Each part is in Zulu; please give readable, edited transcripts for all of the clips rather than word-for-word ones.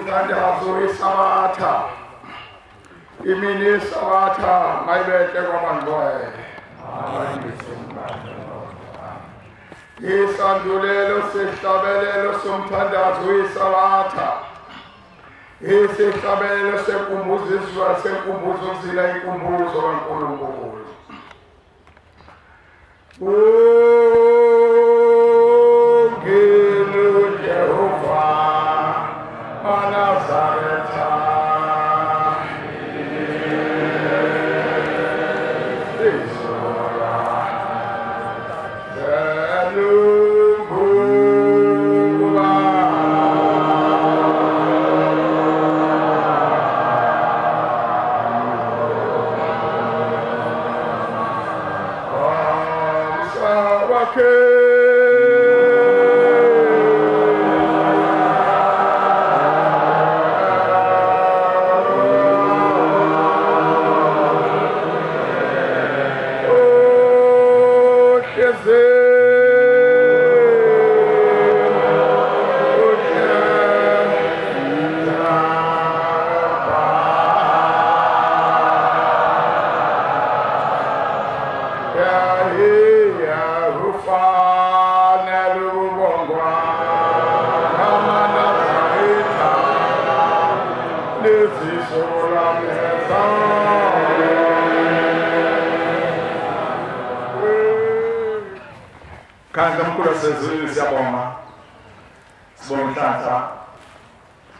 Umthandazo weSabatha. Imini yeSabatha mayibehle kwabangcwele. Isandulelo sehlabelelo somthandazo weSabatha. Isihlabelelo senkumbuzo senkumbuzo kuzila inkumbuzo kaNkulunkulu. Ungelu Jehova Nazaretha. Kanti mkhulu wasezulwini siyabonga. Sibonga inhlanhla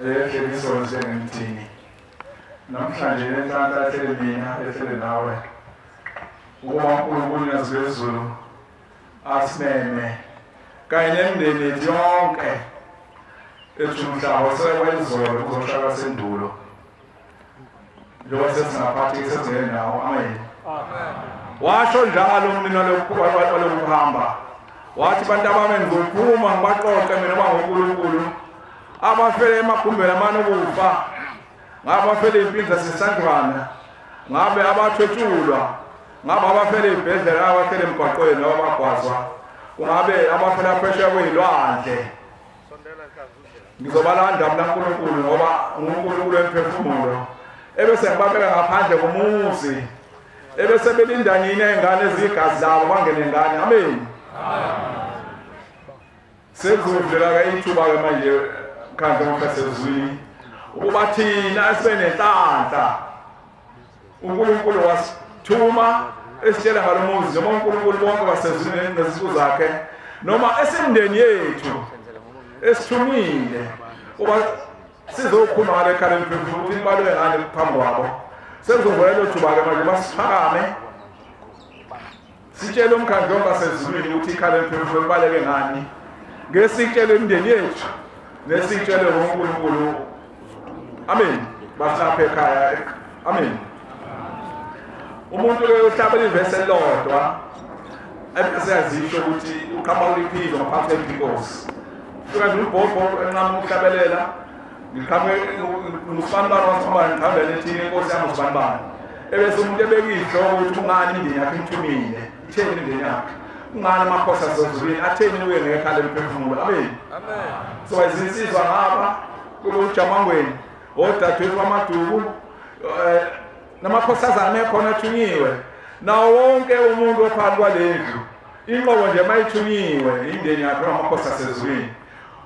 ehleliso njengemthini. Namhlanje lenhlanhla ehlele mina ehlele nawe. Ukuba uNkulunkulu nazezulu asimeme kanye nemindeni yethu yonke ethi umhlaba sekwayizolo kuzoshaka sendulo. Njengoba sesingaphathi sesingene nawo. Amen. Amen. Washo njalo umnini walokuhamba. Wathi bantu abami ngizophuma ngibaqoqe mina bangoNkulunkulu abafele emagumbeni amane okufa, ngabe abafele impinza sesandlwana, ngabe abathwetshulwa, ngabe abafele ibhedlela, abafele emgwaqweni, abagwazwa, kungabe abafela phesheya kwezilwandle. Ngizobalanda mina uNkulunkulu ngoba uNkulunkulu emphefumulo ebese ngibabeka ngaphandle komuzi ebese belinda nina ingane ezigazi labo bangene ngane. Amen. Sekuzovuleka ithuba-ke manje mkhandlu wamkhasezwini ukuba thina sibe nenhlanhla. uNkulunkulu wasithuma esitshela ngalo muzi, noma uNkulunkulu bonke basezwini nezinsuku zakhe, noma esimndeni yethu esithumile uba sizokhuluma ngale khala emphefumulo ukuthi ibalwe ngani phambi kwabo. Sekuzovuleka ithuba-ke manje basiphakame sitshele umkhandlu wasezulwini ukuthi ikhala emphefumulo ibaleke ngani, ngesitshele imindeni yethu nesitshele uNkulunkulu. Amen. Basilapha ekhaya. Amen. Umuntu ke uhlabela ivesi elilodwa ebese yazisho ukuthi uqhamuka iphilo ngaphansi kwenkosi. Fika nje ubhobho enqama ukuhlabelela, ngiqhamuke ngusibani wasibani ngiqhambele ethini inkosi yami usibani. Ebese umuntu ebeka ihloko ukuthi kungani imindeni yakhe imthumile, itheni imindeni yakhe, kungani amakhosi asezulwini atheni uye ngekhala emphefumulo. Amen. Amen. So izinsizwa ngapha kube uJamangweni, odadewethu bamaduku, namakhosazana ekhona athunyiwe, nawo wonke umuntu ophakathi kwalendlu inqobo nje mayithunyiwe indeni yakhe amakhosi asezulwini.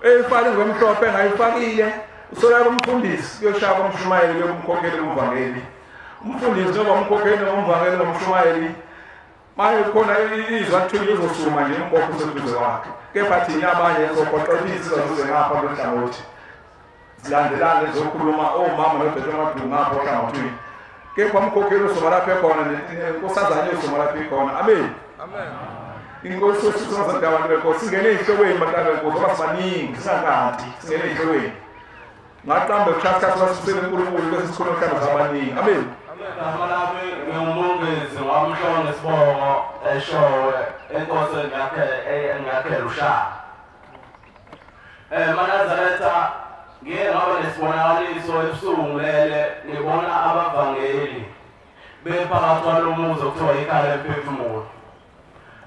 Eyifake ngomhlophe engayifakile usola kumfundisi kuyoshaya kumshumayeli kumkhokheli kumvangeli. Umfundisi noma umkhokheli nomvangeli nomshumayeli maye khona izwi athunywe uzosuma nje umbopho useduze kwakhe, kepha thina abanye sizogoqa insizwa zize ngapha kulehlangothi zilandelane zizokhuluma omama nodade amaduku ngapha ohlangothini, kepha umkhokheli uzoma lapho ekhona nenkosazane uzoma lapho ikhona. Amen. Amen. Inkosi usizonda abantu benkosi singene ey'hlokweni bantwana benkosi ngoba sibaningi singanganti singene ey'hlokweni. Ngaqamba kushaya isikhathi uNkulunkulu bese sikhuluma mhlawumbe zabaningi. Amen. Igama lami nginguMongezi waMhlongo isibongo eShowe enkosini yakhe engakhela uShaka. MaNazaretha ngiye ngaba nesibonakaliso ebusuku ngilele ngibona abavangeli bephakathi kwalo muzi okuthiwa ikhaya lemphefumulo.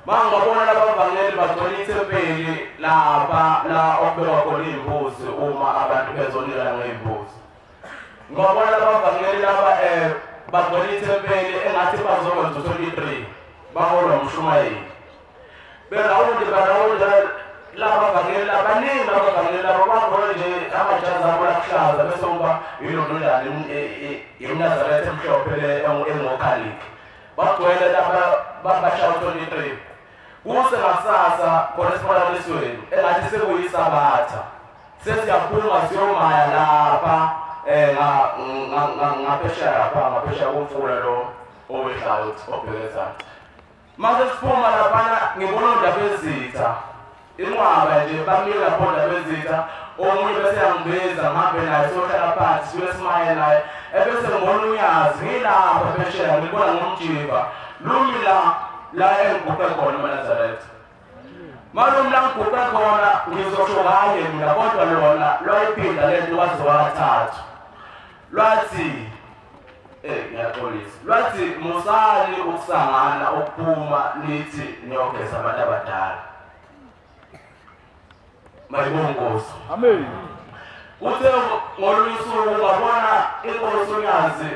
Mangibabona labavangeli bagcwele ithempeli lapha la okubekwa khona iy'mbuzi uma abantu bezonikela ngey'mbuzi. Ngibabona labavangeli laba bagcwele ithempeli engathi bazokwenza 23 baholwa umshumayeli. Berawundi barawundi laba bavangeli abaningi labavangeli laba bagqoke nje amajazi abo lakuhlaza bese kuba yilonto imNazaretha emhlophe le engokhaliki. Bagcwele laba babasha 23. Kuse ngakusasa khona esibonakalisweni engathi sekuyisabatha. Sesiyaphuma siyomaya lapha ngaphesheya lapha ngaphesheya komfula lo owehlayo obhekeza. Mase siphuma laphana ngibona uNdabezitha inqwaba nje bamile lapho uNdabezitha omunye bese yangibiza ngihambe naye sohlala phansi sibe simaye naye ebese ngibona uNyazi ngilapha phesheya ngibona ngomjiva lumi la engiguqe khona emaNazaretha. Malume la ngiguqe khona ngizosho kanye mina kodwa lona lwayiphinda lento waze wathathu. Lwathi ngiyaxolisa. Lwathi musani ukusangana ukuphuma nithi niyogeza abantu abadala. Mayibonge Nkosi. Amen. Kuthe ngolunye usuku ngabona inkosi uNyazi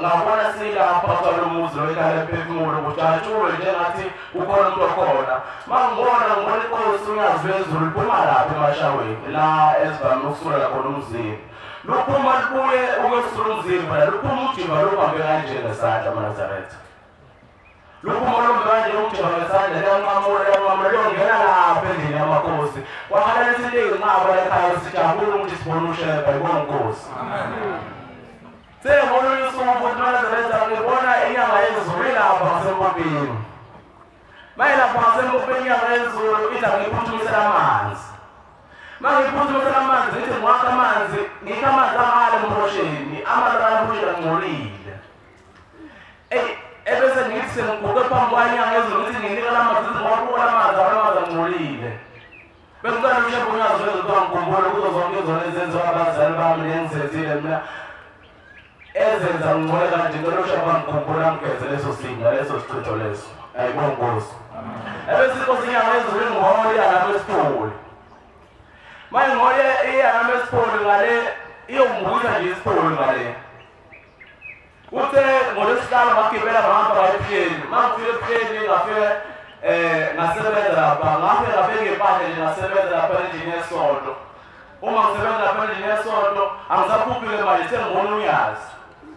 ngabona silapha kwalomuzi lo ekhaya lemphefumulo kujatshulwe njengathi kukhona umuntu okhona. Mangibona ngibona inkosi uNyazi lwezulu liphuma lapha emashaweni la ezivame ukusulela khona umzimba. Luphuma lubuye ukwesula umzimba, luphuma ujimba luhambe kanje ngesandla amaNazaretha. Luphuma luhambe kanje ujimba ngesandla liyanqamula liyanqamula liyongena lapha endlini yamakhosi. Kwakhala isinto eyinqaba ekhaya sijabule ukuthi sibone uShembe ayibonge Nkosi. Amen. Sengolunye usuku futhi maNazaretha ngibona inyanga yezulu ilapha ngasempompini. Mayelapha ngasempompini inyanga yezulu ithi angiphuthumisele amanzi. Mangiphuthumisela amanzi ngithi ngiwakha amanzi ngikha amanzi angale emhosheni amanzi angale emhosheni angcolile. Ebese ngithi sengiguqe phambi kwanyanga yezulu ngithi nginika la manzi ngiwabuka amanzi amanzi angcolile. Bengicela uShembe uNyazi lwezulu angikhumbule kuzo zonke izono ezenziwa abazali bami nengizenzile mina. Ezenza ngingcole kanje ngicela uShembe angikhumbule angigeze leso simo leso sichitho leso. Ayibonge Nkosi. Ebese inkosi inyanga yezulu ingihole iya lapha esipholi. Manje ngihole iya lapha esipholi ngale iyongibuyisa nje isipholi ngale. Uthe ngolwesihlanu ngagibela ngahamba ngaya ebuhleni. Mangifika ebuhleni ngafike ngasebenza lapha ngafike ngabeka impahla nje ngasebenza lapha endlini yesonto. Uma ngisebenza lapha endlini yesonto angisaphuphile manje sengibona uNyazi.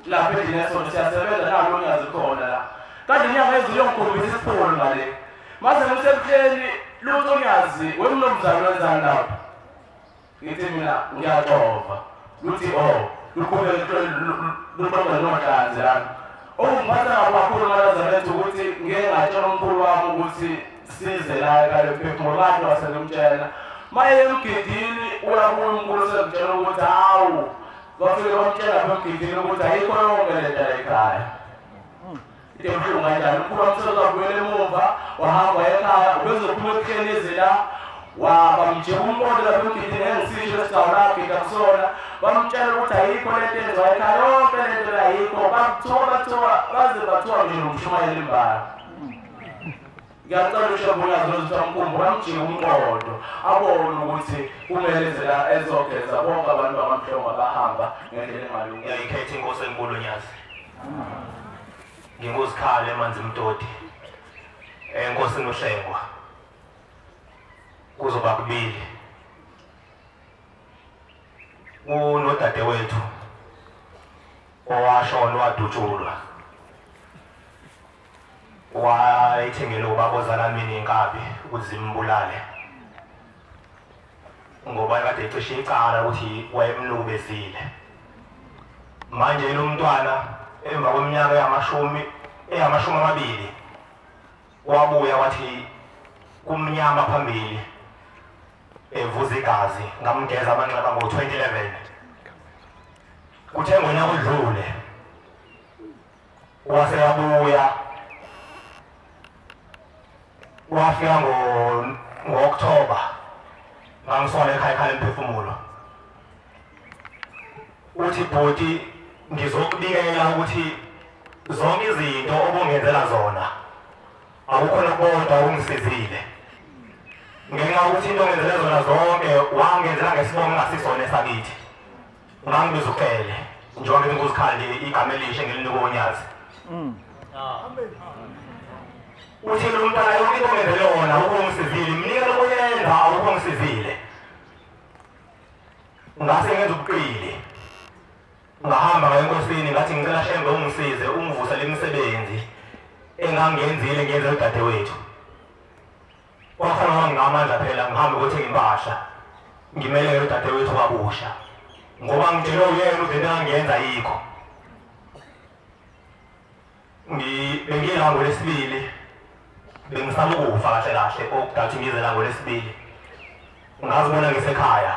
Lapha endlini yesonto siyasebenza nalo uNyazi khona la. Kanti inyanga yezulu iyongikhombisa isipholi ngale. Mase ngisebuhleni lutho uNyazi wemnomzane wenzani lapha. Ngithi mina ngiyaxova. Luthi oh luqhubeke luqhubeke nohlanzi lana. Okungiphatha kakhulu maNazaretha ukuthi ngike ngatshela umkhulu wami ukuthi size la ekhaya lemphefumulo kade wasengimtshela. Maye emgidini uyabuya umkhulu sengitshela ukuthi hawu bafike bamtshela lapha emgidini ukuthi ayikho yonke le nto la ekhaya. Into ebuhlungu kanjani umkhulu wami sezabuyela emuva wahamba ekhaya ubezophuma ebuhleni eze la wabamjika umqondo lapha emgidini engisisho esigcawu lagida kusona bamtshela ukuthi ayikho lento enziwa ekhaya yonke lento la ayikho bathuka baze bathuka nje nomshumayeli imbala. Ngiyacela uShembe uNyazi lwezulu amkhumbule amjike umqondo abone ukuthi kumele eze la ezogeza bonke abantu abamhlongo abahamba ngendlela engalungile. Ngiyayikhetha inkosi enkulu Nyazi. Nginguzikhala emanzi mtoti. Enkosini uHlengwa. Kuzoba kubili. Unodadewethu owashona wadutshulwa. Wayethengele ubaba ozala mina inkabi ukuthi zimbulale. Ngoba kade ecishe icala ukuthi wayemnukubezile. Manje lo mntwana emva kweminyaka eyamashumi amabili wabuya wathi kumnyama phambili evuza igazi ngamgeza amanxeba ngo-2011. Kuthe ngonyaka odlule wase yabuya wafika ngo-October ngangisola ekhaya ekhaya lemphefumulo. Uthi bhuti ngizokubikela ukuthi zonke izinto obungenzela zona akukho nokodwa okungisizile. Ngenxa yokuthi into ongenzele zona zonke wangenzela ngesibongo engasisona esakithi. Ngangibiza uCele njengoba ngikuzikhali igama elisha ngilinika uNyazi. Uthi lo mntwana yonke into ongenzele yona ukungisizile, mnika lokuyenza ukungisizile. Ngase ngenza ubuqili. Ngahamba ngaye enkosini ngathi ngicela Shembe ungisize ungivusele imisebenzi engangiyenzile ngiyenze udadewethu. Kwafanele nginamandla phela ngihambe ukuthenga impahla ngimelele udadewethu kabusha ngoba ngitshelwe uyena ukuthi into engangiyenza yikho. Bengila ngolwesibili, bengisaba ukufa kahle kahle okudathi ngize la ngolwesibili. Ngazibona ngisekhaya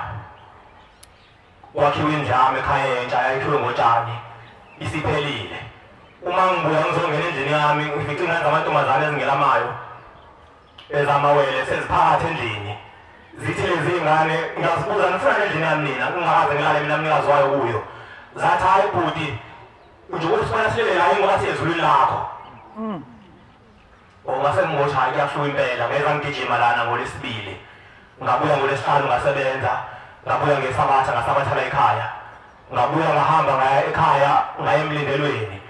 kwakhiwe indlu ekhaya entsha yayikhiwe ngotshani isiphelile. Uma ngibuya ngizongena endlini yami ngifice ingane zamantombazane ezingelamayo ezamawele seziphakathi endlini. Zithi lezi ingane ngiyazibuza nifuna endlini yami nina ngingakaze ngilale mina mnikazi wayo kuyo. Zathi hayi bhuti nje usifuna silele la ngoba siyezulwini lakho. Ngase ngithi hayi kuyahluka impela. Ngeza ngigijima lana ngolwesibili, ngabuya ngolwesihlanu ngasebenza, ngabuya ngesabatha ngasabathala ekhaya, ngabuya ngahamba ngaya ekhaya ngaya emlindelweni.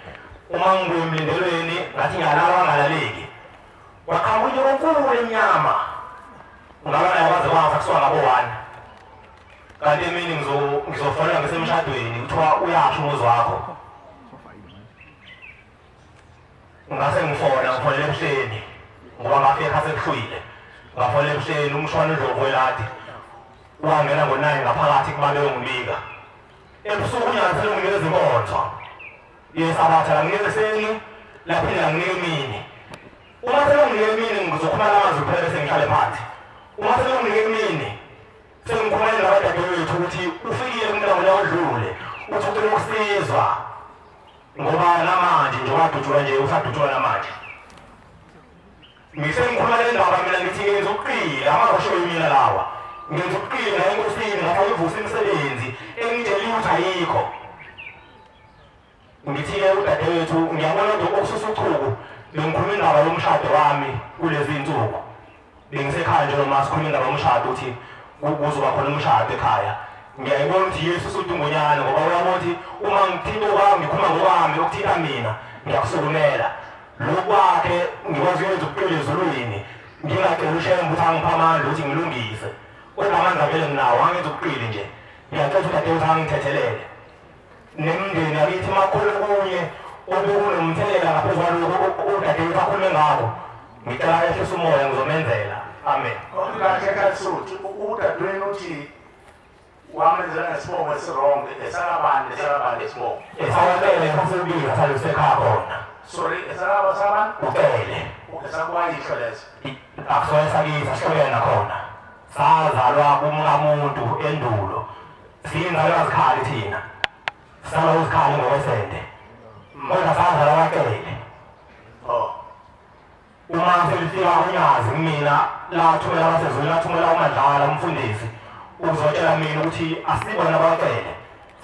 Uma ngibuya emlindelweni ngathi ngiyalala ngangalaleki, waqhamuka into enkulu emnyama. Ngaba naye kwaze kwasa kusuka ngabo 1. Kanti emini ngizofonela ngisemshadweni kuthiwa uyasho umuzi wakho. Ngase ngifona ngifonela ebuhleni ngoba ngafika ekhaya sekuhlwile. Ngafonela ebuhleni umshwana uNdlovu weladi wangena ngo-9 ngaphakathi kubabe ngibika. Ebusuku uNyazi unginikeza inkonzo yesabatha, langinikeza ekuseni laphinde langinika emini. Uma sekunginika emini ngizokhuluma lamazwi kuphela bese ngihlale phansi. Uma sekunginika emini sengikhuluma nabadadewethu ukuthi ufikile kumntango la odlule, uthi ucela ukusizwa ngoba namanje njengoba adutshulwa nje usadutshulwa namanje. Ngisengikhuluma le ndaba mina ngithi ngenza ubuqili, amazwi mina lawa. Ngenza ubuqili la enkosini ngathi ayivusa imisebenzi engitshela ukuthi ayikho. Ngithi-ke udadewethu ngiyabona ukuthi okususa uchuku bengikhuluma indaba yomshado wami kulezi iy'nsuku. Bengisekhaya nje noma sikhuluma indaba yomshado ukuthi kuzoba khona umshado ekhaya. Ngiyayibona ukuthi Yesu usudungonyana ngoba uyabona ukuthi uma ngithinta okwami ngikhuluma ngokwami okuthinta mina ngiyakusukumela. Lokhu kwakhe ngikwazi ukwenza ubuqili ezulwini ngingaceli uShembe ukuthi angiphe amandla ukuthi ngilungise. Kodwa amandla vele nginawo angenza ubuqili nje. Ngiyacela ukuthi udadewethu angithethelele. Nemindeni yakithi makhulu kunye obekunomthelela ngaphezu kwalokho udadewethu akhulume ngakho. Ngicela ehlise umoya ngizomenzela. Amen. Kahle kahle udadewenu uthi wamenzela ngesibongo esiwrong, esakabani esakabani isibongo. Esakacele sasebika salisekhaya khona. Sorry, esakaba sabani? Ucele. Esakwayihlo leso. Akusoye sakithi asihlukene khona. Sazalwa kumkamuntu endulo. Siyinzalo yazikhali thina. Sala uzikhali ngokwesende. Kodwa sazalwa kwaCele. Oh. Uma selifika uNyazi kumina lathumela abasezulwini lathumela uMadlala umfundisi ukuzotshela mina ukuthi asibona abaCele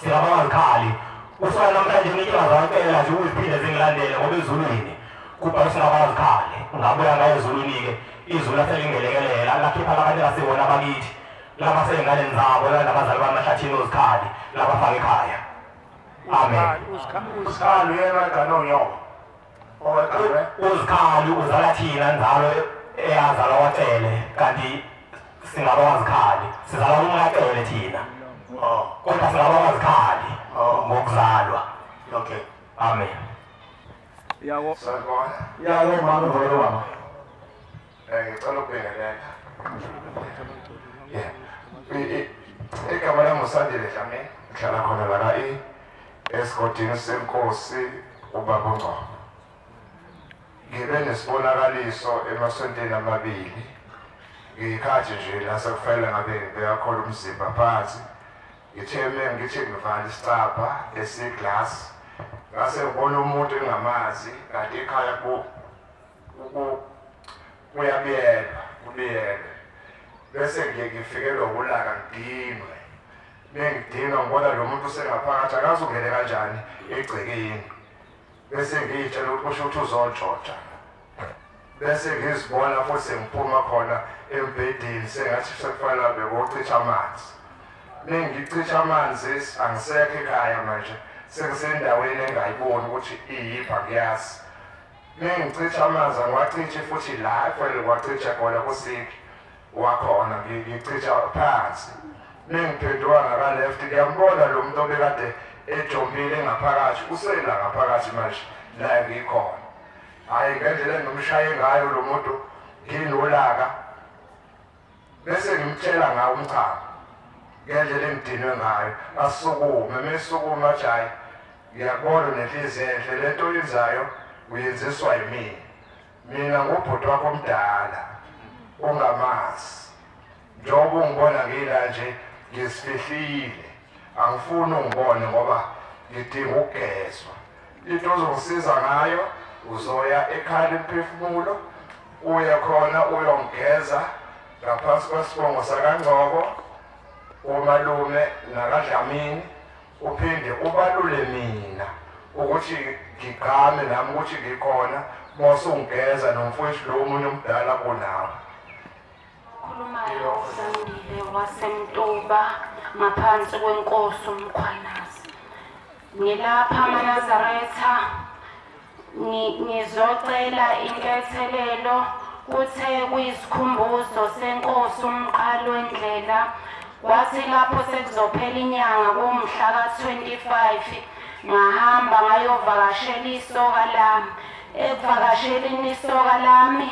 singabazikhali. Kusuka namhlanje inkinga zaCele nje ukuziphinde zingilandele ngoba ezulwini kubhalwe singabazikhali. Ngabuya ngaye ezulwini-ke izulu laselingelekelela lakhipha labantu abasibona abakithi labasey'nganeni zabo nabazali bamahlathini ozikhali labafaka ekhaya. Amen. Uzikhali uyena ogane unyoko. Uzikhali uzala thina nzalo eyazalwa kwaCele kanti singabazikhali. Sizalwa kumkacele thina. Kodwa singabazikhali ngokuzalwa. Okay. Amen. Yabo. Sanibona. Yabo mama ngolo mama. Ngicela ukubingelela. Yeah. Igama lami uSandile Dlamini, ngihlala khona la ka-E esigodini senkosi ubaba uNgcobo. Ngibe nesibonakaliso emasontweni amabili. Ngikhathi nje la sekufanele ngabe ngibeka khona umzimba phansi. Ngithe ngithi ngivala isicabha esiglass. Ngase ngibona umuntu engamazi kanti ekhaya kuyabiyelwa, kubiyelwe. Bese ngiye ngifikelwe ulaka ngidinwe. Mengidinwa ngibona lo muntu usengaphakathi akazi ungene kanjani egcekeni. Bese ngiyitshela ukuthi kusho ukuthi uzontshotsha. Bese ngizibona futhi sengiphuma khona embhedeni sengathi sekufanele bekuchitha amanzi. Nengicisha amanzi angisekho ekhaya manje sengisendaweni engayiboni ukuthi iyiphi angiyazi. Nengicisha amanzi angiwacishi futhi la kufanele ngiwacishe khona kusiki wakhona ngicisha phansi. Nengiphenduka ngaka left ngiyambona lo muntu obekade ejombile ngaphakathi usela ngaphakathi manje la ngikhona. Hayi ngendlela engimshaye ngayo lo muntu nginolaka bese ngimtshela ngawo umchamo ngendlela engidinwe ngayo asukume mesukuma athi hayi ngiyakubona nenhliziyo enhle lento oyenzayo uyenziswa yimina mina ngubhuti wakho omdala ongamazi njengoba ungibona ngila nje ngisifihlile angifuni ungibone ngoba ngidinga ukugezwa into ozongisiza ngayo uzoya ekhaya lemphefumulo uye khona uyongigeza ngaphansi kwesibongo sakaNgcobo umalume nakaDlamini uphinde ubalule mina ukuthi ngigqame nami ukuthi ngikhona mosungigeza nomfowethu lo omunye omdala kunawe. Khulumayo uSandile waseMtuba ngaphansi kwenkosi uMkhwanazi. Ngilapha amaNazaretha ngizocela intethelelo kuthe kuyisikhumbuzo senkosi uMqalo wendlela wathi lapho sekuzophela inyanga kumhla ka-25 ngahamba ngayovakashela isoka lami. Ekuvakasheleni isoka lami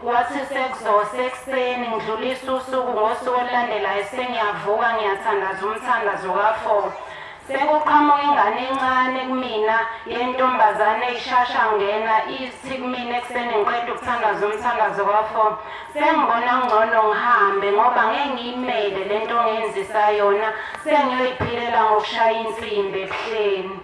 wathi sekuzosekuseni ngidlulisa usuku ngosuku olulandelayo sengiyavuka ngiyathandaza umthandazo ka-4. Sekuqhamuka ingane encane kumina yentombazane ishasha ngena ithi kumina ekuseni ngiqeda ukuthandaza umthandazo ka-4 sengibona ngcono ngihambe ngoba ngeke ngiyimele lento ongenzisa yona sengiyoyiphilela ngokushaya insimbi ebuhleni.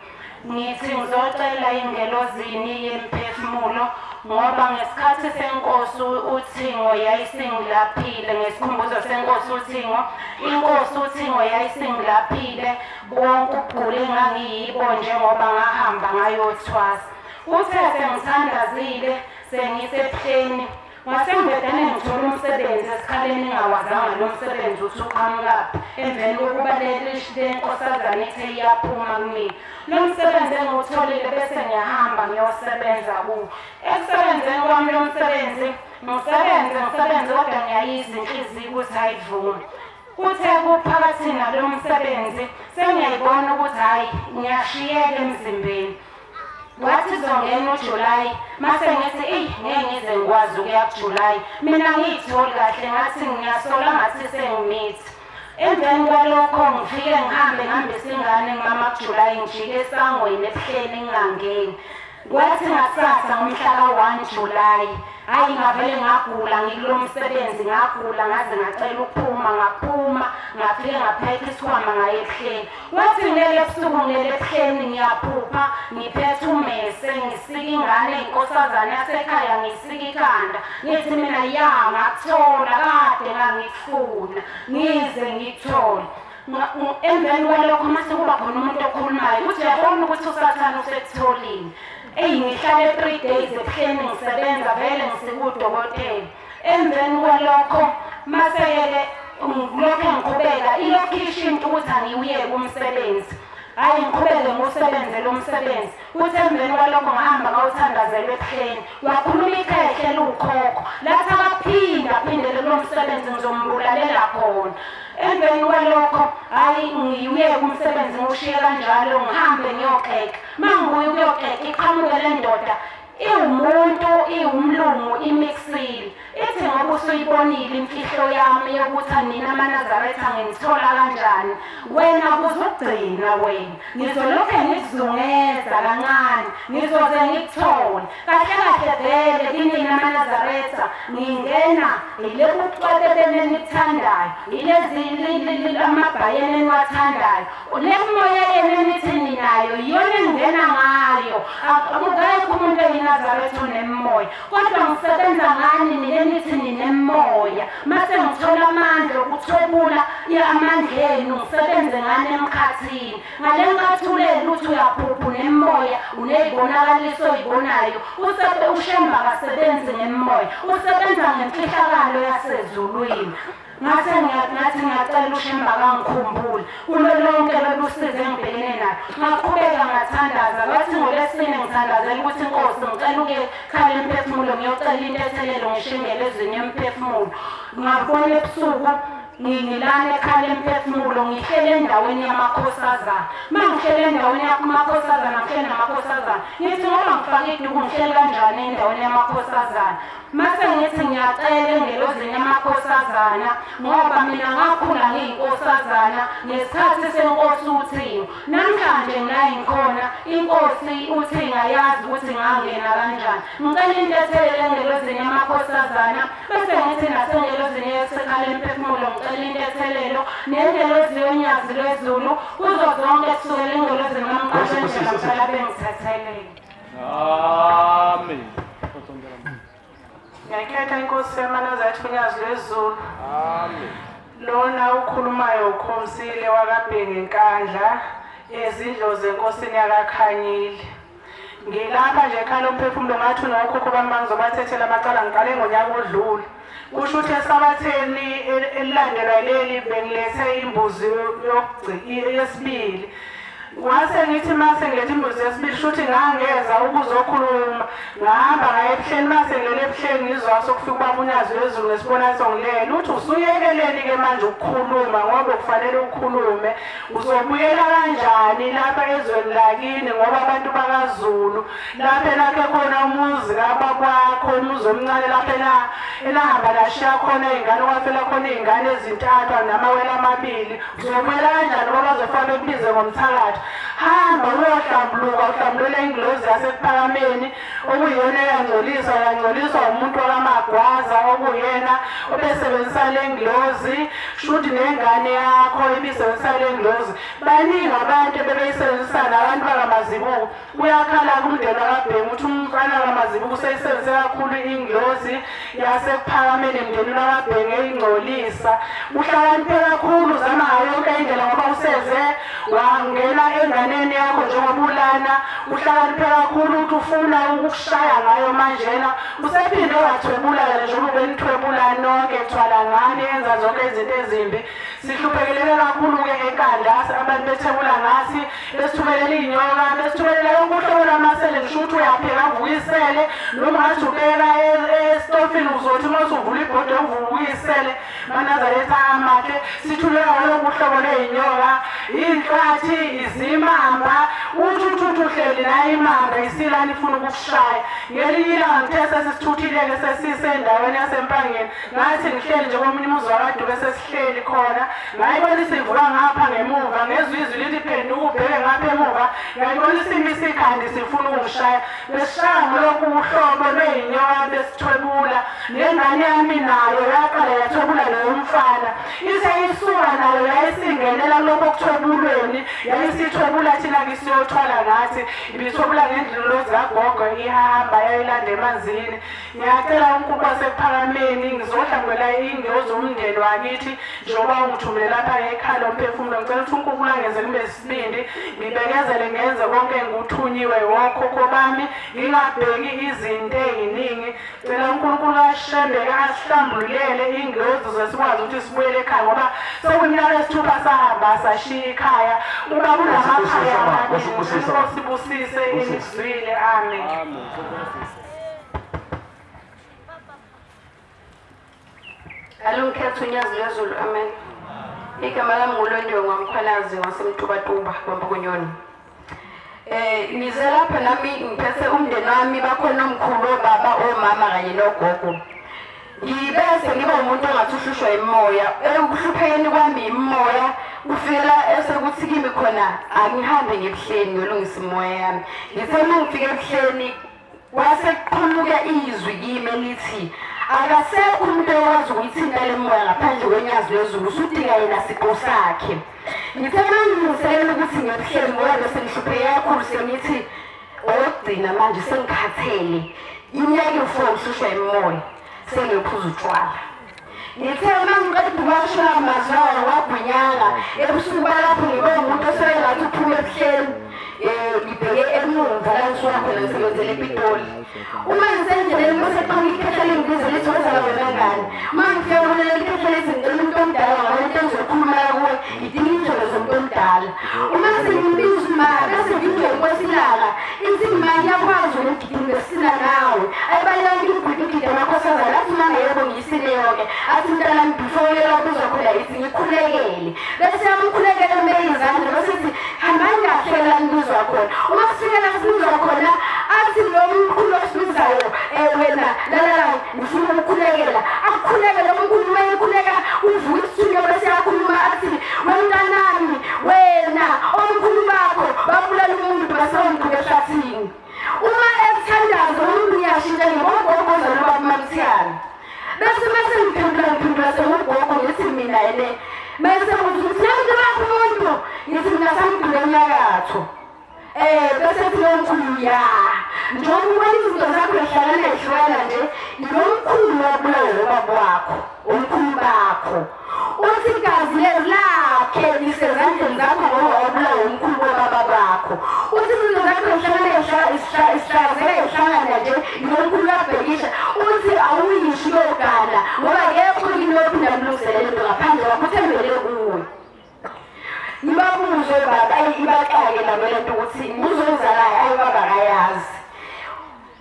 Ngithi ngizocela ingelozini yemphefumulo ngoba ngesikhathi senkosi uThingo yayisingilaphile ngesikhumbuzo senkosi uThingo inkosi uThingo yayisingilaphile bonke ubugula engangiyibo njengoba ngahamba ngayothwasa. Uthe sengithandazile sengisebuhleni ngasengibhedane ngithola umsebenzi esikhaleni engawazanga lo msebenzi uthi uqhamukaphi emveni kokuba lenkosazane ithe iyaphuma kumina. Lo msebenzi engiwutholile bese ngiyahamba ngiyosebenza kuwo. Ekusebenzeni kwami lo msebenzi ngisebenze kodwa ngiyayizwa inhliziyo ukuthi ayivumi. Kuthe kuphakathi nalo msebenzi sengiyayibona ukuthi hhayi ngiyashiyeka emzimbeni. Wathi zongena uJulayi mase ngithi eyi ngeke ngize ngikwazi ukuya kuJulayi mina ngiyitholi kahle ngathi ngiyasola ngathi sengimithi. Emveni kwalokho ngifike ngihambe ngihambise ingane ngimama kuJulayi ngijike esangweni ebuhleni ngingangeni. Kwathi ngakusasa ngomhla ka-1 Julayi hhayi ngavele ngagula ngikulo msebenzi ngagula ngaze ngacela ukuphuma ngaphuma ngafike ngaphetha isikhwama ngaye ebuhleni. Kwathi ngilele ebusuku ngilele ebuhleni ngiyaphupha ngiphethe umese ngisika ingane inkosazane yasekhaya ngisika ikhanda ngithi mina ya ngakuthola kade ngangikufuna ngize ngikuthole. Emveni kwalokho mase kuba khona umuntu okhulumayo uthi uyabona ukuthi uSathane usekutholile. Eyi ngihlale 3 days ebuhleni ngisebenza vele ngisikudokotela. Emveni kwalokho mase-ke ngilokhu ngiqhubeka ilokhu isho into ukuthi angiwuyeke umsebenzi. Hhayi ngiqhubeke ngiwusebenze lo msebenzi. Kuthi emveni kwalokho ngahamba ngawuthandazelwa ebuhleni. Wakhuluma ikhehle liwukhokho lathi akaphinda aphindele kulo msebenzi ngizombulalela khona. Emveni kwalokho hhayi ngiwuyeke umsebenzi ngiwushiye kanjalo ngihambe ngiyoxeka. Uma ngibuya ukuyoxeka iqhamuke le ndoda iwumuntu iwumlungu imixile. Ithi ngoba usuyibonile imfihlo yami yokuthi nina amaNazaretha ngingithola kanjani wena kuzogcina wena ngizolokhe ngikuzungeza kancane ngizoze ngikuthole kahle kahle vele kinina amaNazaretha ngingena ile bucwebebeni enithandayo ilezi amabhayeni eniwathandayo le moya yenu enithi ninayo iyona engingena ngayo. Akekho umuntu eyiNazaretha onemoya kodwa ngisebenza ngani nina enithi ninemoya mase ngithola amandla okuthwebula amandla enu ngisebenze ngane emkhathini ngale nkathi ulele uthi uyaphupha unemoya uneyibonakaliso oyibonayo usebe uShembe akasebenzi ngemoya usebenza ngemfihlakalo yasezulwini. Ngase ngathi ngiyacela uShembe akangikhumbule kulo lonke lolu sizi engibhekene nalo. Ngaqhubeka ngathandaza ngathi ngolwesine ngithandazela ukuthi inkosi ngicela uke khala emphefumulo ngiyocela intethelelo ngishingele ezweni yemphefumulo. Ngabona ebusuku ngilana ekhala emphefumulo ngihlele endaweni yamakhosazana. Uma ngihlele endaweni yamakhosazana ngihlele namakhosazana ngithi ngoba ngifake iduku ngihlele kanjani endaweni yamakhosazana. Mase ngithi ngiyacela engelozini yamakhosazana ngoba mina ngakhula ngiyinkosazana ngesikhathi senkosi uThingo. Namhlanje ngila ngikhona inkosi uThingo ayazi ukuthi ngangena kanjani. Ngicela intethelelo engelozini yamakhosazana bese ngithi nasengelozini yasekhala emphefumulo ngicela intethelelo nengelozi yonyazi lwezulu kuzo zonke kusukela engelozini kaMqalwendlela ngicela bengithethelele. Amen. Ngiyakhetha inkosi yamaNazaretha unyazi lwezulu. Amen. Lona ukhulumayo ukhomsile wakaBhengi Nkandla ezindlo zenkosini yakaKhanyile. Ngilapha nje ekhala umphefumulo ngathi unokhokho bami bangizobathethela amacala ngiqale ngonyaka odlule. Kusho ukuthi esabatheni elilandelwa leli bengilethe imbuzi yesibili. Ngase ngithi mase ngilethe imbuzi yesibili shuthi ngangeza ukuzokhuluma ngahamba ngaye ebuhleni mase ngilele ebuhleni ngizwa sokufika ubaba unyazi lwezulu ngesibonaniso ngilele uthi usuyekeleni ke manje ukukhuluma ngoba kufanele ukhulume uzobuyela kanjani lapha ezweni lakini ngoba abantu bakaZulu lapha elakhe khona umuzi kabakwakho umuzi omncane lapha elahamba lashiya khona iy'ngane kwafela khona iy'ngane ezintathu namawele amabili uzobuyela kanjani ngoba bazofana bekubize ngomthakathi. Hamba uyohlambuluka uhlambulule ingilozi yasekuphakameni okuyiyona eyangcoliswa yangcoliswa umuntu wakamagwaza okuyena obesebenzisa le ngilozi shuthi nengane yakho ibisebenzisa le ngilozi. Baningi abantu ebebeyisebenzisa nabantu bakamazibuko. Kuyakhala kumndeni wakabhemu ukuthi umfana wakamazibuko useyisebenzise kakhulu ingilozi yasekuphakameni emndenini wakabhenge eyingcolisa. Uhlakaniphe kakhulu zama ngayo yonke indlela ngoba useze wangena enganeni yakho njengoba ulana uhlakaniphe kakhulu ukuthi ufuna ukukushaya ngayo manjena usephinde wathwebula njengoba benithwebula nonke thwala ngani enza zonke izinto ezimbi. Sihluphekelele kakhulu-ke enkandla abantu bethebula ngathi besithumelela iy'nyoka besithumelela yonke uhlobo lwamasele ngisho ukuthi uyapheka avukisele noma ngathi ubeka esitofini uzothi uma usuvula ibhodi uvukisele manazaretha amahle. Sithulela ngalokhu uhlobo lwey'nyoka iy'nhlathi izimamba uthi uthi uhleli nayo imamba isilana ifuna ukukushaya. Ngelinye ilanga ngithe sesisithuthile-ke sesisendaweni yasempangeni ngathi ngihleli nje komunye umuzi wakaDube sesihleli khona ngayibona isivuka ngapha ngemuva ngezwa izwi lithi phenduka ubheke ngapha emuva ngayibona isimisa ikhanda sifuna ukungishaya. Besishaya ngolokhu uhlobo lwey'nyoka besithwebula nengane yami nayo yaqala yathwebula loyo mfana ise isuka nayo yayisingenela kulokho okuthwebulweni yayisithwebula thina-ke siyothwala ngathi ibithwebula ngendlululozi kagogo ihamba yayilanda emanzini. Ngiyacela uNkulunkulu wasekuphakameni ngizohlangela ingelozi umndeni wakithi njengoba ungithumele lapha ekhala umphefumulo ngicela ukuthi uNkulunkulu angenze kube isibindi ngibekezele ngenze konke engikuthunyiwe wokhokho bami ngingabheki izinto ey'ningi. Cela uNkulunkulu kaShembe asihlambululele ingelozi zesikwazi ukuthi sibuyele ekhaya ngoba sekuyiminyaka esithupha sahamba sashiya ikhaya. Ubaba unamakhaya amabili sibusise enizwile. Amen. Alungikhetha unyazi lwezulu. Amen. Igama lami nguLondiwe ngwamkhwanazi waseMtubatuba kwaMpokonyoni. Ngize lapha nami ngiphethe umndeni wami bakhona omkhulu obaba omama kanye nogogo. Ngibese ngiba umuntu ongathi uhlushwa imoya. Ekuhluphekeni kwami imoya kufika esekuthi kimi khona angihambe ngebuhleni ngiyolungisa imoya yami. Ngithe uma ngifika ebuhleni kwase kuqhamuka izwi kimi elithi akasekho umuntu okwazi ukuyithinta le moya ngaphandle kwenyazi lwezulu usudinga yena siqu sakhe. Ngithe mangilungiselela ukuthi ngiyobuhleni ngoba bese ngihlupheke kakhulu sengithi okugcina manje sengikhathele iminyaka ewu-4 ngihlushwa imoya. Sengiyophuza utshwala. Ngithe uma ngiqeda ukwasho amazwi lawa wagwinyanga ebusuku balapho ngibona umuntu osebengathi uphume ebuhleni. Ngibheke emuva la ngisuka khona ngisebenzele ePitoli. Uma ngisendleleni bese qhamuka ikhehla lengibiza lithi wozala wena ngane. Uma ngifika kuleli khehla lithi ngicela umuntu omdala ngoba into engizokhuluma kuwe idinga indlela zomuntu omdala. Uma sengimbiza uma bese ngidinga inkosilaka ithi ma ngiyakwazi ukugidinga sina nawe. Ayibaleka imigidi amakhosazana athi mama yebo ngiyisile yonke. Athi mntanami before uyelapho uzokhona ithi ngikhulekele. Bese yamkhulekela meyizandla bese ithi hambani kahle la nibizwa khona. Uma sifika la sibizwa khona athi lo mkhulu osibizayo wena la ngifuna ukukhulekela. Akukhulekele umkhulu uma ekhuleka uvuka isithunywa bese yakhuluma athi wemntanami wena omkhulu bakho babulala umuntu basewumkhulu ehlathini. Uma ethandaza umuntu uyashintsha ngogogo nobaba Mamthiyane. Bese mase ngiphendula sengugogo ngithi mina ene bese ngithi nangu bakho umuntu ngithi mina samdule enyakatho. Bese thi lomkhulu ya njengoba ubona izinto zakho ehlangana ehlukana nje lo mkhulu wabulawa ubaba wakho omkhulu bakho. Uthi igazi lakhe lisezandleni zakho ngoba wabulawa umkhulu wababa bakho. Uthi izinto zakho ehlangana ehlangana nje lo mkhulu wabhekisha uthi awuyisho yogana ngoba akekho kini ophinda mlungiselele into ngaphandle kwakho uthembele kuwe. Ngibabuze baba ayibaxake nabo lento ukuthi ngizozalayo ayi baba akayazi.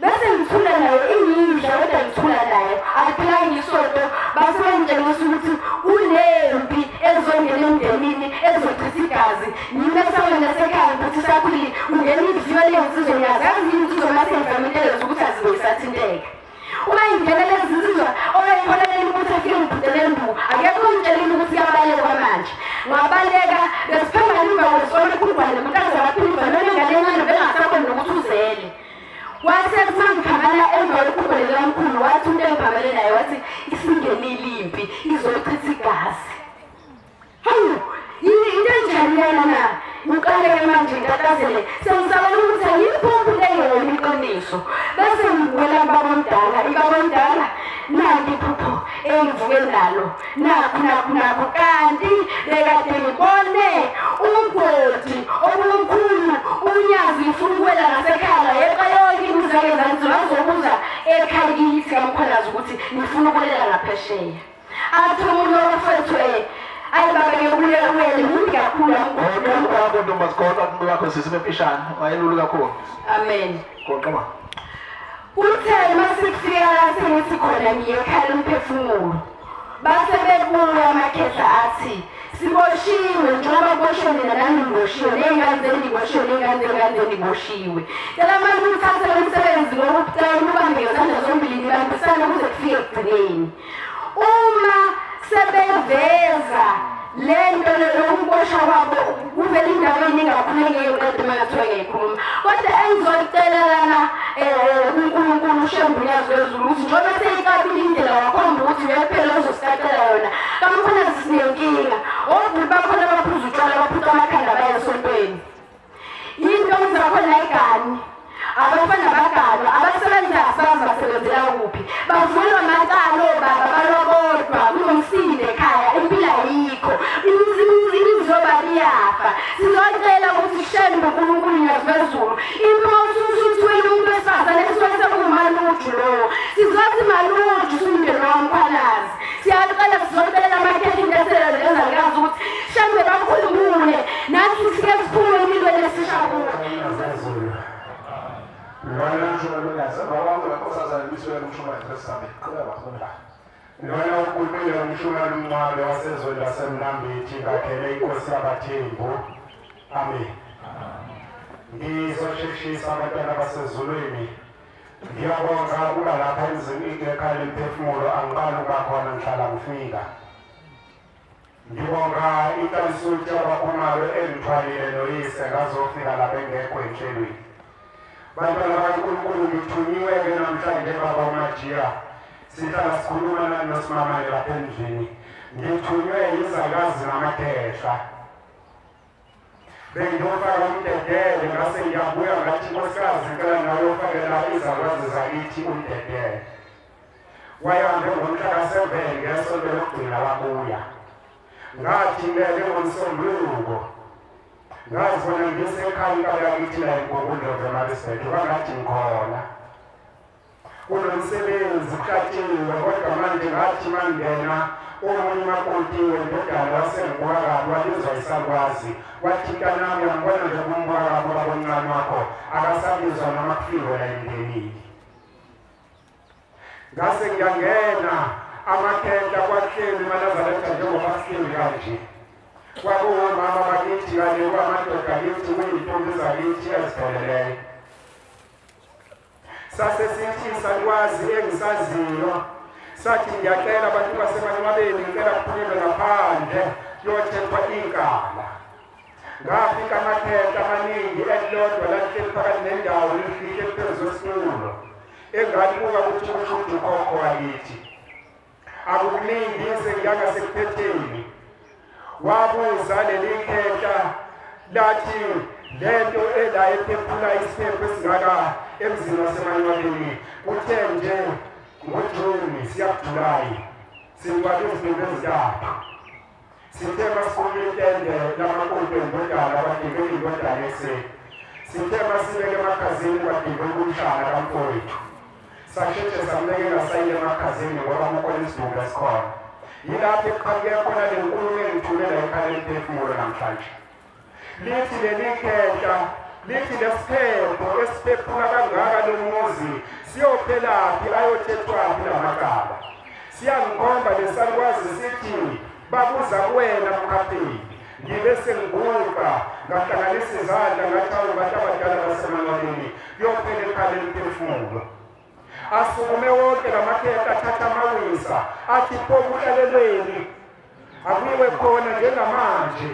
Bese ngithula nayo ingidla kodwa ngithula nayo akuphela ngisonto base bengitshengisa ukuthi kunempi ezongena emndenini ezochitha igazi. Ngimesawena nasekhaya ukuthi sakhulile kungena i-violence izonyazi azi insizwa mase ngivamile ukuthi azibe isathinteka. Uma ingena lezi nsizwa oyikholela ukuthi afike ngibhudele embuku akekho ongitshelile ukuthi kuyabalekwa manje. Ngabaleka besiphambana emva kwesikole khulwane umntaza waphindwa noma ingane encane bengasakhoni nokuthi uzele. Wathi uma ngiphambana emva kwekhukhwane likamkhulu wathi umuntu engiphambane naye wathi isingenile impi izochitha igazi. Hawu into enjani lena na? Ngiqaleke manje ngitatazele sengisabela ukuthi angiyiphuphi lengeyona iqiniso. Bese ngibuyela kubaba omdala, ibaba omdala nanti iphupho engivuke nalo nakhu nakhu nakhu kanti bekade ngibone umgodi omkhulu unyazi ufuna ukuwela ngasekhaya yeqa yonke imizi yangezansi bazobuza ekhaya kithi kaMkhwanazi ukuthi ngifuna ukuwelela ngaphesheya. Athi umuntu wabafethu ayi baba ngiyobuyela kuwele mubi kakhulu umgodi wakho ntombazikhohlwa umuntu wakho sisi bemfishane wayelulu kakhulu. Amen. Goqa ma. Uthe masikufika la sengithi khona ngiye ekhaya umphefumulo. Base bebuya amakhehla athi siboshiwe njengoba kuboshwe nina nami ngiboshiwe ney'ngane zenu ngiboshiwe ney'ngane zengane zenu ngiboshiwe. Cela manje uthathe lo msebenzi ngokubucayi ubambe ngezandla zombili nibambisane kuze kufike ekugcineni. Uma sebeveza lento lokuboshwa kwabo kuvela indaba eningi kakhulu engiyoqeda uma ngathiwa ngiyayikhuluma. Kodwa engizocela lana uNkulunkulu uShembe wezulu ukuthi njengoba seyikabile indlela wakhomba ukuthi uyaphela uzosikacela yona. KaMkhwanazi sinenkinga. Obhuti bakhona baphuza utshwala baphuca amakhanda baya esontweni. Intombi zakhona ayigani. Abafana baganwa, abasebenzi asazi basebenzela kuphi. Bavulwa amacala obaba balobodwa kunomsindo ekhaya, impilo ayikho. Imizi yobaba iyafa. Sizocela ukuthi Shembe uNkulunkulu Nyazi wezulu. Impi mawusuthwele umuntu wesifazane kusuke sekumaluju lowo. Sizothi maluju sumndeni waMkhwanazi. Siyacela sizocelela amakhehla intethelelo lezalukazi ukuthi Shembe bakhulumule nathi sike siphume emilweni esisha kuyo. Lona ukhulumile umshumayeli umncwabe wasezweni laseMnambithi ngakhele inkosi yabaThembu. Amen. Ngizosheshisa abantwana basezulwini. Ngiyabonga ukuba lapha emzini ekhaya lemphefumulo angiqali ukuba khona ngihlala ngifika. Ngibonga inkalisuthi abakhumalo engithwalile noyise ngazofika lapha engekho enhlelweni. Bantwana bakaNkulunkulu ngithunyiwe-ke namhlanje baba uMajiya. Sihlala sikhuluma nani nosimamane lapha endlini. Ngithunywe yizalukazi namakhehla. Bengiyofaka umdedele ngase ngiyabuya ngathi nkosikazi ngicela nawe uyofakela izalukazi zakithi umdedele. Wayehambe ngomhla ka-7 ngesonto lokugcina wabuya. Ngathi ngeke ngomsombuluko ngazibona ngisekhaya inkabi yakithi la eNgobundlovu eMaritzburg, kwangathi ngikhona kunomsebenzi kuhlatshiwe, kodwa manje ngathi mangena omunye umakoti wendodana wasengibuka kabi, wabizwa isakwazi, wathi mntanami uyambona nje kumbuka kabi ubaba omncane wakho, akasabizwa noma kufiwe la emndenini. Ngase ngiyangena amakhehla kwahleli eManazaretha njengoba sihleli kanje. Kwakuwomama bakithi kanye kwamadoda kithi kuyintombi zakithi ezipheleleyo. Sase sithi salwazi engisaziyo, sathi ngiyacela abantu basemanwabeni ngicela kuphunyelwe ngaphandle kuyothethwa inkala. Ngafika amakhehla amaningi elilodwa lalihleli phakathi nendawo lifihle phezu kwesitulo, engalibuka ukuthi kusho ukuthi ukhokho wakithi. Akukuningi sengiyangasekuphetheni. Wabuza leli khehla lathi lento ela ephephula isiphepho esingaka emzini wasemanwabeni kuthe nje ngoJuni siyakuJulayi singcwabe izinto ezintathu. Sithe masikhulule intende lamakoti endodana kwadingeka indodana ekuseni. Sithe masibeke emakhazeni kwadingeka umshana kamfowethu. Sasheshe samleke ngasayile emakhazeni ngoba kukhona isidumbu esikhona. Yilapho ekuqhamuke khona le nkulumo engithulela ekhala emphefumulo namhlanje. Lithi leli khehla, lithi lesiphepho esiphephula kangaka lo muzi siyophelaphi, ayothethwaphi lamagama. Siyangikhomba lesalukwazi sithi babuza kuwena mkhapheli. Ngibe sengiguqa ngahlanganisa izandla ngathi awu bantu abadala basemanwabeni kuyophela ekhala emphefumulo. Asukume wonke lamakhehla athatha amawisa athi pho kuhlalelweni akuyiwe khona njengamanje.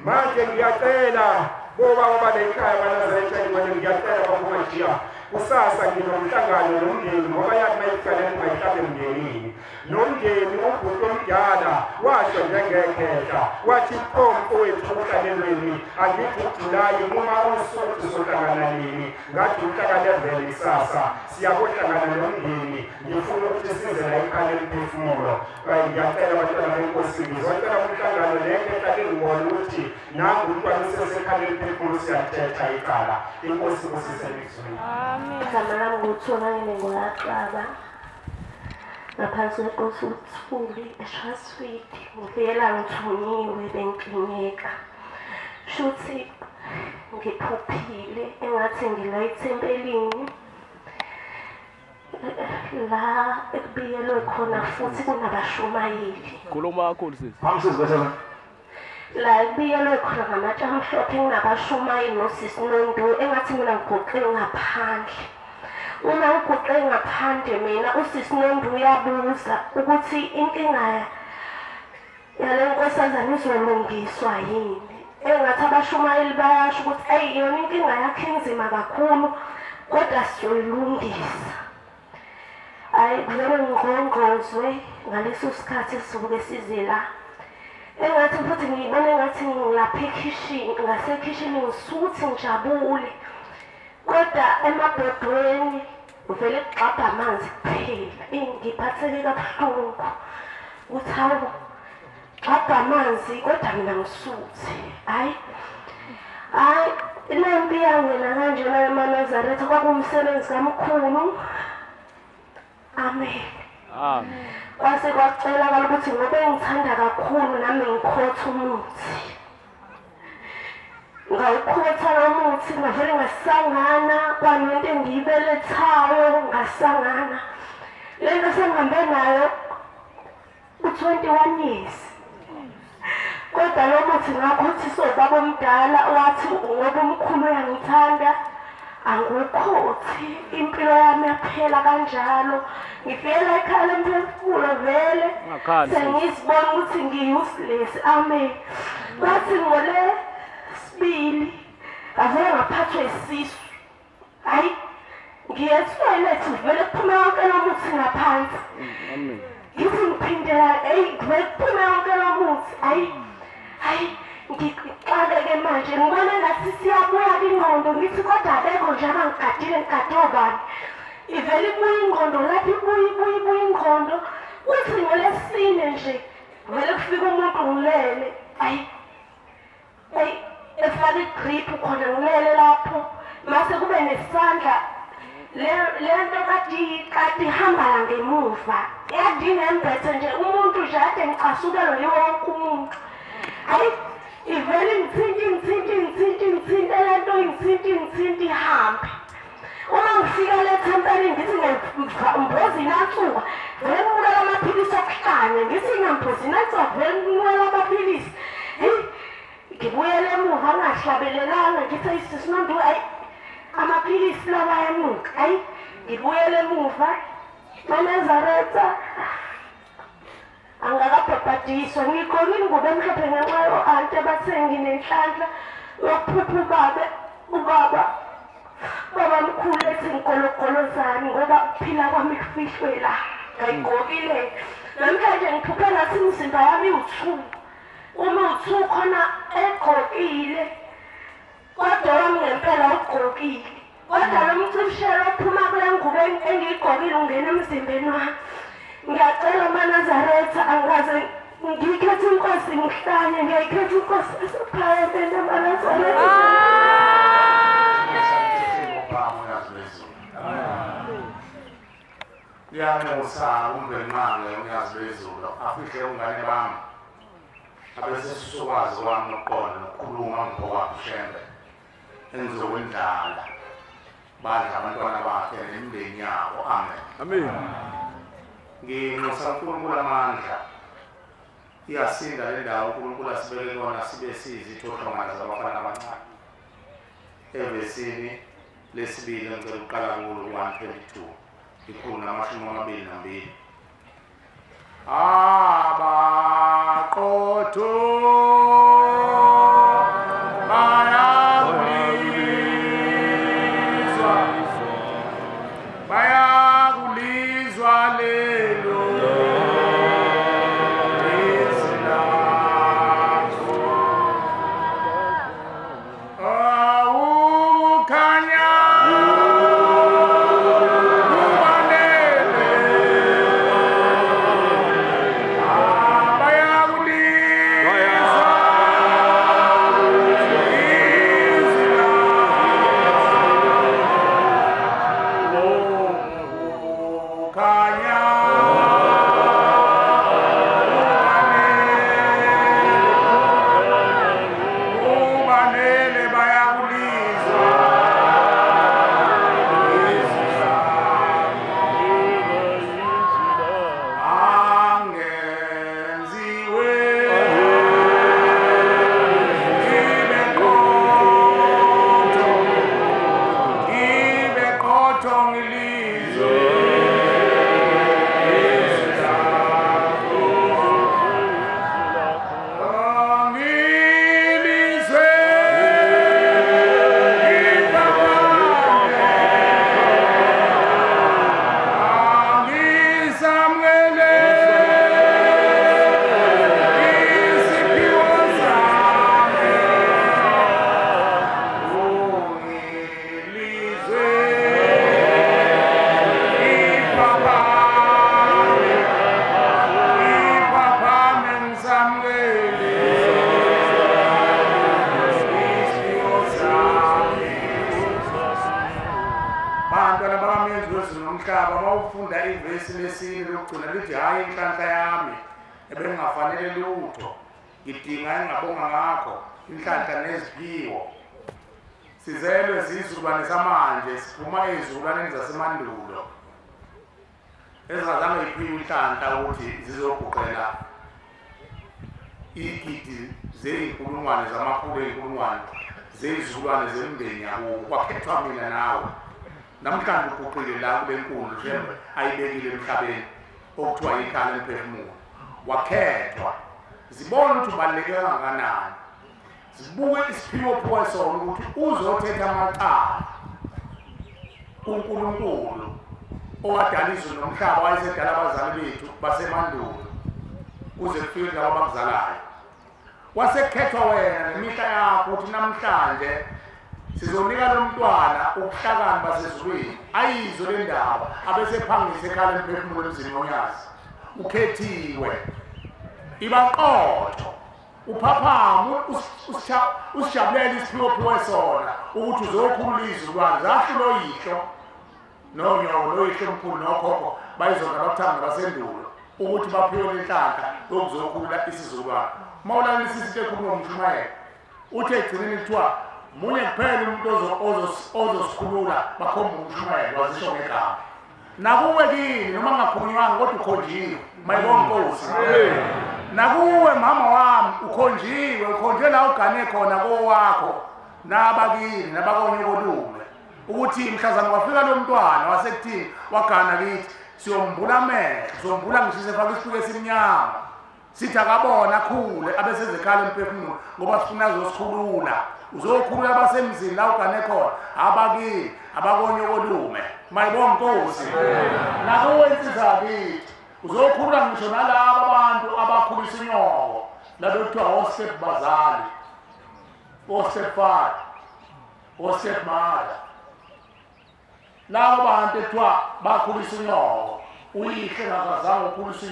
Manje ngiyacela bobaba balekhaya banazaretha ngibone ngiyacela babumajiya kusasa nginomhlangano nomndeni ngoba yathi mayifanele mayihlabe emndenini. Nomndeni ubhuti omdala washo njengekhehla wathi pho mfowethu kuhlalelweni angithi uJulayi uma usuku sizohlangana nini, ngathi umhla-11 kusasa siyakohlangana nomndeni, ngifuna ukuthi size la ekhaya lemphefumulo. Ngiyacela abantwana benkosi ngizocela umhlangano lekhehla lingibone ukuthi nangu umntwana usesekhaya lemphefumulo siyathetha icala. Inkosi kusise ezweni. Igama lami nguThobani Ngwaqaba, ngaphansi kwenkosi uThuli eShaswidi. Ngifike ngithunyiwe bengikinyeka. Shuthi ngiphuphile engathi ngila ethempelini la ekubiyelwe khona futhi kunabashumayeli. Khuluma kakhulu sisi. Phambi sisi. La ekubiyelwe khona ngamatshe amhlophe kunabashumayeli nosisi Nondu, engathi mina ngiguqe ngaphandle. Uma ngiguqe ngaphandle mina usisi Nondu uyabuza ukuthi inkinga yale nkosazana izolungiswa yini. Engathi abashumayeli bayasho ukuthi eyi yona inkinga yakhe inzima kakhulu kodwa sizoyilungisa. Ayi kuvele ngingqongqozwe ngaleso sikhathi sisuke size la. Engathi futhi ngiyibona engathi ngilapha ekhishini, ngasekhishini ngisuthi ngijabule. Kodwa emabhodweni uvele kugxabha amanzi kuphela. Ngiphatheke kabuhlungu ukuthi hawu gxabha amanzi kodwa mina ngisuthi. Hayi hayi lempi yangena kanjena emaNazaretha kwakuwumsebenzi kamkhulu. Amen. Amen. Kwase kwacelakala ukuthi ngoba engithanda kakhulu nami ngikhotha umuthi. Ngawukhotha lo muthi ngavele ngasangana kwanento engiyibelethayo ngasangana. Lento sengihambe nayo u-21 years. Kodwa lo muthi ngakhothiswa ubaba omdala wathi ngoba umkhulu uyangithanda angukhothi, impilo yami yaphela kanjalo. Ngifike ekhaya lemphefumulo vele sengizibona ukuthi ngi-useless. Amen. Kwathi ngole sibili ngavele ngaphathwa isisu. Hayi ngiye etoilet vele kuphume wonke lo muthi ngaphansi. Ngithi ngiphindela eyi vele kuphume wonke lo muthi. Hayi hayi ngixakeke manje ngibona ngathi siyabuya kwingqondo ngithi kodwa abekho nje abangigadile ngigade obani. Ivele ibuye ingqondo lapho ibuye ingqondo. Kuthi ngolesine nje vele kufika umuntu ngilele. Ayi efaka igrip khona ngilele lapho. Mase kube nesandla le nto kade ihamba la ngemuva. Yadinga embethe nje umuntu nje ade ngicasukelwe yiwo wonke umuntu. Ayi ivele ingithinte le nto ingithinte ihambe. Uma ngifika le thempelini ngithi ngiyamboza inatsuka vele ngibukela amaphilisi okuhlanya ngithi ngiyamboza inatsuka vele ngibukela amaphilisi. Heyi ngibuyele emuva ngingahlabelelanga ngithi ayi sisi Nondu ayi amaphilisi lawa ayanuka. Ayi ngibuyele emuva maNazaretha angakabhabhadiswa ngigqoke ingubo emhlophe ngenxa yo-anti abathe nginenhlanhla yokuphupha ubaba baba mkhulu ethi ngigologolozani ngoba kuphila kwami kufihlwe la ngayigqokile. Namhlanje ngiphuphe ngathi imizimba yami iwu-2 uma u-2 khona egqokile kodwa wami ngempela ugqokile kodwa lo mcibishelo ophuma kule ngubo engiyigqokile ungena emzimbeni wami. Ngiyacela maNazaretha angikaze ngiyikhethe inkosi ngihlanye ngiyayikhetha inkosi esephakemeni amaNazaretha. Ngiyanxusa umvelinqange uNyazi lwezulu afihle ungane bami abesesisukwazi kwami nokuqonda nokukhuluma ngokwakhe uShembe engizokwendlala badla abantwana bakhe nemindeni yabo. Amen. Amen. Nginxusa uNkulunkulu amandla. Iyasinda le ndawo uNkulunkulu asibeke kona sibe sizithohlongana zabafana abancane. Evesini lesibili ngicela ukuqala kulo 122 122. Abaqotho bayakulizwa lelo izwi lakho. Awukhanya sizelwe sizukulwane samanje siphuma ezizukulwaneni zasemandulo ezingazange iphiwe inhlanhla ukuthi zizoguqela igidi zeyinkulungwane zamakhulu eyinkulungwane zeyizukulwane zemindeni yakubo. Kwakhethwa mina nawe namhlanje uguqile la kule nkundla Shembe ayibekile emhlabeni okuthiwa ikhala emphefumulo. Wakhethwa zibona ukuthi ubaluleke kangakanani, zibuke isiphiwo phuwe sona ukuthi uzothetha amacala kuNkulunkulu owadala izulu nomhlaba wayesedala abazali bethu basemandulo kuze kufike labo abakuzalayo. Wasekhethwa wena nemihla yakho ukuthi namhlanje Sizonika lo mntwana ubuhlakani basezulwini, ayizwe le ndaba abesephangisa ekhala emphefumulo emzini wonyazi. Ukhethiwe, ibaqotho, uphaphama, usijabulele isiphiwo sona ukuthi uzokhulula izizukulwane zahlula oyihlo nonyoko noyihlo omkhulu nokhokho bayizona abakuthanda basendulo ukuthi baphiwe lenhlanhla yokuzokhulula isizukulwane. Uma ulalelisisa into ekhuluma ngomshumayelo, uthi ekugcineni kuthiwa munye kuphela umuntu ozosikhulula, bakhomba umshumayelo wazisho ngegama. Nakuwe kini noma ngakhulunywanga kodwa ukhonjiwe, mayibonga Nkosi. Nakuwe mama wami ukhonjiwe, ukhonjwe la ugane khona kowakho nabakini nabakonyokolume, ukuthi mhlazana kwafika lo mntwana wasekuthini wagana kithi, siyombula amehlo, siyombula ngisho sefaka isiphuku esimnyama, sithi akabona akhule abesezekhala emphefumulo ngoba sifuna azosikhulula. Uzokhulula abasemzini la ugane khona, abakini abakonyokolume, mayibonga Nkosi. Nakuwe insizwa kithi uzokhulula ngisho nalaba abantu abakhulisa inyoko labo kuthiwa o-step bazali, o-step father, o-step mother, labo bantu ekuthiwa bakhulisa inyoko, uyihle ngakazange ukhulisa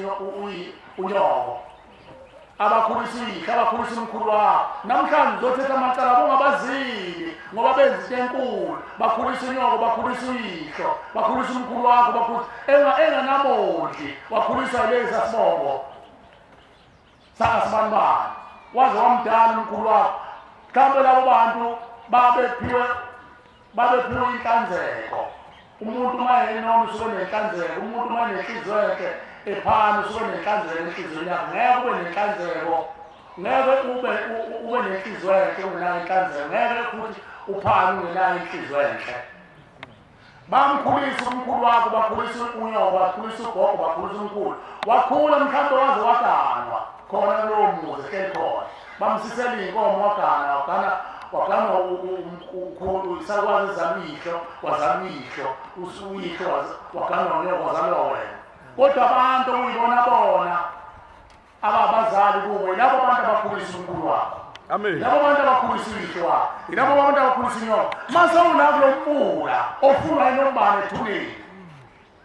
unyoko, abakhulisa uyihle, abakhulisa umkhulu wakho. Namhlanje uzothetha amacala bongabazili ngoba benza into enkulu, bakhulisa unyoko, bakhulisa uyihlo, bakhulisa umkhulu wakho, bakhulisa enganamondli, wakhuliswa yilesi sibongo sakasibanibani, waze wamdala umkhulu wakho. Mhlawumbe labo bantu babephiwe inhlanzeko. Umuntu uma enoma usuke nenhlanzeko, umuntu uma enenhliziyo enhle ephana usuke nenhlanzeko enhliziyweni yakhe. Ngeke ube nenhlanzeko, ngeke ube nenhliziyo enhle ungenayo inhlanzeko, ngeke futhi uphane ungenayo inhliziyo enhle. Bamkhulisa umkhulu wakho, bakhulisa unyoko, bakhulisa ugogo, bakhulisa umkhulu, wakhula mhlawumbe waze waganwa khona kulowo muzi ehleli khona, bamsisela iy'nkomo wagana wagana umkhulu, isakwazi ezala uyihlo, wazala uyihlo, uyihlo wagana unyoko, wazalwa wena. Kodwa abantu okuyibona bona ababazali kubo yilabo bantu abakhulisa umkhulu wakho, labo bantu abakhulisa uyihlo wakho, yilabo bantu abakhulisa unyoko. Mase ula kulo mfula ofunwa inombane ethuneni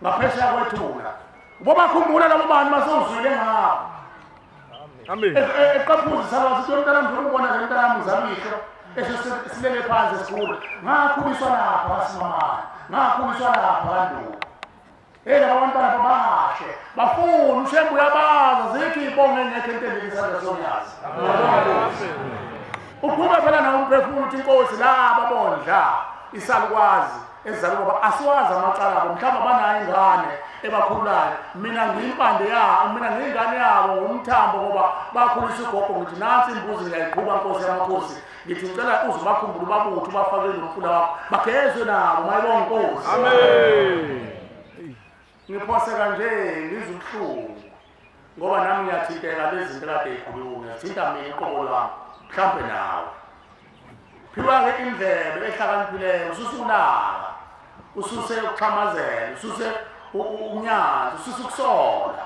ngaphesheya kwethuna, ubobakhumbula labo bantu mase uzwile ngabo. Eqaphuza isakwazi ukuthi mntanami ngifuna ukubona le mntanami ngizama uyihlo esho silele phansi esikhulu, ngakhuliswa lapha kaSimamane, ngakhuliswa lapha kaNduku. Hey, laba bantwana babahle bafuna uShembe uyabaza, zithi ibonge engekho entembeni isandla sonyazi. Uphuma phela nawo umphefumulo uthi Inkosi laba bondla isalukwazi ezalwa baba, asiwazi amacala abo, mhlawumbe abanayo ingane ebakhululayo. Mina ngiyimpande yabo, mina ngiyingane yabo ngumthambo ngoba bakhulisa ugogo. Ngithi nansi imbuzi ngiyayiqhuba Nkosi yamakhosi, ngithi ngicela uze ubakhumbule ubabuthe ubafake nomfula wakho bagezwe nabo, mayibonga Nkosi. Amen. Ngiphoseka nje ngizwe ubuhlungu ngoba nami ngiyathinteka lezi zinto kade yikhulunywa, ngiyathinta mina iqobo lwami mhlawumbe nawe. Phiwa-ke indlebe ehlakaniphileyo, ususe ulaka, ususe ukuxhamazela, ususe unyazi, ususe ukusola,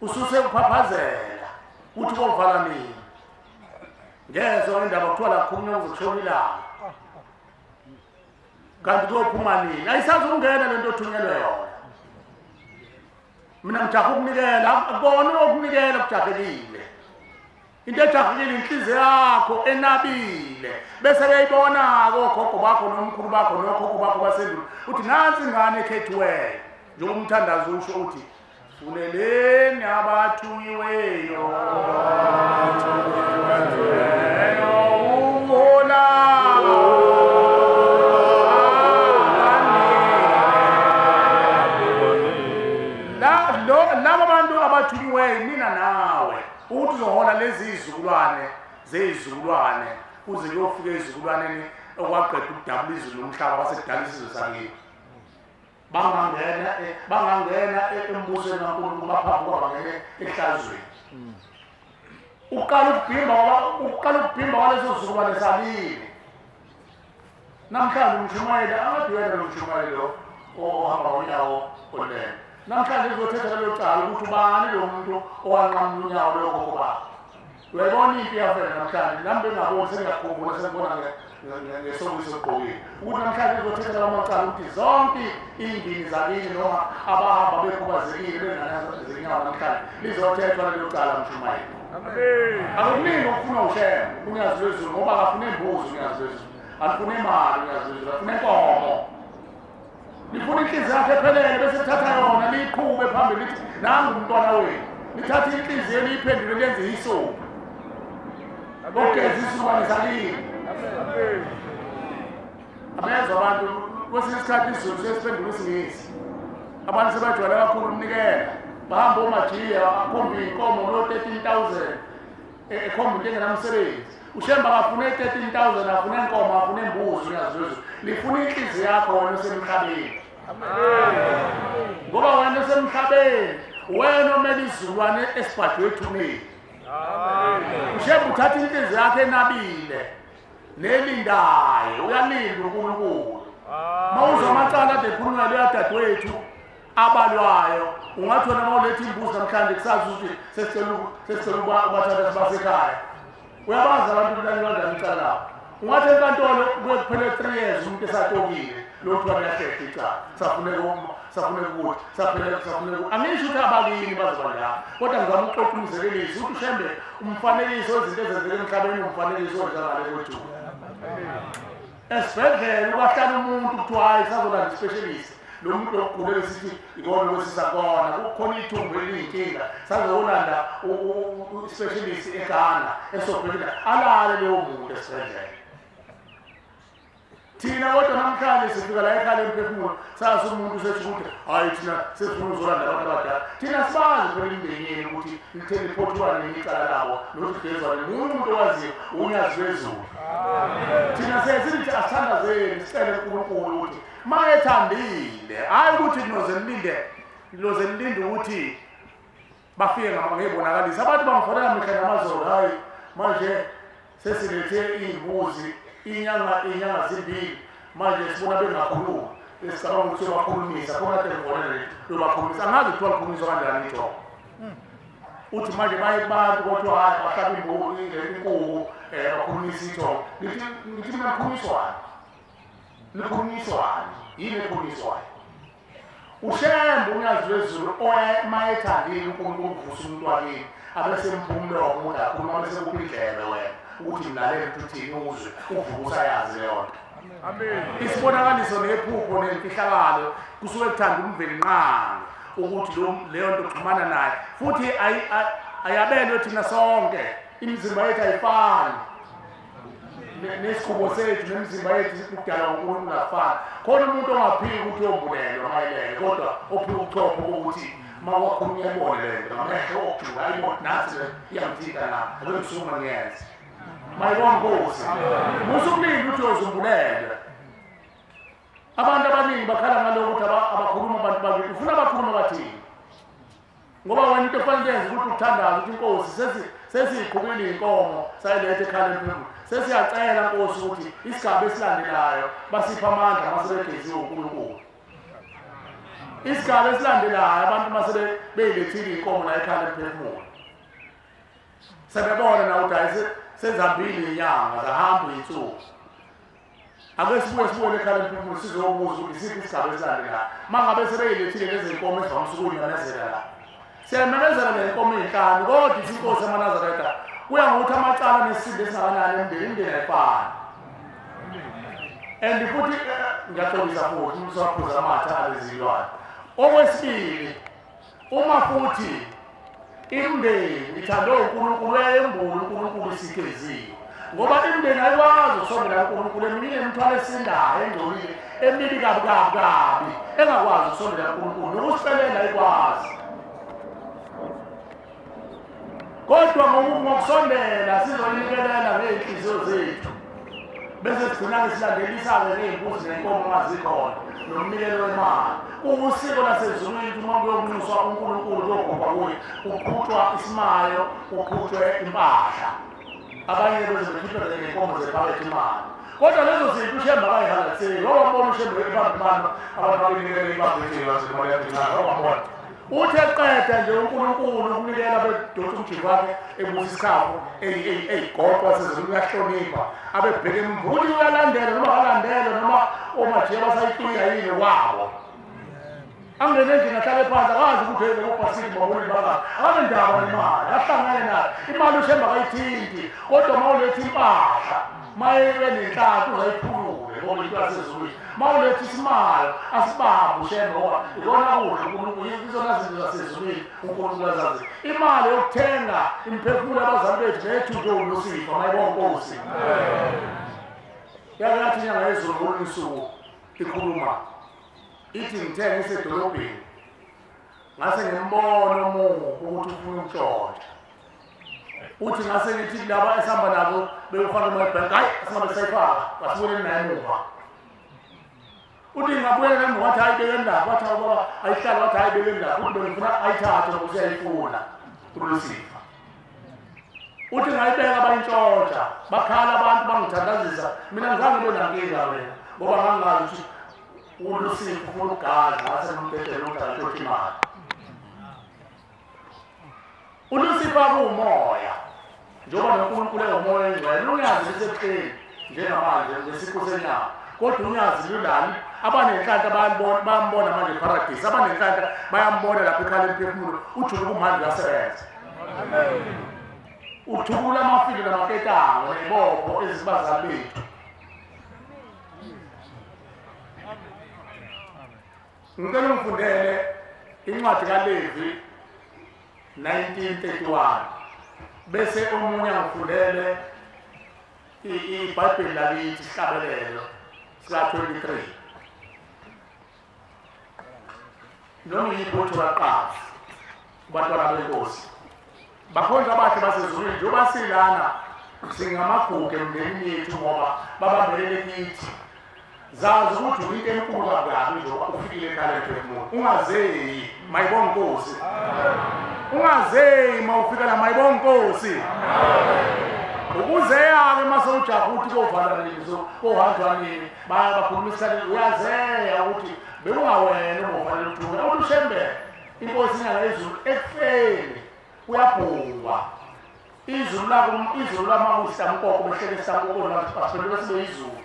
ususe ukuphaphazela uthi kovala nini. Ngezwa indaba kuthiwa la kukhulunywa kuzokushona ilanga, kanti kuyophuma nini? Ayisazi ukungena lento othunyelwe yona. Mina ngijaha ukunikela, akubona ukunikela kujahekile. Into ejahekile inhliziyo yakho enabile, bese beyibona-ke okhokho bakho nomkhulu bakho nokhokho bakho basendulo, uthi nansi ingane ekhethiweyo. Njengoba umthandazo usho uthi funeleni abathunyiweyo uhola. Laba bantu abathunyiweyo mina nawe, ukuthi uzohola lezi izizukulwane zeyizukulwane kuze kuyofika ezizukulwaneni okwaqeda ukudabula izulu nomhlaba kwasekudala isizwe sakini. Bangangena embusweni kaNkulunkulu, baphambuka bangene ehlazweni. Uqala ukubhimba kwaleso sizukulwane sabili. Namhlanje umshumayeli angathi wena lo mshumayeli lo ohamba ngonyawo olele, namhlanje uzothetha lelo cala ukuthi ubani lo muntu owanqamula unyawo lokhokho bakhe. Uyayibona impi yavela namhlanje, nami bengaboni sengiyakhumbula sengibona ngesokisi ogqokile ukuthi namhlanje izothetha lamacala ukuthi zonke iy'ndini zakini noma abahamba bekhubazekile bengenazinyawo namhlanje lizothethwa lelo cala mshumayeli. Akukuningi okufuna uShembe uNyazi lwezulu, ngoba akafune imbuzi uNyazi lwezulu, alifune imali uNyazi lwezulu, alifune inkomo. Lifuna inhliziyo yakhe ephelele bese lithatha yona liyiqhube phambili lithi nangu umntwana wenu. Lithathe inhliziyo liyiphendule liyenze isophu. Ogeza isizukulwane sakini. Abezwa abantu kwesinye isikhathi isiZulu sesiphendula isiNgisi. Abantu sebajwayele kakhulu ukunikela. Bahamba omajiya akhombe inkomo no-13,000 ekhomba into engenamsebenzi. uShembe akafune 13,000, afune inkomo, afune imbuzi uNyazi lwezulu. Lifuna inhliziyo yakho wena osemhlabeni. Ngoba wena osemhlabeni wena omele isizukulwane esibhajwe ethuneni. uShembe uthatha inhliziyo yakhe enabile nelindayo, uyalinda uNkulunkulu. Mawuzwa amacala ade ekhulunywa leya dadewethu abalwayo, ungathi wena mawuletha imbuzi namhlanje kusazi ukuthi sesicela ukubathatha sibasekhaya. Uyabazi abantu kulandelwa kanjani icala labo. Ungathi enkantolo kuye kuphele 3 years umuntu esatokile lo kuthiwa kuyahlehla icala, safuneka ukuthi safuneka. Angisho ukuthi abakini bazoba njalo, kodwa ngizama ukuxoxa umzekeliso ukuthi uShembe umfanekiso wezinto ezenzeka emhlabeni, umfanekiso wenzakale kwethu. Esibhedlela kwahlala umuntu kuthiwa hayi sazolanda i-specialist, lo muntu ogulele sithi ikona kwesisakona kukhona ithumbu eliyinkinga, sazolanda i-specialist eGhana esobhekile alale leyo muntu esibhedlela. Thina kodwa namhlanje sifika la ekhaya lemphefumulo sazi umuntu sethi ukuthi hayi thina sesifuna uzolanda abantu abadala. Thina sibazi phela imindeni yenu ukuthi lithe liphothulwa nini icala labo nokuthi ligezwa nini. Umuntu owaziyo uNyazi lwezulu. Thina sesithi asithandazeni sicele uNkulunkulu ukuthi mayethandile, hayi ukuthi niloze nilinde ukuthi bafike ngey'bonakalisa. Abantu bangifonela mihla namazolo, hayi manje sesilethe iy'mbuzi inyanga zimbili manje sibona bengakhulumi, esicabanga ukuthi uyobakhulumisa khona kade ngifonele uyobakhulumisa. Angazi kuthiwa likhulunyiswa kanjani ithongo. Uthi manje baye kubantu kodwa hayi bahlaba inkuku bakhulumisa ithongo. Ngithi mina likhulunyiswani? Likhulunyiswani? Yini ekhulunyiswayo? uShembe uNyazi lwezulu mayethandile uNkulunkulu uvusa umuntu wakini abese mphumule wamuntu akhuluma bese kuphi indlebe wena ukuthi mlalele uthini uzwe uvuka usayazi leyo nto. Isibonakaliso nephupho nemfihlakalo kusuke kuthanda uMvelinqangi ukuthi leyo nto uxhumana naye, futhi ayabelwe thina sonke. Imizimba yethu ayifani, nesikhubo sethu nemizimba yethu kudalwa uNkulunkulu ngafani. Khona umuntu ongaphiki ukuthi uyombulelwa mayelele, kodwa ophika uchopho ukuthi mawakhulunywa ibone le nto ngamehlo okujula ayibone nathi iyamthinta na ake ngisukuma ngiyenze. Mayibonga Nkosi. Musukulinda ukuthi uyozumbulelwa. Abantu abaningi bakhala ngalokho ukuthi abakhuluma abantu bakithi, ufuna bakhuluma bathini? Ngoba wena into efanele yenze ukuthi uthandaze ukuthi Inkosi sesiyiqhubile inkomo sayiletha ekhaya lemphefumulo, sesiyacela Nkosi ukuthi isigaba esilandelayo basiphe amandla masebegeziwe uNkulunkulu. Isigaba esilandelayo abantu mase beyilethile inkomo la ekhaya lemphefumulo, sebebona na ukuthi hayi sezihambile inyanga zahamba iy'nsuku, ake sibuye sibuyele ekhaya lemphefumulo sizobuza ukuthi isiphi isigaba esilandelayo. Uma ngabe sebeyilethile lezi nkomo esivamise ukuyimemezela la, siyayimemezela le nkomo ey'nhlanu, kodwa ithi inkosi yamaNazaretha kuya ngokuthi amacala nesisindo esingakanani emndeni, imindeni ayifani. And futhi ngiyaxolisa futhi umuntu usewaphuza amathe alezilwane. Okwesibili, uma futhi imindeni ithandwe uNkulunkulu uyayembula uNkulunkulu isigeziwe, ngoba imindeni ayikwazi ukusondela kuNkulunkulu, eminye imithwalo esindayo engcolile emibi kabi kabi kabi engakwazi ukusondela kuNkulunkulu, nokusicelela ayikwazi. Kodwa ngokusondela sizonikelela ngey'nhliziyo zethu bese sigcina-ke silandelisa-ke ngey'mbuzi nenkomo ngazikhona nomnikelo wemali. Kuwusiko lasezulwini ukuthi uma kuyokunxuswa uNkulunkulu kuyogubha kuye kuqhutshwa isimayo, kuqhutshwe impahla. Abanye beze bekhiphe ngenkomo zephakethe imali, kodwa lezo zinto uShembe akayihalaliseli. Wabona uShembe ebamba imali abantu babenikele ibambethile imali yadingayo, wabona. Uthe qeda nje uNkulunkulu ukunikela bedonsa umjiko wakhe ebusa isikhafo eyigoqwa sezulu uyahlonipha abebheke emvuthi uyalandela noma akalandela noma omajiya basayicika yini wabo. Angene endlini ahlale phansi akazi ukuthi lokubhasiki baholi baka akanendaba nemali ahlangane nayo imali uShembe akayithinti kodwa mawuletha impahla mayibe nenhlanhla uzayiphulule ngoba into yasezulwini mawuletha isimalo asibambe uShembe ngoba ikona kudla uNkulunkulu izona zinto zasezulwini uNkulunkulu azazi imali yokuthenga imphefumulo yabazali bethu nethunjwe uLusifa mayibonke Nkosi. Yake yathi inyanga yezulu ngolunye usuku ikhuluma ithi ngithe ngisedolobheni ngase ngimbona omubi ukuthi ufuna ukutshontsha. Uthi ngase ngithi kulaba esihamba nabo beyofaka imali ebhenki, hayi asingabe sayifaka, asibuyeleni naye emuva. Uthi ngingabuyela emuva wathi hayi bekeni lapho, wathi hawu baba ayihlale, wathi hayi bekeni lapho, uthi bengifuna ayithathe ngoba useyayifuna uLusifa. Uthi ngayibeka bayintshontsha, bakhala abantu bangithandazisa, mina ngizange ngibe nankinga mina ngoba ngangingazi ukuthi uLusifa ufuna ukugadla ngase ngimdedele ukuthi akantshontshe imali. uLusifa kuwumoya njengoba noNkulunkulu engumoya engcwele unyazi lisebuhleni njengamanje ngesiqu senyama kodwa unyazi lulani abanenhlanhla bayambona manje eparadisi abanenhlanhla bayambona lapho ekhala emphefumulo ujuluka umhandi uyasebenza uthukula amafili namaketango nebopho ezibazali bethu. Ngicela ungifundele incwadi kaLevi 1931 bese omunye angifundele iBhayibheli lakithi isihlabelelo sika 23 noma yiphi laqala kubantwana benkosi bakhonza abahle basezulwini njengoba silana singamagugu emndenini yethu ngoba babambelele kithi. Zazi ukuthi uyinto enkulu kabi njengoba ufikile ekhaya lemphefumulo ungazeyi mayibonge Nkosi. Ungazeyi mawufika la mayibonge Nkosi. Ukuzeya-ke mase ujaha ukuthi kovala nini kohanjwa nini bakhulumisana uyazeya ukuthi bekungawena obofanele uthuke uthi uShembe inkosi inyanga yezulu ekufeni uyabhuwa izulu lako izulu lamakusitamkoko behlele esitamkoko basiphenduka sibe izulu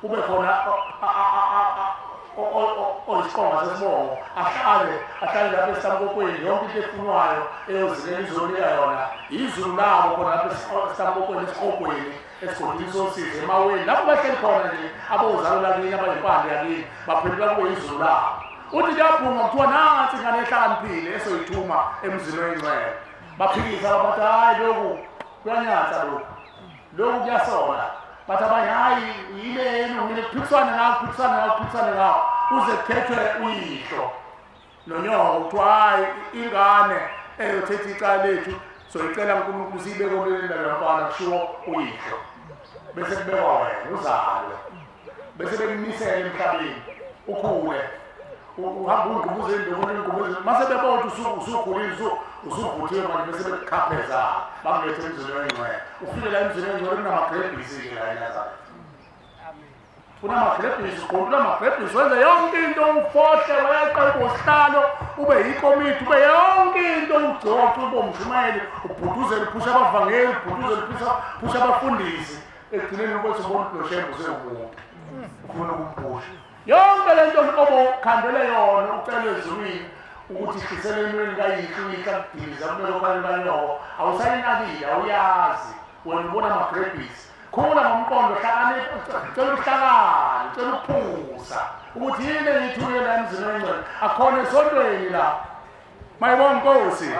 kube khona oyisiqonga sesibongo ahlale lapho esitamkokweni yonke into efunwayo eyozilela izonika yona izulu labo khona lapho esitamkokweni esiqogweni esigodini sosizi emaweni lapho bahleli khona nje abozalo lakini abayimpande yakini baphendula kube izulu labo. Uthi kuyabhunga kuthiwa nansi ingane ehlakaniphile esoyithuma emzini oyingcwele baphikisa bathi hayi lokhu kuyanyatsa lokhu kuyasola bathi abanye hayi yileni ngile kuphikiswane ngawo kuze kukhethwe uyihlo nonyoko kuthiwa hayi ingane eyothetha icala lethu soyicela uNkulunkulu siyibeke omlelweni lomfana kushiwo uyihlo bese kubekwa wena uzalwe bese bekumisele emhlabeni ukhule uhamba ungqubuze indoko mase bebona ukuthi usukhulile usuvuthiwe manje bese bekukhapheza bakulethe emzini oyingcwele ufike la emzini oyingcwele kunamagrebhisi-ke la eNazaretha kunamagrebhisi ugqoka amagrebhisi wenze yonke into ufohle weqe ube usihlalo ube yikomiti ube yonke into ugcoce ube umshumayeli ubhuduzele uphusha abavangeli ubhuduzele uphusha abafundisi ekugcineni ukuthi ubona ukuthi noShembe usewumuntu ufuna ukumphusha yonke le nto obokhandele yona ucela ezulwini ukuthi ihlisele entweni kayihlo uyihla kudiliza kumele okhaleni kanyoko awusayinakile awuyazi wena ubona amagrebhisi khula ngomqondo hlakanipha cela ubuhlakani cela ukuphuza ukuthi yini engiyithuke la emzini oyingcwele akhona esontweni la mayibonge Nkosi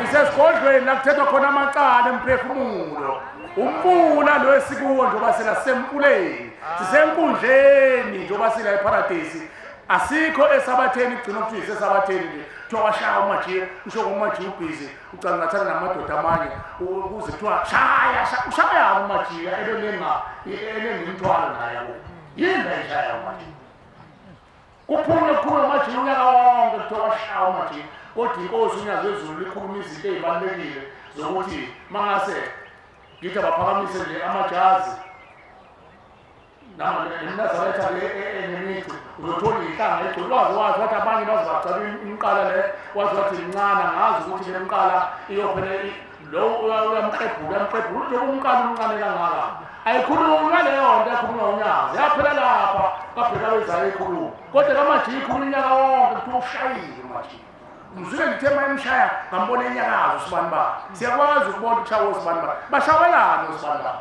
isesigodlweni la kuthethwa khona amacala emphefumulo umfula lo esikuwo njengoba sila sisemfuleni sisenkundleni njengoba sila eparadisi asikho esabatheni kugcina kuthiwa isesabatheni nje kuthiwa washaya umajiya usho ngomajiya ubhizi ucangathana namadoda amanye ukuze kuthiwa shaya ushayani umajiya ebenengemthwalo naye yabo yini layishaya umajiya kuphume kukhulume umajiya unyaka wonke kuthiwa washaya umajiya kodwa inkosi unyazi wezulu likhuluma izinto ey'balulekile zokuthi mangase ngithi abaphakamise nje amajazi nemnazaretha enemicu Uzothola inhlanga egcwele wazi wazi wathi abanye baze bagcaba imqala le wazi wathi incane ngazi ukuthi le mqala iyophela lo uyamqebhula uyamqebhula njengoba umqala umncane kangaka. Ayikhulunywa leyo nto ekhulunywa uNyazi yaphela lapha kabheka bezayo ikhuluma kodwa kaMajiya ikhuluma unyaka wonke kuthiwa ushayile uMajiya. Ngizwe ngithe uma emshaya ngambona enyakazo usibani bani. Siyakwazi ukubona ukushawa osibani bani. Bashawelana osibani bani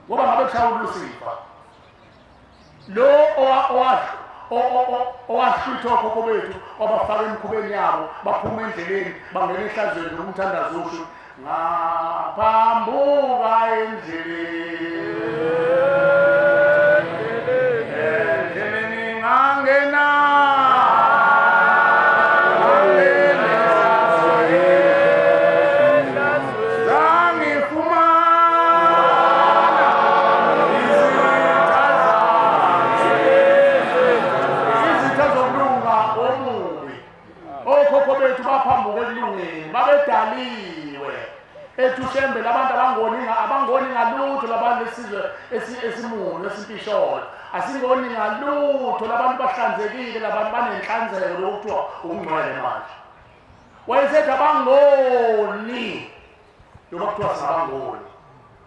ngoba ngabe kushawa uLucifer lo owahlutha okhokho bethu wabafaka emikhubeni yabo baphuma endleleni bangena ehlazweni lokumthandazo usho ngaphambuka endleleni endleleni ngangena babedaliwe ethushembe labantu abangoni ngalutho labantu lesizwe esimunu esimpisholo asingoni ngalutho labantu bahlanzekile labantu banenhlanzeko lokuthiwa ukungcwele manje wayesethi abangoni noma kuthiwa singabangoni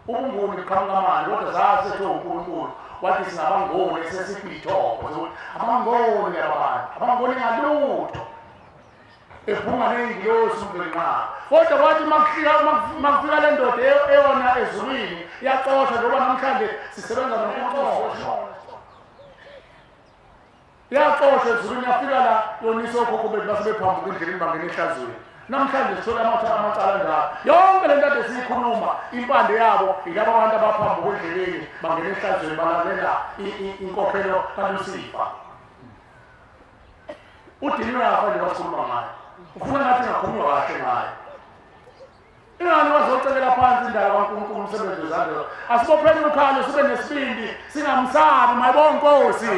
ubungoni buqhamuka manje kodwa zasethiwe uNkulunkulu wathi singabangoni esesiphi ithopho abangoni laba bantu abangoni ngalutho ephuma neyingilosi uMvelinqangi kodwa kwathi makufika le ndoda eyona ezulwini iyaxoshwa njengoba namhlanje sisebenza nokuxoshwa iyaxoshwa ezulwini yafika la yonisa okhokho bethu basebephambuka endleleni bangena ehlazweni namhlanje sithola amacala njalo yonke le nto ade siyikhuluma impande yabo yilabo bantu abaphambuka endleleni bangena ehlazweni balalela inkokhelo kaLucifer. Udiniwe yafa nje basikhuluma ngayo ufuna ngathi ngakhulunywa kahle ngayo ingani wazocekela phansi indaba kaNkulunkulu umsebenzi wezandla. Asibopheni ukhalo sibe nesibindi singamsabi mayibonga Nkosi.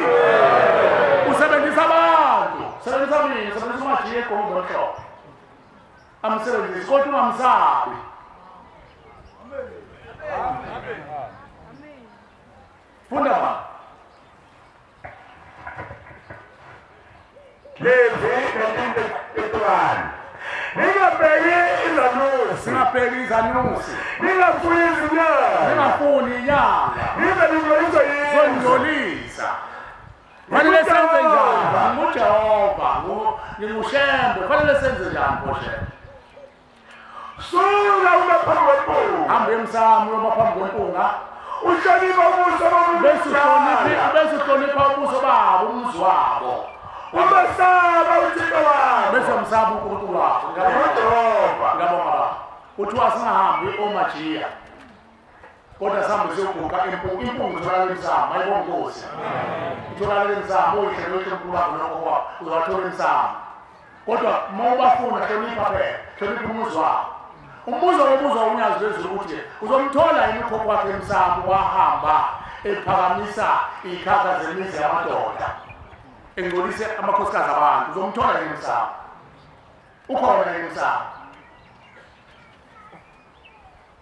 Usebenzisa abantu usebenzisa mina usebenzisa uMajiya egqoke ngomhlophe amsebenzisi kodwa ungamsabi. Funda ba Levi 19:31 ningabheki izanusi singabheki izanusi ningafuni izinyanga ningafuni inyanga nize ningcolise zongcolisa. Fanele senze njani? NguJehova nginguShembe fanele senze njani pho Shembe? Suka uma phambi kwempunga hamba emsamo uma phambi kwempunga uhlonipha ubuso bese uhlonipha ubuso babo umuzi wabo umesaba uThixo wakho bese umsaba uNkulunkulu wakho. NguJehova ngiyabonga baba. Kuthiwa singahambi oMajiya kodwa sihambe siyoguqa impunga itholakala emsamo ayibonga Nkosi itholakala emsamo uyihlelo uNkulunkulu wakho nokho kwakho uzowathola emsamo kodwa uma ubafuna hlonipha phela hlonipha umuzi wakho. Umbuzo wobuzwa uNyazi lwezulu ukuthi uzomthola yini ukhokho wakhe emsamo wahamba ephakamisa ikhakha zemizi yamadoda engcolise amakhosikazi abantu uzomthola yini emsamo? Ukhona yini emsamo?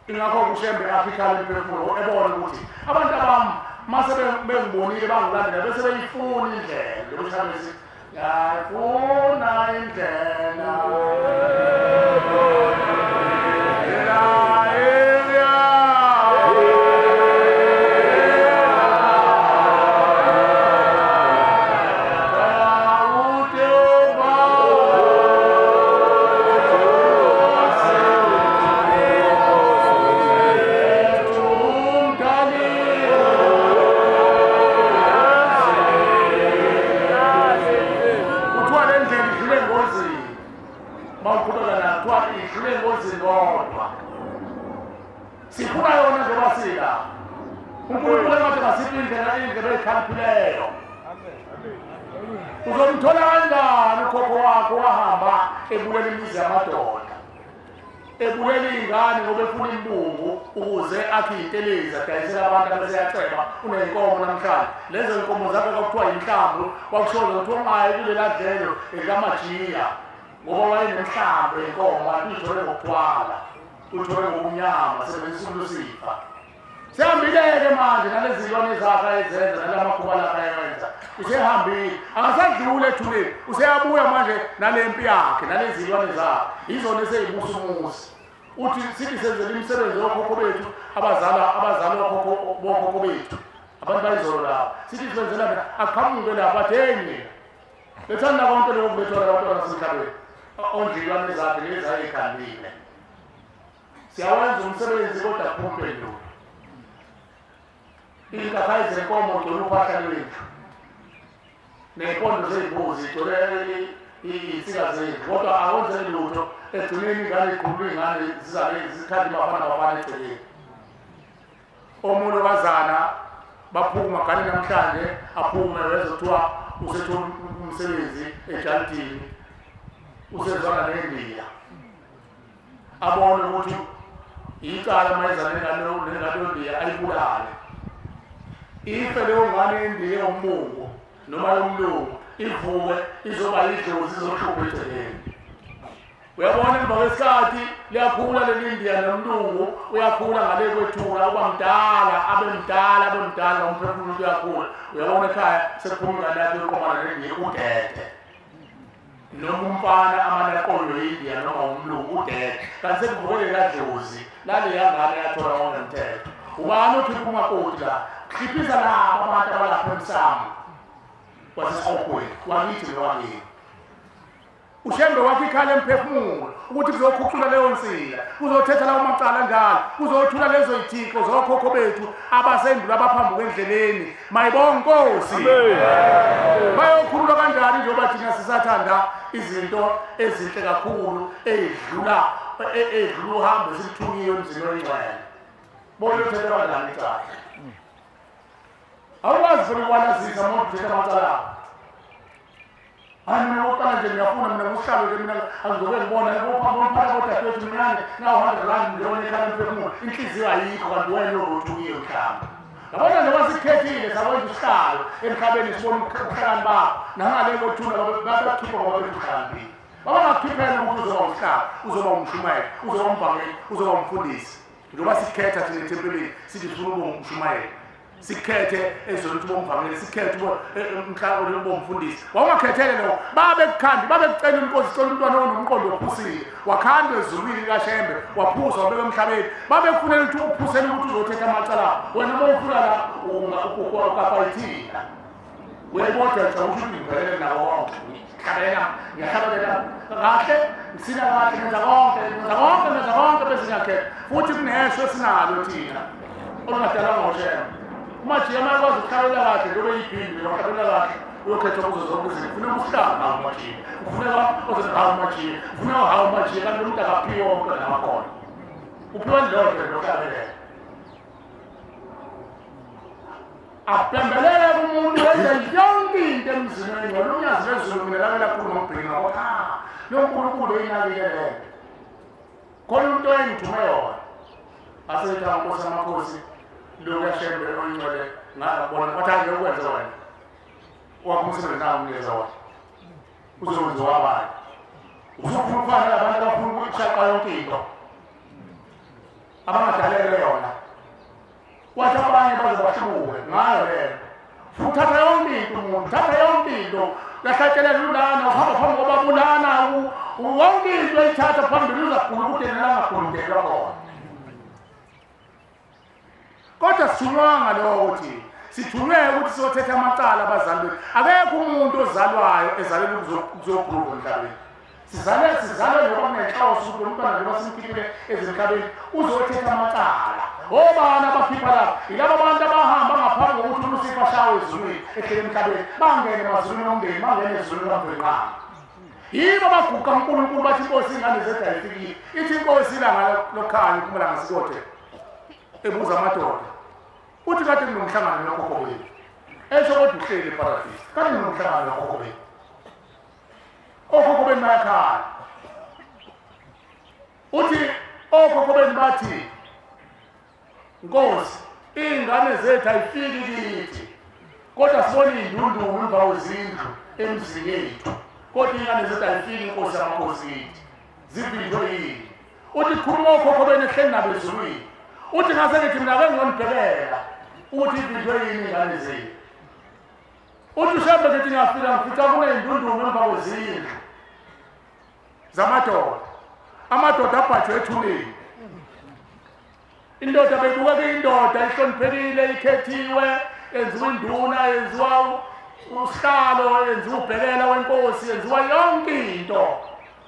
Ingakho uShembe Afrika lemphefumulo ebona ukuthi abantu abami mase bengibonile bangilandela bese beyifuna indlela lokuthi ngiyayifuna indlela sifuna yona njengoba sila uNkulunkulu engathi ngasiphi indlela indlela ekhaliphileyo. Uzomthola kanjani ukhokho wakho wahamba ebukela imizi yamadoda ebukela iy'ngane ngoba efuna imbungu ukuze akhe iy'ntelezi adayisele abantu abeseyaceba uney'nkomo namhlanje lezo y'nkomo zakhe kwakuthiwa yinhlambu kwakushoza kuthiwa ungayi kulela dlelo elikaMajiya ngoba wayenemhlambi yenkomo uyithole ngokuthwala uthole ngokumnyama sebenzisa uLucifer. Sehambile-ke manje nalezi zilwane zakhe ayezenza nalamakhuba lakhe ayewenza. Usehambile, akasadluli ethuneni, useyabuya manje nale mpi yakhe nalezi zilwane zakhe. Yizona eseyibusa umuzi. Uthi sithi senzele imisebenzi yokhokho bethu, abazala bokhokho bethu. Abantu bayizolo labo. Sithi senzela mina aqhamuke lapha athi hey mina. Lethanda konke lokho kulethwa labantwana basemhlabeni. Ondlilwane zakhe lezi ayikhandile. Siyawenza umsebenzi kodwa phumpendulo. Inkakhayi zenkomo gcwele uphahla lwethu. Ney'mpondo zey'mbuzi gcwele iy'nsika zethu. Kodwa akwenzeki lutho egcineni ingane ikhululwe ingane zizabe zikhathi bafana bafana egcekeni. Omolokazana baphuma gane namhlanje aphume wezothiwa usethola umsebenzi ejalidini usezwana nendiya. Abone ukuthi icala mayezana nengane yondiya ayibulale. Ife leyo ngane yendiya yombungu noma yomlungu ivuke izoba yidlozi izohlupha egcekeni. Uyabona emva kwesikhathi liyakhula leli ndiya nomlungu uyakhula ngale kwethula uba mdala abe mdala abe mdala umphefumulo uyakhula. Uyabona ekhaya sekuphuma ingane yakhe yoqomana nendiya udede. Noma umfana amane aqondwe yindiya noma umlungu udede. Kanti sekuvuke lela dlozi laleya ngane yathola ngonemthetho. Ubani okhipha umakoti la? Khiphisa laba abantu abalapha emsamo wasesiqoqweni wakithi nowakini. Ushembe wakhe ikhala emphefumulo ukuthi kuzokhucula leyo nsila, kuzothetha lawo macala njalo, kuzothula lezo yithixo zokhokho bethu abasendula abaphambuka endleleni. Mayibonge Nkosi. Bayokhululwa kanjani njengoba thina sisathanda izinto ezinhle kakhulu ey'dlula uhambo esithunyiwe emzini oyingcwele. Bona uthetha kanjani icala? Awukwazi phela ukwalazisa uma uthetha amacala akho. Hayi mina oqala nje ngiyafuna mina ngusihlalo nje mina angizobe ngibona umphatha kodadewethu mina nawu 100 rand ngiyona ekhala emphefumulo inhliziyo ayikho kanti wena uruthukiwe mhlawumbe. Yabona njengoba sikhethile sakwenza usihlalo emhlabeni sibona ubuhlakani bakho nangale kothuna babakhipha ngoba behlakaniphile. Babangakukhiphela ukuthi uzoba usihlalo, uzoba umshumayeli, uzoba umvangeli, uzoba umfundisi. Njengoba sikhetha thina ethempelini sithi sifuna ukuba umshumayeli. Sikhethe ezweni ukuthi bomvangeli, sikhethe umhlaba bomfundisi. Wawungakhethele lokho, babekukhandi, babekucela inkosi, cela umntwana onomqondo ophusile. Wakhandwa ezulwini likaShembe, waphuza wabeka emhlabeni. Babekufunela ukuthi uphusele ukuthi uzothetha amacala. Wena uma ufuna la ukapayithina. Uyayibodwa nje ukuthi ngiphelele nawo wonke. Ngihlabelela, ngiyahlabelela kahle, ngisina kahle, ngenza konke, ngenza konke, ngenza konke bese ngiyakhetha. Futhi kunesho esinalo thina olungadalwanga ngoShembe. Umajiya uma ekwazi ukuhlabelela kahle njengoba eyibhimbi wahlabelela kahle uyokhethwa kuzo zonke izinto. Kufuneka usihlalo hawu umajiya, kufuneka ozothi hawu umajiya, kufuneka hawu umajiya kanti lo muntu akaphiwe wonke namakhono. Uphiwa ndodwa nokuhlabelela. Apembelele kumuntu wenze yonke into emzini oyingcwele. Unyazi lwezulu mina lake lakhuluma ngobheki ngakho lo Nkulunkulu oyinakile le nto. Khona umuntu oyengithume yona. Asethi Nkosi amakhosi lokhu yaShembe oyingcwele ngabona kwathi angeke ukwenze wena. Wakho umsebenzi nawo umnikeza wona. Uzokwenziwa abanye. Usufuna ukufana nabantu abafuna ukushaqa yonke into. Abangadalelwe yona. Kwathi abanye baze bahluke ngayo lento. Futhi thatha yonke into umuntu, thatha yonke into. Uyahlatshelela ulana, uhamba phambi kobaba ulana, wonke into oyithatha phambili uzagula ukuthi yena angagulundelwa khona. Kodwa sithunywanga lokho thina. Sithunywe ukuthi siyothetha amacala abazali bethu. Akekho umuntu ozalwayo ezalelwe ukuzokhuluma emhlabeni. Sizalwe njengoba kunenhloso ukuthi umntwana njengoba simkhiphile ezemhlabeni uzothetha amacala. Obani abakhipha lapha? Yilabo abantu abahamba ngaphambi kokuthi uLusifa ashawe ezulwini ehlele emhlabeni, bangene emazulwini omndeni, bangene ezulwini kaMvelinqangi. Yibo abaguqa uNkulunkulu bathi inkosi ingane zethu ayifikile. Ithi inkosi ilanga lokukhanya uPhumalanga Sikothe ebuza amadoda. Uthi kade kunomhlangano nokhokho bethu. Esho kodwa uhleli eparadisi. Kade kunomhlangano nokhokho bethu. Okhokho benu bayakhala. Uthi okhokho benu bathi Nkosi, iy'ngane zethu ayifiki kithi. Kodwa sibona iy'ndunduma emva kwezindlu emzini yethu. Kodwa iy'ngane zethu ayifiki inkosi yamakhosi kithi. Zivinjwe yini? Uthi khuluma okhokho benu ehleli nabo ezulwini. Uthi ngase ngithi mina ake ngiyonibhekela ukuthi ivinjwe yini ingane zenu. Uthi uShembe ngithi ngiyafika ngifica kuney'ndundumo emva kwezindlu zamadoda. Amadoda abhajwe ethuneni. Indoda beyibukeka indoda ihloniphekile, ikhethiwe, yenziwa induna, yenziwa usihlalo, yenziwa ubhekela wenkosi, yenziwa yonke into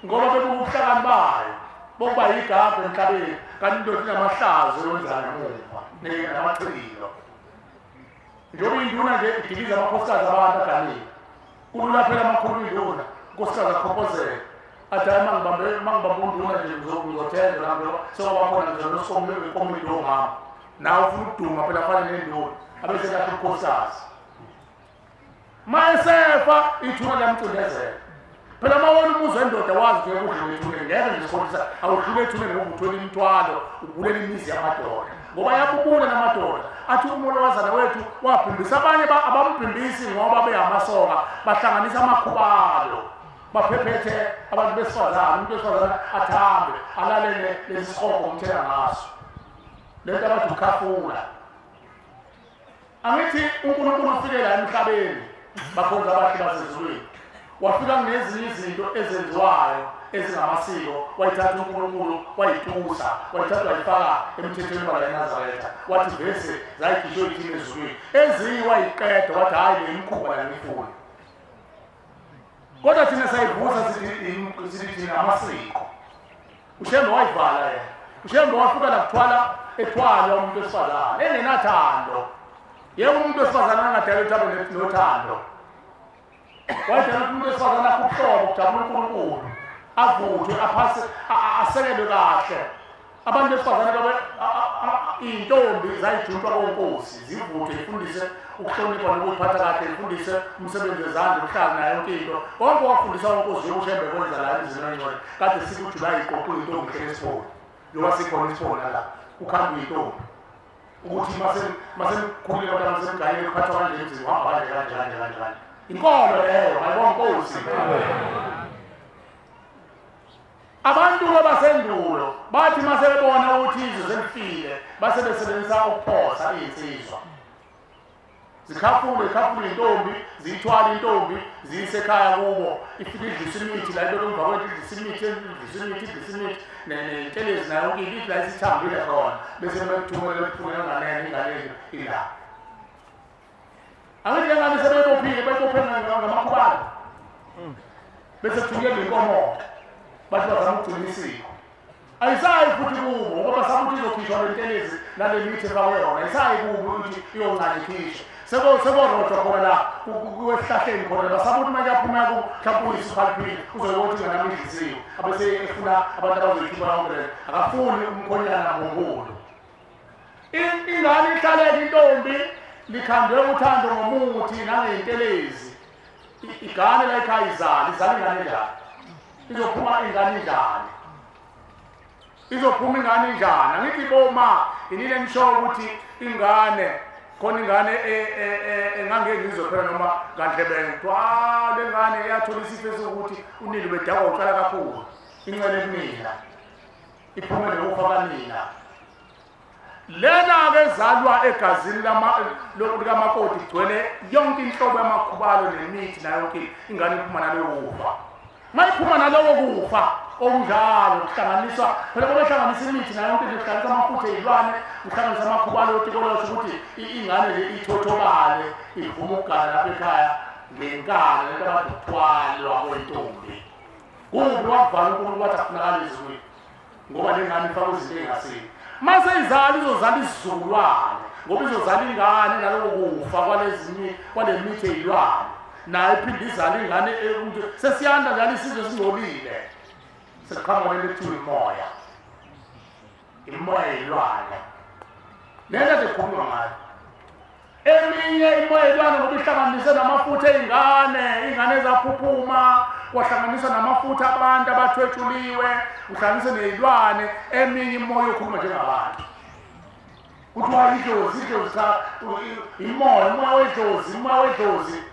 ngoba bebuka ubuhlakani bayo bokuba yigagu emhlabeni. Kanti indoda inamahlazo yonzana emuva namachilo. Njengoba induna nje idiliza amakhosikazi abantu aganile, kulula phela amakhulu induna, unkosikazi akhophozele athi hayi mangibambe unduna nje ngizothenga nami sekuba khona nje nokomiti womama nawe ufuna ukuduma phela afane nenduna abese kahle unkosikazi. Ma esefa ithuna liyamcindezela phela. Uma wona umuzi wendoda wazi nje ukudlula ethuneni, ngeke nje sikhohlisa awudlule ethuneni ngoba uthwele imithwalo, ubulela imizi yamadoda ngoba yabubula namadoda. Athi umolokazana wethu wabhimbisa abanye, abambhimbisi ngoba beyamasoka, bahlanganisa amakhubalo, baphephethe abantu besifazane. Umuntu wesifazane athambe alalele lesi sihogo umthela ngaso lento abathi ukhafula. Angithi uNkulunkulu ufike la emhlabeni, bakhonza abahle basezulwini, wafika nezinye izinto ezenziwayo ezingamasiko, wayithatha uNkulunkulu wayitusa, wayithatha wayifaka emthethweni wala eNazaretha, wathi vese zayikhishwe ithini ezulwini, ezinye wayiqeda wathi hhayi le imikhuba la ngifuni. Kodwa thina sayivusa sithi thina amasiko. uShembe wayivala yena. uShembe wafika la kuthwala ethwalwa umuntu wesifazane engenathando. Yebo, umuntu wesifazane angadala ukuthi abe nothando. Wayedala ukuthi umuntu wesifazane akhe ubuhlobo kujabula uNkulunkulu, avuthwe, aphase, asekelwe kahle. Abantu besifazane babe iy'ntombi zayijuntwa konkosi, zivuthwe, ifundise ukuhlonipha nokuyiphatha kahle, ifundise umsebenzi wezandla, ukuhlala nayo yonke into. Konke wafundisa konkosi njengoba uShembe kwenza la emzini ongcwele. Kade sikuJulayi iqoqiwe intombi ihlele esibona, njengoba sikhona isibona la kukhandwa iy'ntombi ukuthi masemkhulile abantu masemgayile kuphathwa kanje emzini, uhamba kanje kanje kanje kanje kanje. Inkolo leyo ayibonga Nkosi. Abantu basendulo bathi masebebona ukuthi izwe selifile base besebenzisa ukuphosa iy'nsizwa, zikhafule ikhafule intombi, ziyithwale intombi ziyise ekhaya kubo, ifike idlise imithi la ibeke emva kwethu, idlise imithi, idlise imithi, idlise imithi nentelezi nayo yonke into, ithi la isithambile khona, bese bekuthumela bekuthumela nganene inganeni ila. Angithi ngane sebebophile, bebophe ngamakhubalo, bese kuthunyelwa inkomo, bathi bazama ukugcina isiko. Ayisayi futhi kubo ngoba basaba ukuthi izokhishwa le ntelezi nale mithi efakwe yona, ayisayi kubo ukuthi iyoncane ikhishwe. Sekorojwa khona la esihlahleni khona, basaba ukuthi manje aphuma mhlawumbe uyise ukhaliphile uzoyibona ukuthi ingane yami idlisiwe, abese efuna abantu abazoyikhipha yonke lento. Akafuni umkhonyana ngonkulu. Ingane ihlaleke intombi likhandwe uthando ngomuthi nangey'ntelezi, igane la ekhaya izale, izale ingane njani? Izophuma ingane njani? Izophuma ingane njani? Angithi boma inile nisho ukuthi ingane khona ingane engangeke ngizophela noma ngandlebeni kuthiwa le ngane yathola isifo sokuthi unina ubedakwa utshwala kakhulu, incele kunina iphume nokufa kanina. Lena-ke ezalwa egazini likamakoti igcwele yonke inhlobo yamakhubalo nemithi nayo yonke ingane iphuma naleyo kufa. Uma iphuma nalowo kufa okunjalo kuhlanganiswa phela babehlanganisa imithi nayo yonke into, kuhlanganisa amafutha ey'lwane, kuhlanganisa amakhubalo otikolosho ukuthi ingane nje ithothobale ivume ukugana lapha ekhaya ngenkani, lento abathi ukuthwalwa kwentombi. Kubi wakuvala uNkulunkulu wathi akufunakali ezulwini ngoba le ngane ifakwe izinto ey'ngasile. Mase izala izozala isizukulwane ngoba izozala ingane naloko kufa kwalezinye kwale mithi ey'lwane, nayo iphinde izale ingane. Sesiyanda njalo isizwe singcolile, sekuqhamuka lento ekuthiwa imoya, imoya yey'lwane lento ade kukhulunywa ngayo. Eminye imoya yey'lwane ngoba ihlanganise namafutha ey'ngane, iy'ngane ezaphuphuma kwahlanganiswa namafutha abantu abathwetshuliwe, kuhlanganiswe ney'lwane. Eminye imoya yokhuluma njengabantu kuthiwa idlozi, idlozi cha, imoya, umoya wedlozi, umoya wedlozi.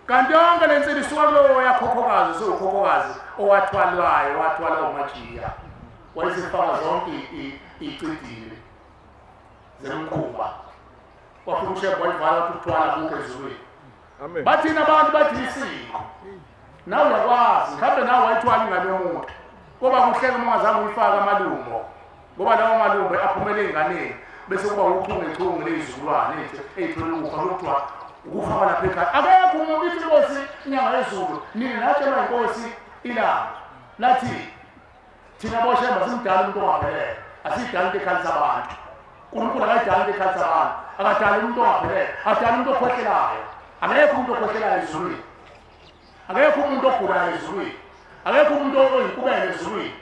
Kanti yonke le nsila isuka kulowo yakhokhokazi, sewukhokhokazi owathwalwayo, wathwalwa umajiya, wayesefaka zonke icidile. Zemkhuba. Wafika uShembe wayivala wathi ukuthwala akukho ezulwini. Bathina abantu bathi isiko. Nawe uyakwazi, mhlawumbe nawe wayithwala ingane yomuntu. Ngoba kuhleka uma ungazange uyifake amalumbo. Ngoba lawo malumbo aphumele ey'nganeni bese kuba uchungechunge ley'zukulwane ey'thwele ukufa kuthiwa ukufa kwalapha ekhaya. Akekho umuntu ithi inkosi inyanga yezulu, nini natshelwa inkosi ilanga. Lathi thina boShembe simdala umuntu ongaphelele, asidali into ekhalisa abantu. uNkulunkulu akayidali into ekhalisa abantu, akadali umuntu ongaphelele, akadali umuntu okhohlelayo. Akekho umuntu okhohlelayo ezulwini. Akekho umuntu ogulayo ezulwini. Akekho umuntu oyinkubele ezulwini.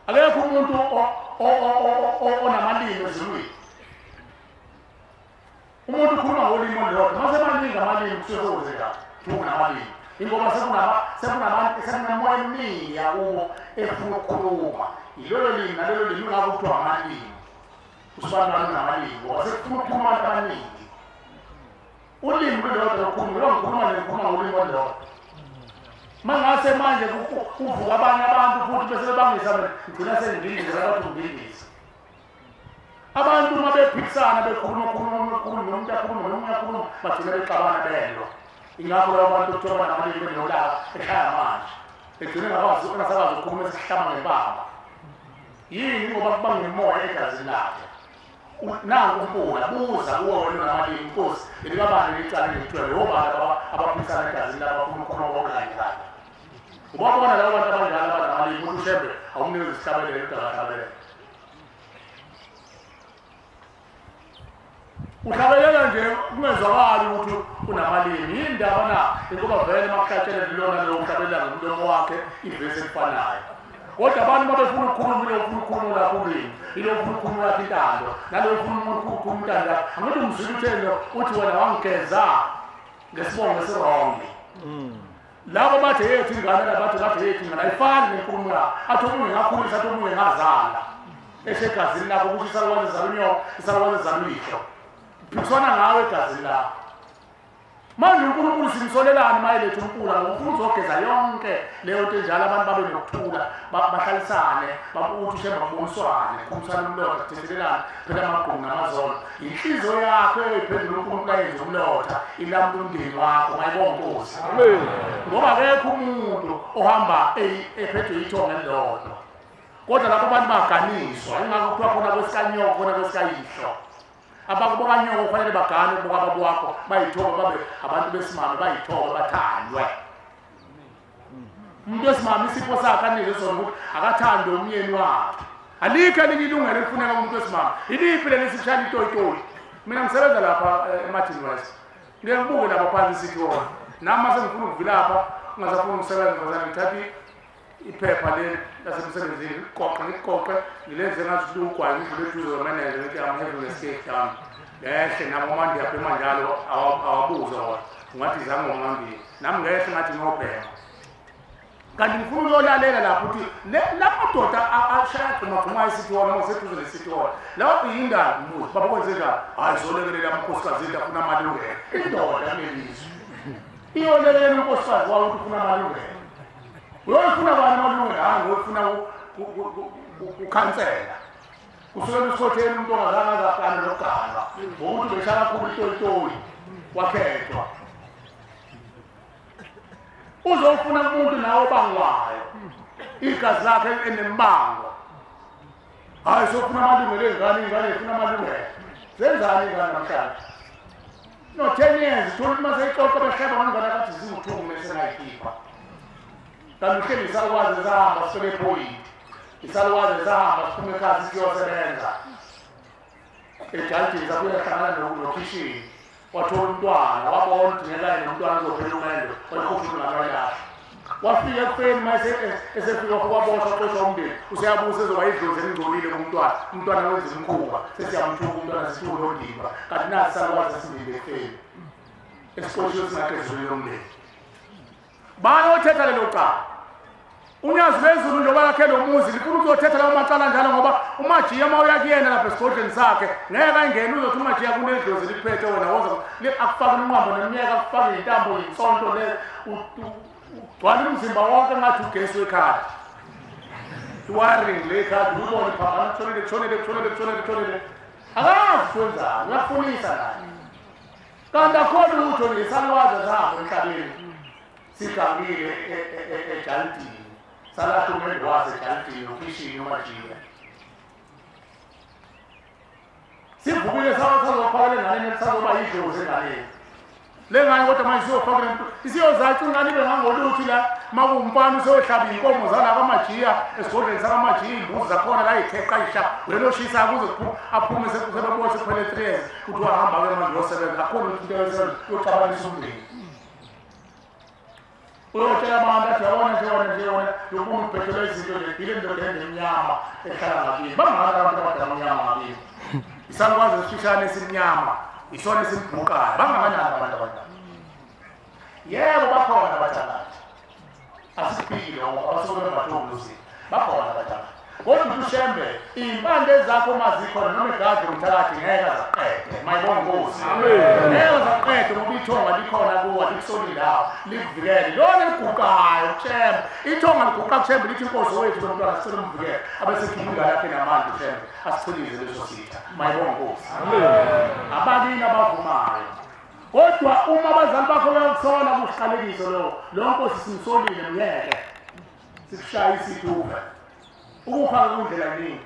Akekho umuntu onamalimi ezulwini. Umuntu ukhuluma ngolimi olulodwa, mase maningi amalimi kusuke kwenzeka kunamalimi. Ingoba sekunamoya eminingi yakubo efuna ukukhuluma. Yilolo limi nalelo limi ngabe kuthiwa amalimi. Usibani unamalimi ngoba sekufuna ukukhuluma abantu abaningi. Ulimi lulodwa lokukhuluma, lo ngikhuluma ngikhuluma ngolimi olulodwa. Mangase manje kuvuka abanye abantu futhi bese bebangisa mina ngigcina sengidindiza abantu ngidindiza. Abantu uma bephikisana bekhuluma khuluma nomuntu akhuluma nomunye akhuluma bagcina bexabana belwa. Ingakho labo bantu kuthiwa banamalimi benolaka ekhaya manje. Egcine ngakwazi engasakwazi ukukhuluma esihlama ngempama. Yini ngoba kubanga imimoya egazini lakhe. Nangu uMpula buza kuwo wena namalimi inkosi elikabani licala ngithwele obani abaphikisana egazini labo bafuna ukukhuluma bonke kanye kanye. Ubabona labo bantu abanjalo abanamalimi umuntu uShembe awumnikezi isihlabelelo kodwa akahlabelele. Uhlabelela nje kungezwakali ukuthi unamalimi. Yini ndaba na? Ingoba vele makuhlatshelwe lona lowo uhlabelela ngomlomo wakhe ivesi elifanayo. Kodwa abantu uma befuna ukukhuluma ilo ufuna ukukhuluma lakho ulimi, ilo ufuna ukukhuluma lakho intando, nalo ufuna ukukhuluma intando yakho. Angithi umzwile utheni uthi wena wangigeza ngesibongo esirongi. Labo bathi yethu ingane labathi bathi yethu ingane ayifani nenkulumo yakho. Athi omunye ngakhulisa athi omunye ngazala. Esegazini lakho kusho isalukwazi zalo unyoko, isalukwazi zalo uyihlo. Phikiswana ngawe egazini lakho. Manje uNkulunkulu simsolelani mayelethu uMpula ngoba ufuna uzogeza yonke leyo nto enjalo abantu babe nokuthula, bahlalisane, uthi uShembe baboniswane, khulumisane umlotha, kuthethelelane phela amagqubu namazolo. Inhliziyo yakho eyiphendula uNkulunkulu ayenze umlotha, ilamula umndeni wakho, ngayibonga Nkosi. Ngoba akekho umuntu ohamba ephethwe ithongo elilodwa. Kodwa lapho abantu baganiswa, ingakho kuthiwa khona kwesikanyoko khona kwesikayihlo. Abakubokanyoko kufanele bagane kuboka babo wakho bayithobe babe abantu besimame bayithobe bathandwe. Umuntu wesimame isipho sakhe anikwe sona ukuthi akathandwe umyeni wakhe. Alikho elinye ilungelo elifuneka kumuntu wesimame. Iliphi leli sishaya itoyitoyi? Mina ngisebenza lapha eMartin West. Ngeke ngibuke lapha phansi sithi wona. Nami mase ngifuna ukuvilapha ungasafuni ukusebenza ngizana ngithatha iphepha leli lasemsebenzini liqoqe ngiqoqe ngilenze ngathi ugwayi ngidlule eduze kwemanager ngithi I'm having a stay down. Lehle nabo manje ngiyabhema njalo awabuza wona. Ungathi zange ngihambile. Nami ngehle ngathi ngiyobhema. Kanti ngifuna ukuyolalela lapho ukuthi lamadoda ashaya gquma isithi wona ngoseduze nesithi wona. Lapho yindaba mbuzo baba kwenze njani? Hayi zolekelela amakhosikazi ethu afuna amalungelo. Indoda kulelizwe. Iyolekelela unkosikazi wayo ukuthi ufuna amalungelo. Uyofuna bani amalungelo? Hayi ngiyofuna ukhansela. Kusukela usikhotheni umuntu ongazange azaqale nokuganwa ngokuthi ubeshaya kakhulu itoyitoyi wakhethwa. Uzofuna umuntu nawe obangwayo igazi lakhe enembango. Hayi sofuna amalungelo ezingane, ingane ifuna amalungelo. Zenzani ingane namhlanje? No 10 years thola ukuthi maseyixoxa behleba ngengane akathi ziwu-2 mesengayikhipha. Kanti uhleli isalukwazi esahamba sifike ephoyinti. Isalukwazi esahamba siphume ekhaya siyosebenza. Ejardini sabuya hlangana nokhishini. Wathola umntwana, wabona ukuthi ngeke nomntwana uzophela umendo, wayikhupha ingane yakhe. Wafika ekufeni mase esefika kwaboshwa xoshwa umndeni, useyabusa ezoba idlozi elingcolile kumntwana. Umntwana wenza imikhuba, sesiyamthuka umntwana sithuke nondimba. Kanti nasi isalukwazi esindile ekufeni. Esiqoshiwe singakhe lomndeni. Bayothetha lelo cala. Unyazi lwezulu njengoba lakhe lo muzi lifuna ukuzothetha lawo macala njalo ngoba uMajiya uma uya kuyena lapha esigodlweni sakhe ngeke ayingene uzothi uMajiya kunedlozi likuphethe wena woza akufake umnqambo nemiyeka akufake intambo insonto le ugcwala umzimba wonke ngathi ugesi wekhadi. Iwiring le khadi ubone phambana kushonele kushonele kushonele kushonele kushonele. Akazi kwenzani, uyafunisa naye. Kanti akhona lutho nje salwazi sahamba emhlabeni. Sigangile ejalidini. Salahla umendo wazo ejalidini, ukhishini umajiya. Sivukile sazofakela enganeni sazoba yidlozi enganeni. Le ngane kodwa manje isiyofakela isiyozaca ingane ibe ngangoluthi la makuwumfana useyohlaba iy'nkomo zala kwamajiya esigodlweni sakamajiya iy'mbuzi zakhona la y'kheqa isha wena oshisa kuze aphume sebebona sekuphele 3 years kuthiwa hamba-ke manje uyosebenza akhona ukuthi into yosebenza uyoxabanisa umndeni. Uyotshela abantu athi yabona nje wena nje wena yokuba ubhekelwe izinto nje ile ndoda enemnyama ehlala ngakini. Bangaki abantu abadala amnyama ngakini? Isalukwazi esifishane esimnyama isona esimbhuqayo. Bangakanani abantu abadala? Yebo bakhona abathakathi. Asiphile abasuke bengatholi bakhona abathakathi. Kodwa uthi uShembe iy'mpande zakho uma zikhona noma egade umthakathi ngeke azaqede. Mayibonge Nkosi. Ngeke azaqede ngoba ithonga likhona kuwe likusoli ndawo likuvikele. Lona liguqayo kuShembe. Ithonga liguqa kuShembe lithi inkosi wethu lo mntwana sicela umvikele. Abesekhipha ingane yakhe namandla uShembe asichilize leso sitha. Mayibonge Nkosi. Abakini abavumayo. Kodwa uma abazali bakho beyokusola kusiqalekiso lo, lo nkosi simsolile myeke. Sikushaya isithuba. Ukufa kundlela ningi.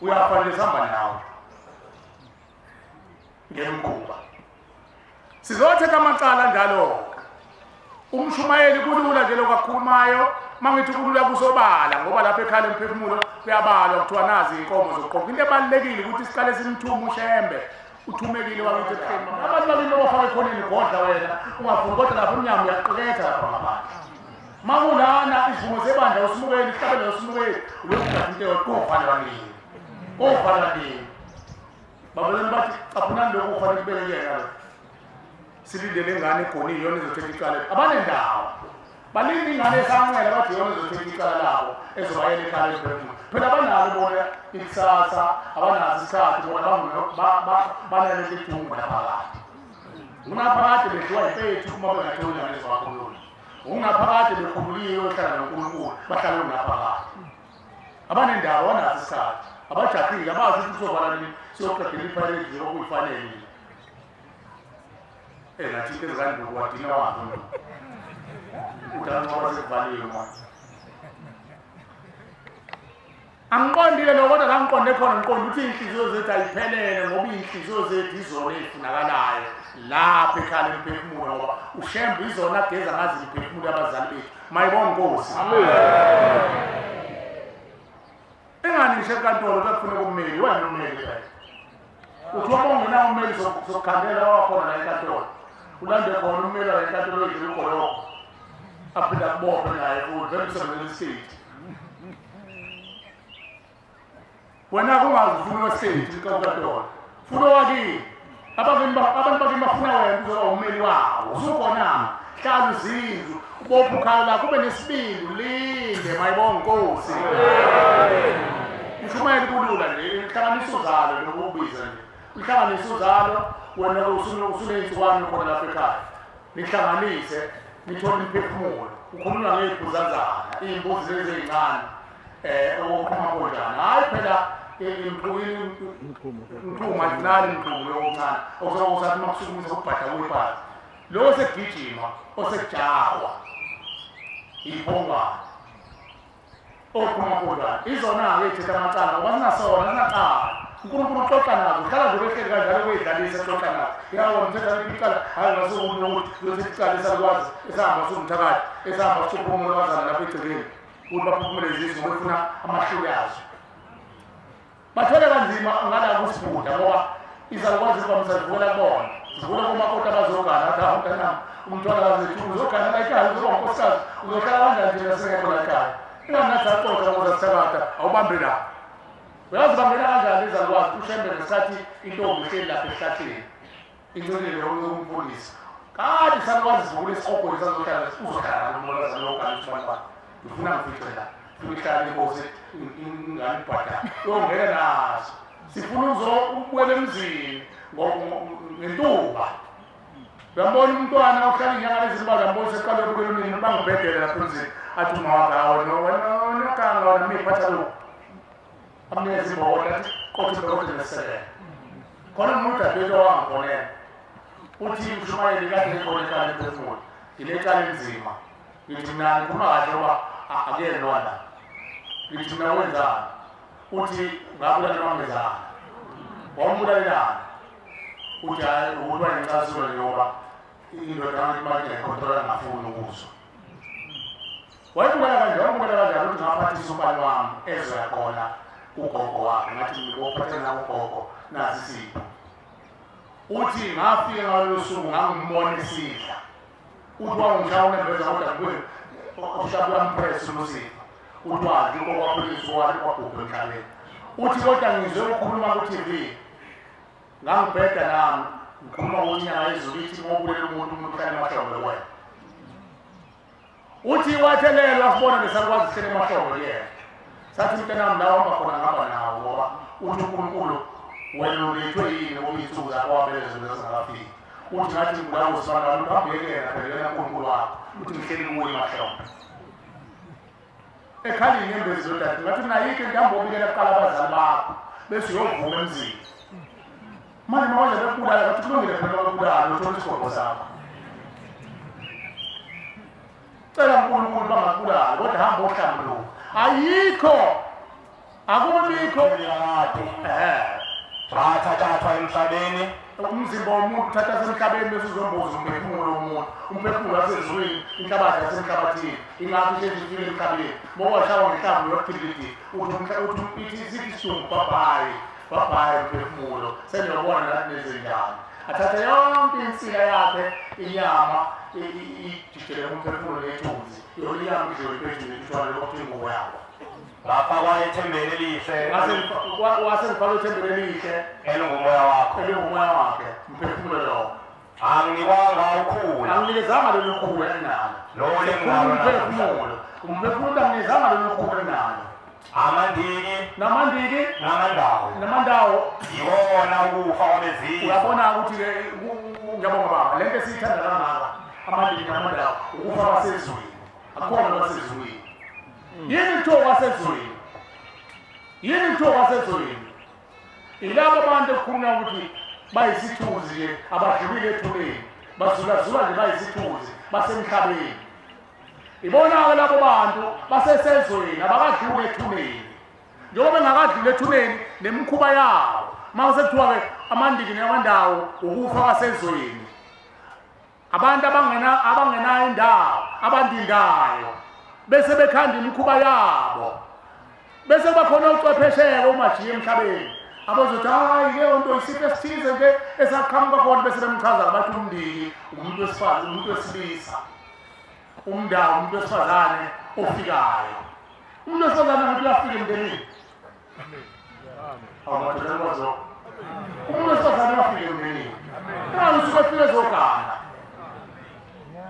Uyafanele sihamba nawe. Ngemkhuba. Sizothetha amacala njalo. Umshumayeli kulula nje lokwakhulumayo, mangithi kulula kusobala ngoba lapha ekhaya emphefumulo kuyabalwa kuthiwa nazi inkomo zokuqoqa. Into ebalulekile ukuthi siqale simthume uShembe. Uthumekile wakithi ebuhleni. Abantu bakini bafaka ekhoneni godla wena, ungafuni kodwa lapha umnyama uyaqeketha lapha ngaphandle. Makulana isivumo sebandla usimukeli, isihlabelo usimukeli, uyokugada into eyodwa nini. Kovala nini. Babeleni bathi caphunani lokhu kufanele kubeke kuyena lo. Silindele ingane egonile iyona ezothetha icala. Abanendawo. Balinde ingane esancela bathi iyona ezothetha icala labo ezobayela ekhaya emphefumulo. Phela abanalo bona ikusasa, abanaso isikhathi bona banalento idungu naphakade. Unaphakade bedliwa impethu uma bengatholi ingane ezobakhulula. Ungaphakade bekhululiwe ohlala noNkulunkulu, bahlale unaphakade. Abanendaba abanaso isikhathi, abajahile, abazi ukuthi kuzovala nini, siyoqedela iphareji nje okuyifanele nini. Ngathi into ezikandulu wadina waphi umuntu. Udala ngoba sekuvaliwe manje. Angiqondile lo kodwa la ngiqonde khona ngiqonde ukuthi iy'nhliziyo zethu ayiphelele ngoba iy'nhliziyo zethu izona ey'funakalayo lapha ekhaya emphefumulo ngoba uShembe izona ageza ngazo imiphefumulo yabazali bethu. Mayibonge Nkosi. Engani ngisho enkantolo bekufuneka ummeli, wena ummeli phela. Uthi uma ungenawo ummeli sokukhandela wakhona la enkantolo. Ulande khona ummeli la enkantolo edlula ugoloko. Aphinde akubophe naye futhi vele usebenzela istate. Wena kungazi ufuna westate enkantolo. Funa owakini. Abantu bakini bafuna wena uzoba ummeli wawo. Usukhona. Hlala uzinzu, ubophe ukhalo lakho ube nesibindi ulinde mayibonge Nkosi. Ushumayela kulula nje, ihlanganisa uzalo nokubiza nje. Uhlanganisa uzalo wena usuney'nsukwana khona lapha ekhaya. Nihlanganise nithole imiphefumulo. Ukhuluma ngey'phuzazana, iy'mbuzi lezi ey'ncane. Okhuluma kanjani? Hhayi phela imqhumo ayinalo imqhumo lo omncane. Okuzokuthi uma kusukumisa ukubhadla kuyiphathi. Lo osegijima, osejahwa. Iphongwane. Okhuluma kanjani? Izona-ke ey'thetha amacala ngoba sinasona sinacala. uNkulunkulu uxoxa nazo, uhlala nje behleli kanjalo kuyidlalisa exoxa nazo. Yabona umthetho icala, hayi ngasukumuntu ukuthi uyothi icala esakwazi esahamba sumthakathi, esahamba siphuma umlokazana lapha egcekeni. Ukuthi baphuphumele izisu ngoba befuna amahluke azo. Bathwele kanzima ngala kusibhuda ngoba izalukwazi ukubamisa zivukela kubona. Zivukela komakoti abazogana athi hawu mntanami, umntwana kazethu uzogana la ekhaya, uzoba unkosikazi, uzohlala kanjani thina singekho la ekhaya. Ingani nathi saxoxa ngoba sithakatha, awubambe la. Uyazi bangena kanjani izalukwazi uShembe ngesikhathi intombi ihleli lapha esihlahleni. Incelile yokumfundisa. Kade isalukwazi zivukela isigogweni sazohlala uzohlala nomlokazana yogana umntwana wakhe. Ngifuna ngifice la. Ngifuna ihlale inkosi ingane ibhadala. Uyongena nazo. Sifuna ukubuyela emzini ngentuba. Uyambona umntwana ohlala inyanga lezimbalwa uyambona seqale ukubuyela emzini bangibhedele lapha emzini. Athi uma wakhe hawu wena wena wena wena miphatha lokhu. Amnikeza imbokodo athi qotha imbokodo nesekele. Khona umuntu adwetshwa wangifonela. Uthi umshumayeli kade ekhona eqala emphefumulo. Ile qala enzima. Ngithi mina ngikhuluma kahle ngoba akuyena la. Ngithi mina wenzani? Uthi ngabulala mamezana. Wambulalelana. Uthi hayi ukuthi wayencasulo ngoba indoda yami imali ngiyayikhontrola ngafuni ukuzwa. Wayebukela kanje, wayebukela kanjani ukuthi ngaphathisa umbani wami ezoya khona ugogo wakhe. Ngathi ngibophathela ugogo nasi isipho. Uthi ngafika ngalolo suku ngangimbona esidla. Uthi wangishaya unembeza kodwa ngibuye ushaya uyampress uLusifa. Uthi wadla okwaphilisa wathi kwabhubha emhlabeni. Uthi kodwa ngizwe ukukhuluma ku-TV. Ngangibheda nami ngikhuluma ngonyaka yezulu ithi ngobulela umuntu uhlala emahlombe kuwena. Uthi wathelelwa sibona nesakwazi ukuhlela emahlombe kuyena. Sathi mntanami la uhamba khona ngihamba nawo ngoba uthi uNkulunkulu wena ulethwe yini ngoba iy'nsuku zakho wabele zona zingakafiki. Uthi ngathi ngibulawa usibana wami uhambe yekela phela yena uNkulunkulu wakho. Uthi ngihleli kuwe emahlombe. Ekhala inyembezi zodade ngathi mina ayikho into hamba kuqala abazali bakho bese uyovuma emzini. Manje mawanje bekubulala ngathi kulungile phela bakubulala uthola isigogo sakho. Cela uNkulunkulu bangakubulali kodwa hamba ohlambuluka. Ayikho akubikho kade. Bathathathwa emhlabeni. Umzimba womuntu uthatha semhlabeni bese uzomboza umphefumulo womuntu. Umphefumulo wasezulwini, inhlabathi yasemhlabathini. Ingakho isheshe ifike emhlabeni. Mowashawa ngenhlamvu yokuphilidi uthi ithi isidumbu babhayi. Babhayi umphefumulo. Seniyobona nathi nezinjani. Athathe yonke insila yakhe inyama ijijele umphefumulo nethunzi. Yona inyama idliwe iphezulu ithwale lokhu ingubo yabo. Bafakwa ethembeni elihle. Wasengifaka ethembeni elihle. Elingumoya wakho. Elingumoya wakhe. Umphefumulo lowo. Anginikwanga ukhula. Anginikezanga lolu khula enginalo. Lolu enginalo. Umphefumulo. Umphefumulo anginikezanga lolu khula enginalo. Amandiki. Namandiki. Namandawo. Namandawo. Yiwona ukufa kwabezizwe. Uyabona ukuthi ngiyabonga baba. Lento esiyithanda kangaka. Amandiki namandawo. Ukufa kwasezulwini. Akukhona kwasezulwini. Yini kuthiwa kwasezulwini? Yini kuthiwa kwasezulwini? Ilabo bantu ekukhulunywa ukuthi bayisithuzi nje abadlulile ethuneni, bazulazula nje bayisithuzi basemhlabeni. Ibona-ke labo bantu basesezweni abakadluli ethuneni. Njengoba bengakadluli ethuneni nemikhuba yabo, uma sekuthiwa-ke amandiki namandawo ukufa kwasezweni. Abantu abangenayo indawo, abandindayo. Bese bekhanda imikhuba yabo. Bese kuba khona ucwephesheke umajiya emhlabeni. Abazothi hayi leyo nto isifo esithize nje esaqhamuka khona bese bemchaza bathi umndiki umuntu wesifazane, umuntu wesilisa. Umndawo umuntu wesifazane ofikayo. Umuntu wesifazane ngathi uyafika emndenini. Awu madoda. Umuntu wesifazane uyafika emndenini. Nxa usuke efike ezogana.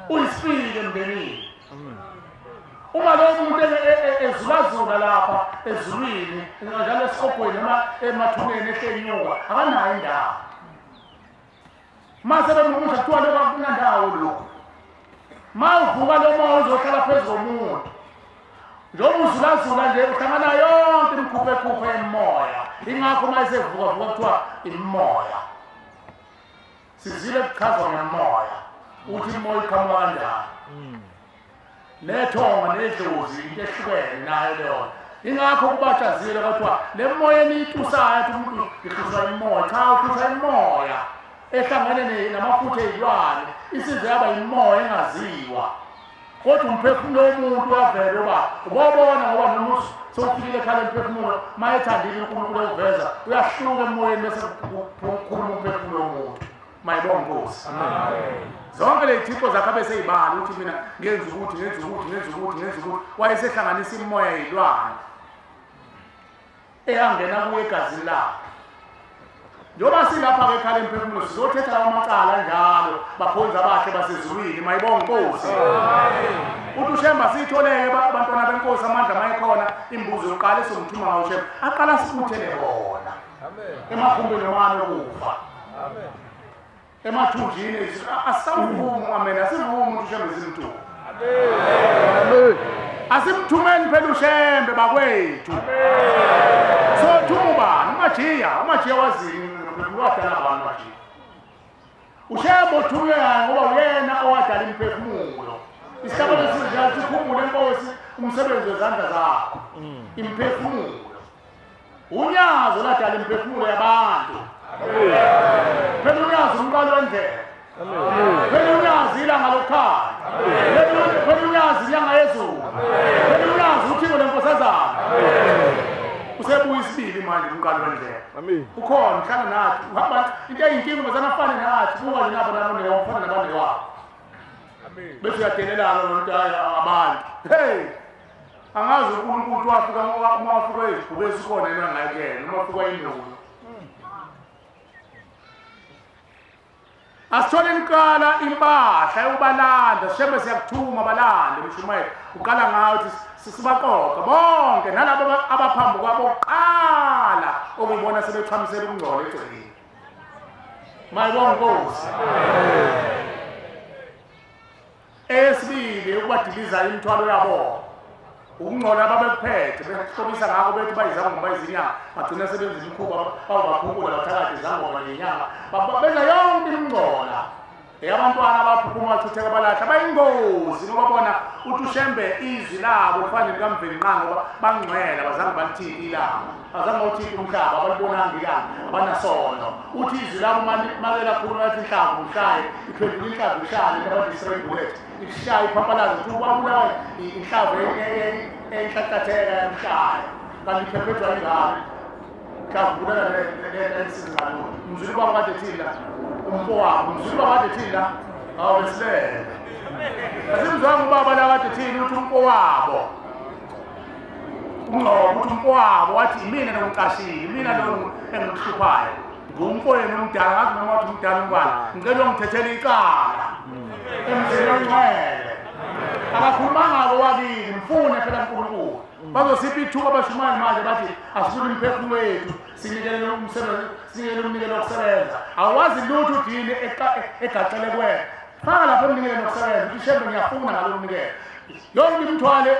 Uyisifike emndenini. Uma lo muntu ezulazula lapha ezulwini njalo esihogweni noma emathuneni ehlenyuka akanayo indawo. Mase bemumusha kuthiwa lokho akunandawo lokhu. Ma uvuka lo moya uzohlala phezu komuntu. Njengoba uzulazula nje uhlangana yonke imikhuphekhuphe emoya. Ingakho uma esevuka vuka kuthiwa imimoya. Sizile kuchazwa ngemoya. Uthi imoya iqhamuka kanjani. Nethonga nedlozi into ehlukene nayo leyo. Ingakho kubatshazile kwathiwa le moya eniyitusayo athi umuntu ngihlushwa imoya. Cha, uhlushwa imoya ehlangene namafutha ey'lwane isize yaba imoya engaziwa. Kodwa umphefumulo womuntu wavele uba ubobona ngoba noma sewufikile ekhala emphefumulo uma ethandile uNkulunkulu ewuveza uyahluka emoyeni bese kukhuluma umphefumulo womuntu. Mayibonge Nkosi. Amen. Zonke lezi thixo zakhe abeseyibala ukuthi mina ngenza ukuthi ngenza ukuthi ngenza ukuthi ngenza ukuthi wayesehlanganisa imimoya yezilwane eyangena kuye egazini lakhe. Njengoba silapha-ke ekhala emphefumulo sizothetha lawo macala njalo bakhonzi abahle basezulwini. Mayibonge Nkosi. Uthi uShemba siyitholeke abantwana benkosi amandla mayekhona imbuzo yokuqala esomthuma ngawo uShemba aqala sibuthele bona emakhumbini omane okufa. Emathunjini asawuvumi amen asivumi ukuthi uShembe simthume. Amen. Asimthumeni phela uShembe bakwethu. So thuma ubani? UMajiya wazini ngomphefumulo wadala abantu uMajiya. uShembe uthunywe ngoba uyena owadala imiphefumulo. Isihlabelo sinjalo sikhumbule Nkosi umsebenzi wezandla zakho. Imiphefumulo. Unyazo ladala imiphefumulo yabantu. Phela unyazo umqalo wendlela. Phela unyazo ilanga lokukhanya. Phela unyazo inyanga yezulu. Phela unyazo uThixo lenkosazana. Usebuya isibili manje umqalo wendlela. Ukhona uhlala nathi. Uhamba into eyinkinga bazana afane nathi. Buka nje nabo nabo ufana nabantu wabo. Bese uyadelelana nomuntu abantu. Hey! Angazi uNkulunkulu wafika uma wafika ezibhubesi khona yena ngayekela noma wafika indulo. Asithole iqala impahla yokubalanda, Shembe siyakuthuma balande mshumayeli. Uqala ngayo ukuthi sisibaqoqa bonke nalabo abaphambi kwabo kuqala okubona sebechamisela ukungcola egcekeni. Mayibonga Nkosi. Esibili ukubadiliza imithwalo yabo. Ukungcola ababephethe behlobisa ngakho bethi bayizangoma bayizinyanga bagcina sebenza imikhuba bawubakhunkula bathakathe izangoma nenyanga benza yonke imingcola. Abantwana abaphuphuma bathutheka balahla bayingozi ngoba bona uthi uShembe izwi labo lifane likaMvelinqangi ngoba bangcwele abazange balithinte ilanga, abazange bawuthinte umhlaba, abalibonanga ilanga, abanasono. Uthi izwi labo make lakhuluma lathi inhlamvu ushaye iphendula inhlamvu ishaye abantu destroy bullet ishaye iphaphalaze ukuthi ubabulawa inhlamvu enhlanhlatheka yamshaya kanti iphephethwa ingane mhlawumbe kubulala lensizi ngalutho. Mzulu baba kade thina umfowabo mzulu baba kade thina awubesilele asimzwanga ubaba la kade thina uthi umfowabo ungcobo uthi umfowabo wathi imina nomqashile imina lo engimhluphayo ngumfowenu omdala ngathi noma wathi umdala umntwana ngicela ungithethele icala emzini ongcwele. Akakhulumanga wakini mfune phela uNkulunkulu. Bazosipha ithuba abashumayeli manje bathi asifuni imiphefumulo yethu sinikelele umsebenzi sinikele umnikelo wokusebenza. Awazi lutho udini egaqele kuwena. Faka lapho umnikelo wokusebenza uthi Shembe ngiyafuna ngalo mnikelo. Yonke imithwalo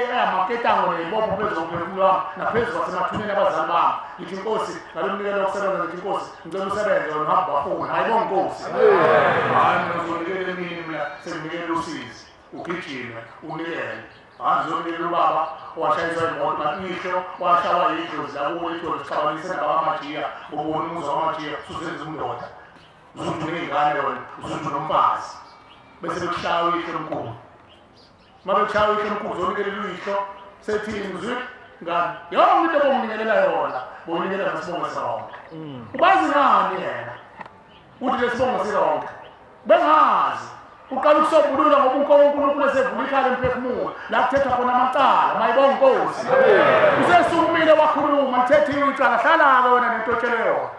eyamaketango neyibopho phezu komphefumulo wami naphezu kwasemathuneni abazali bami. Ngithi Nkosi ngalo mnikelo wokusebenza ngithi Nkosi ngicela usebenze wena uhambe bafuna. Ayibonga Nkosi. Hayi mina ngizonikela emini mina senginikela usizi. Ugijime unikele. Angizonikela ubaba owashayiswa imoto ihlo washawa yidlozi lakubo idlozi lixabanise nabamajiya ubona umuzi wamajiya usuzenza umndoda usuthi uney'ngane wena usuthi unomfazi bese bekushaya uyihlo omkhulu. Uma bekushaya uyihlo omkhulu uzonikela uyihlo sethini uzwi ngani yonke into obomnikelela yona bonikela ngesibongo sonke. Ubazi ngani yena uthi lesibongo sironke bengazi uqala ukusombulula ngoba uNkulunkulu esevula ikhala emphefumulo la kuthethwa khona amacala. Mayibonga Nkosi. Usesukumile wakhuluma lithethiwe icala hlala-ke wena nento otshele yona.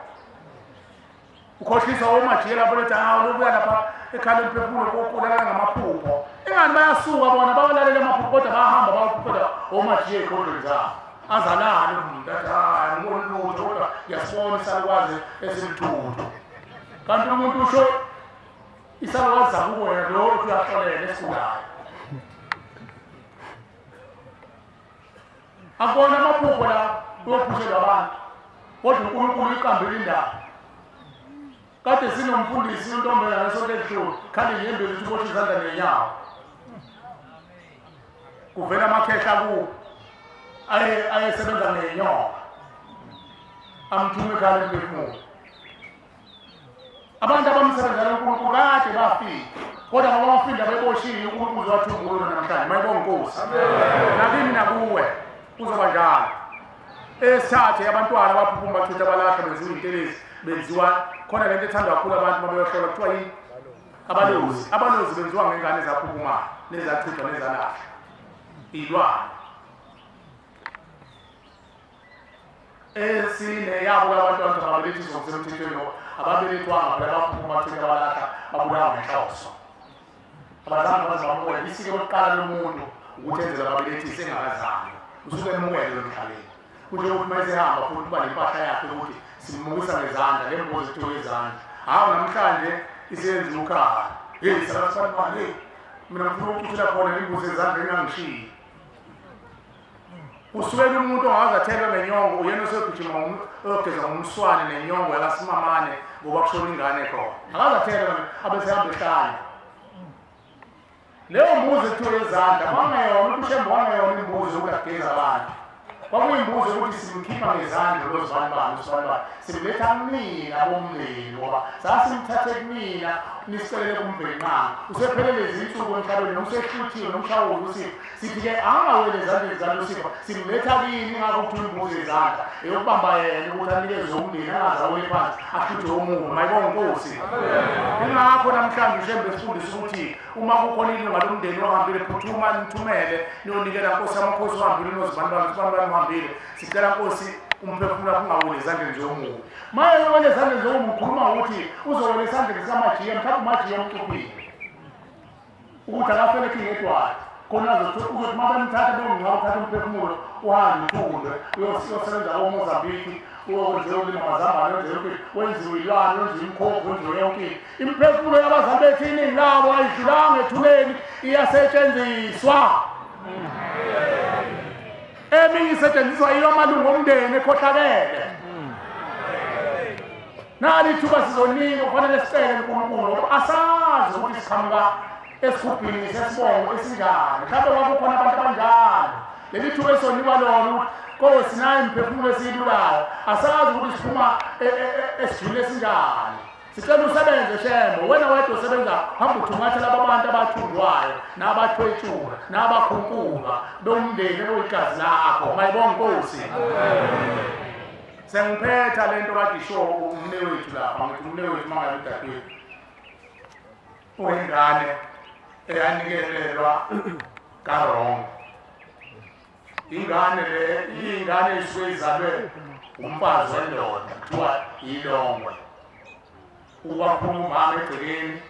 Ukhohlisa omajiya lapho bethi hawu lobuya lapha ekhala emphefumulo kokulala ngamaphupho. Ingani bayasuka bona bawalalela amaphupho kodwa bayahamba bawuphuphela omajiya ey'qondweni zabo. Azalale umuntu athi hayi ngibona lutho kodwa ngiyasibona isalukwazi esimthuthu. Kanti umuntu usho isalukazi zakubo wena lo uthi uyahlolela esigulayo. Akubona amaphupho la kuyophushelwa abantu kodwa uNkulunkulu uyiqambile indaba. Kade sinomfundisi untombela ngesonto elihlulu khali inyembezi ukuthi uboshwe izandla nenyawo. Kuvela amakhehla kuwo ayesebenza ngenyoka amthume ekhala emphefumulo. Abantu abamsebenzela uNkulunkulu kade bafika kodwa ngoba bafinda beboshiwe uNkulunkulu uzowathungulula namhlanje. Mayibonga Nkosi. Nakimi nakuwe kuzoba njalo. Esithathe abantwana abaphuphuma bachitha balahla benziwa intelezi benziwa khona lento ethandwa kakhulu abantu mabeyohlola kuthiwa yini abalozi. Abalozi benziwa ngengane ezaphuphumayo nezachithwa nezalahla ilwane. Esine yabo labantwana ababelethiswa ngokusemthethweni ngoba ababelethwanga phela baphuphuma bachitha balahla babulawa ngenhloso. Abazange baze bamukele isiko lokuqala lomuntu ukuthi enzele ababelethisi engakazali usuke emukele emhlabeni. Kusho ukuthi uma esehamba futhi uba nempahla yakhe ukuthi simukisa ngezandla le mbuzi kuthiwa izandla. Hawu namhlanje iseyenziwa ukhala. Hey salasibani hey mina ngifuna ukuthula khona imbuzi ezandla engangishiyi. Usukela umuntu ongaze athelwe ngenyongo uyena osegijima oyogeza ngomswane nenyongo yakasimamane ngoba kushona ingane khona. Akaze athelwe abesehamba ehlala. Leyo mbuzi ekuthiwa yezandla kwangeyona ukuthi uShembe wangeyona imbuzi yokuthi ageze abantu. Kwakuyimbuzi yokuthi simkhipha ngezandla lo zibanibani usibanibani simletha kunina bomndeni ngoba sasimthathe kunina nisicelele kuMvelinqangi. Usephelele izinsuku emhlabeni noma usehluthiwe noma ushawule uSipho. Sithi-ke angaweli ezandleni zalo Sipho simletha kini ngakho kuthiwa imbuzi yezandla eyokubamba yena ukuthi anikezwe umndeni angaze awele phansi ahluthe omubi. Mayibonge Nkosi. Ingakho namhlanje uShembe sifundisa ukuthi uma kukhona ilunga lomndeni ohambile phuthuma nithumele niyonikela Nkosi amakhosi ohambile nozibanibani usibanibani uhambile. Sicela Nkosi umphefumulo wakho ungaweli ezandleni zomubi. Maye wele ezandleni zomubi ukhuluma ukuthi uzowela esandleni sikaMajiya, mhlawumbe uMajiya umcuphile ukuthi akafele King Edward khona uzothi uma bemthatha bengcwaba uthatha umphefumulo uhambe uthundwe uyosebenza koMozambique uyokwenziwa ulima amazambane wenziwe wenziwe ilwane wenziwe imikhovu wenziwe yonke into. Imiphefumulo yabazali bethu iningi labo ayidlulanga ethuneni iyasetshenziswa. Eminye isetshenziswa yiyo amalungu omndeni ekhohlakele. Nali ithuba sizonika kufanele sicele uNkulunkulu ngoba asazi ukuthi siqhamuka esigubhini sesibongo esinjani. Mhlawumbe kwakukhona abantu abanjani. Leli thuba esizonikwa lona ukuthi Nkosi nayo imiphefumulo esiyilulayo asazi ukuthi siphuma esijulini esinjani. Sicela usebenze Shembe, wena wedwa usebenza hamba uthungatha laba bantu abathundwayo nabathwetshula nabakhunkula bomndeni oyigazi lakho. Mayibonge Nkosi. Sengiphetha lento kade isho umne wethu lapha, ngithi umne wethu mangabe udadewethu oyingane eyanikelelwa kaWrong. Ingane le ingane isuke izalwe umfazi wendoda kuthiwa yilongwe. Uwaphuma umama egcekeni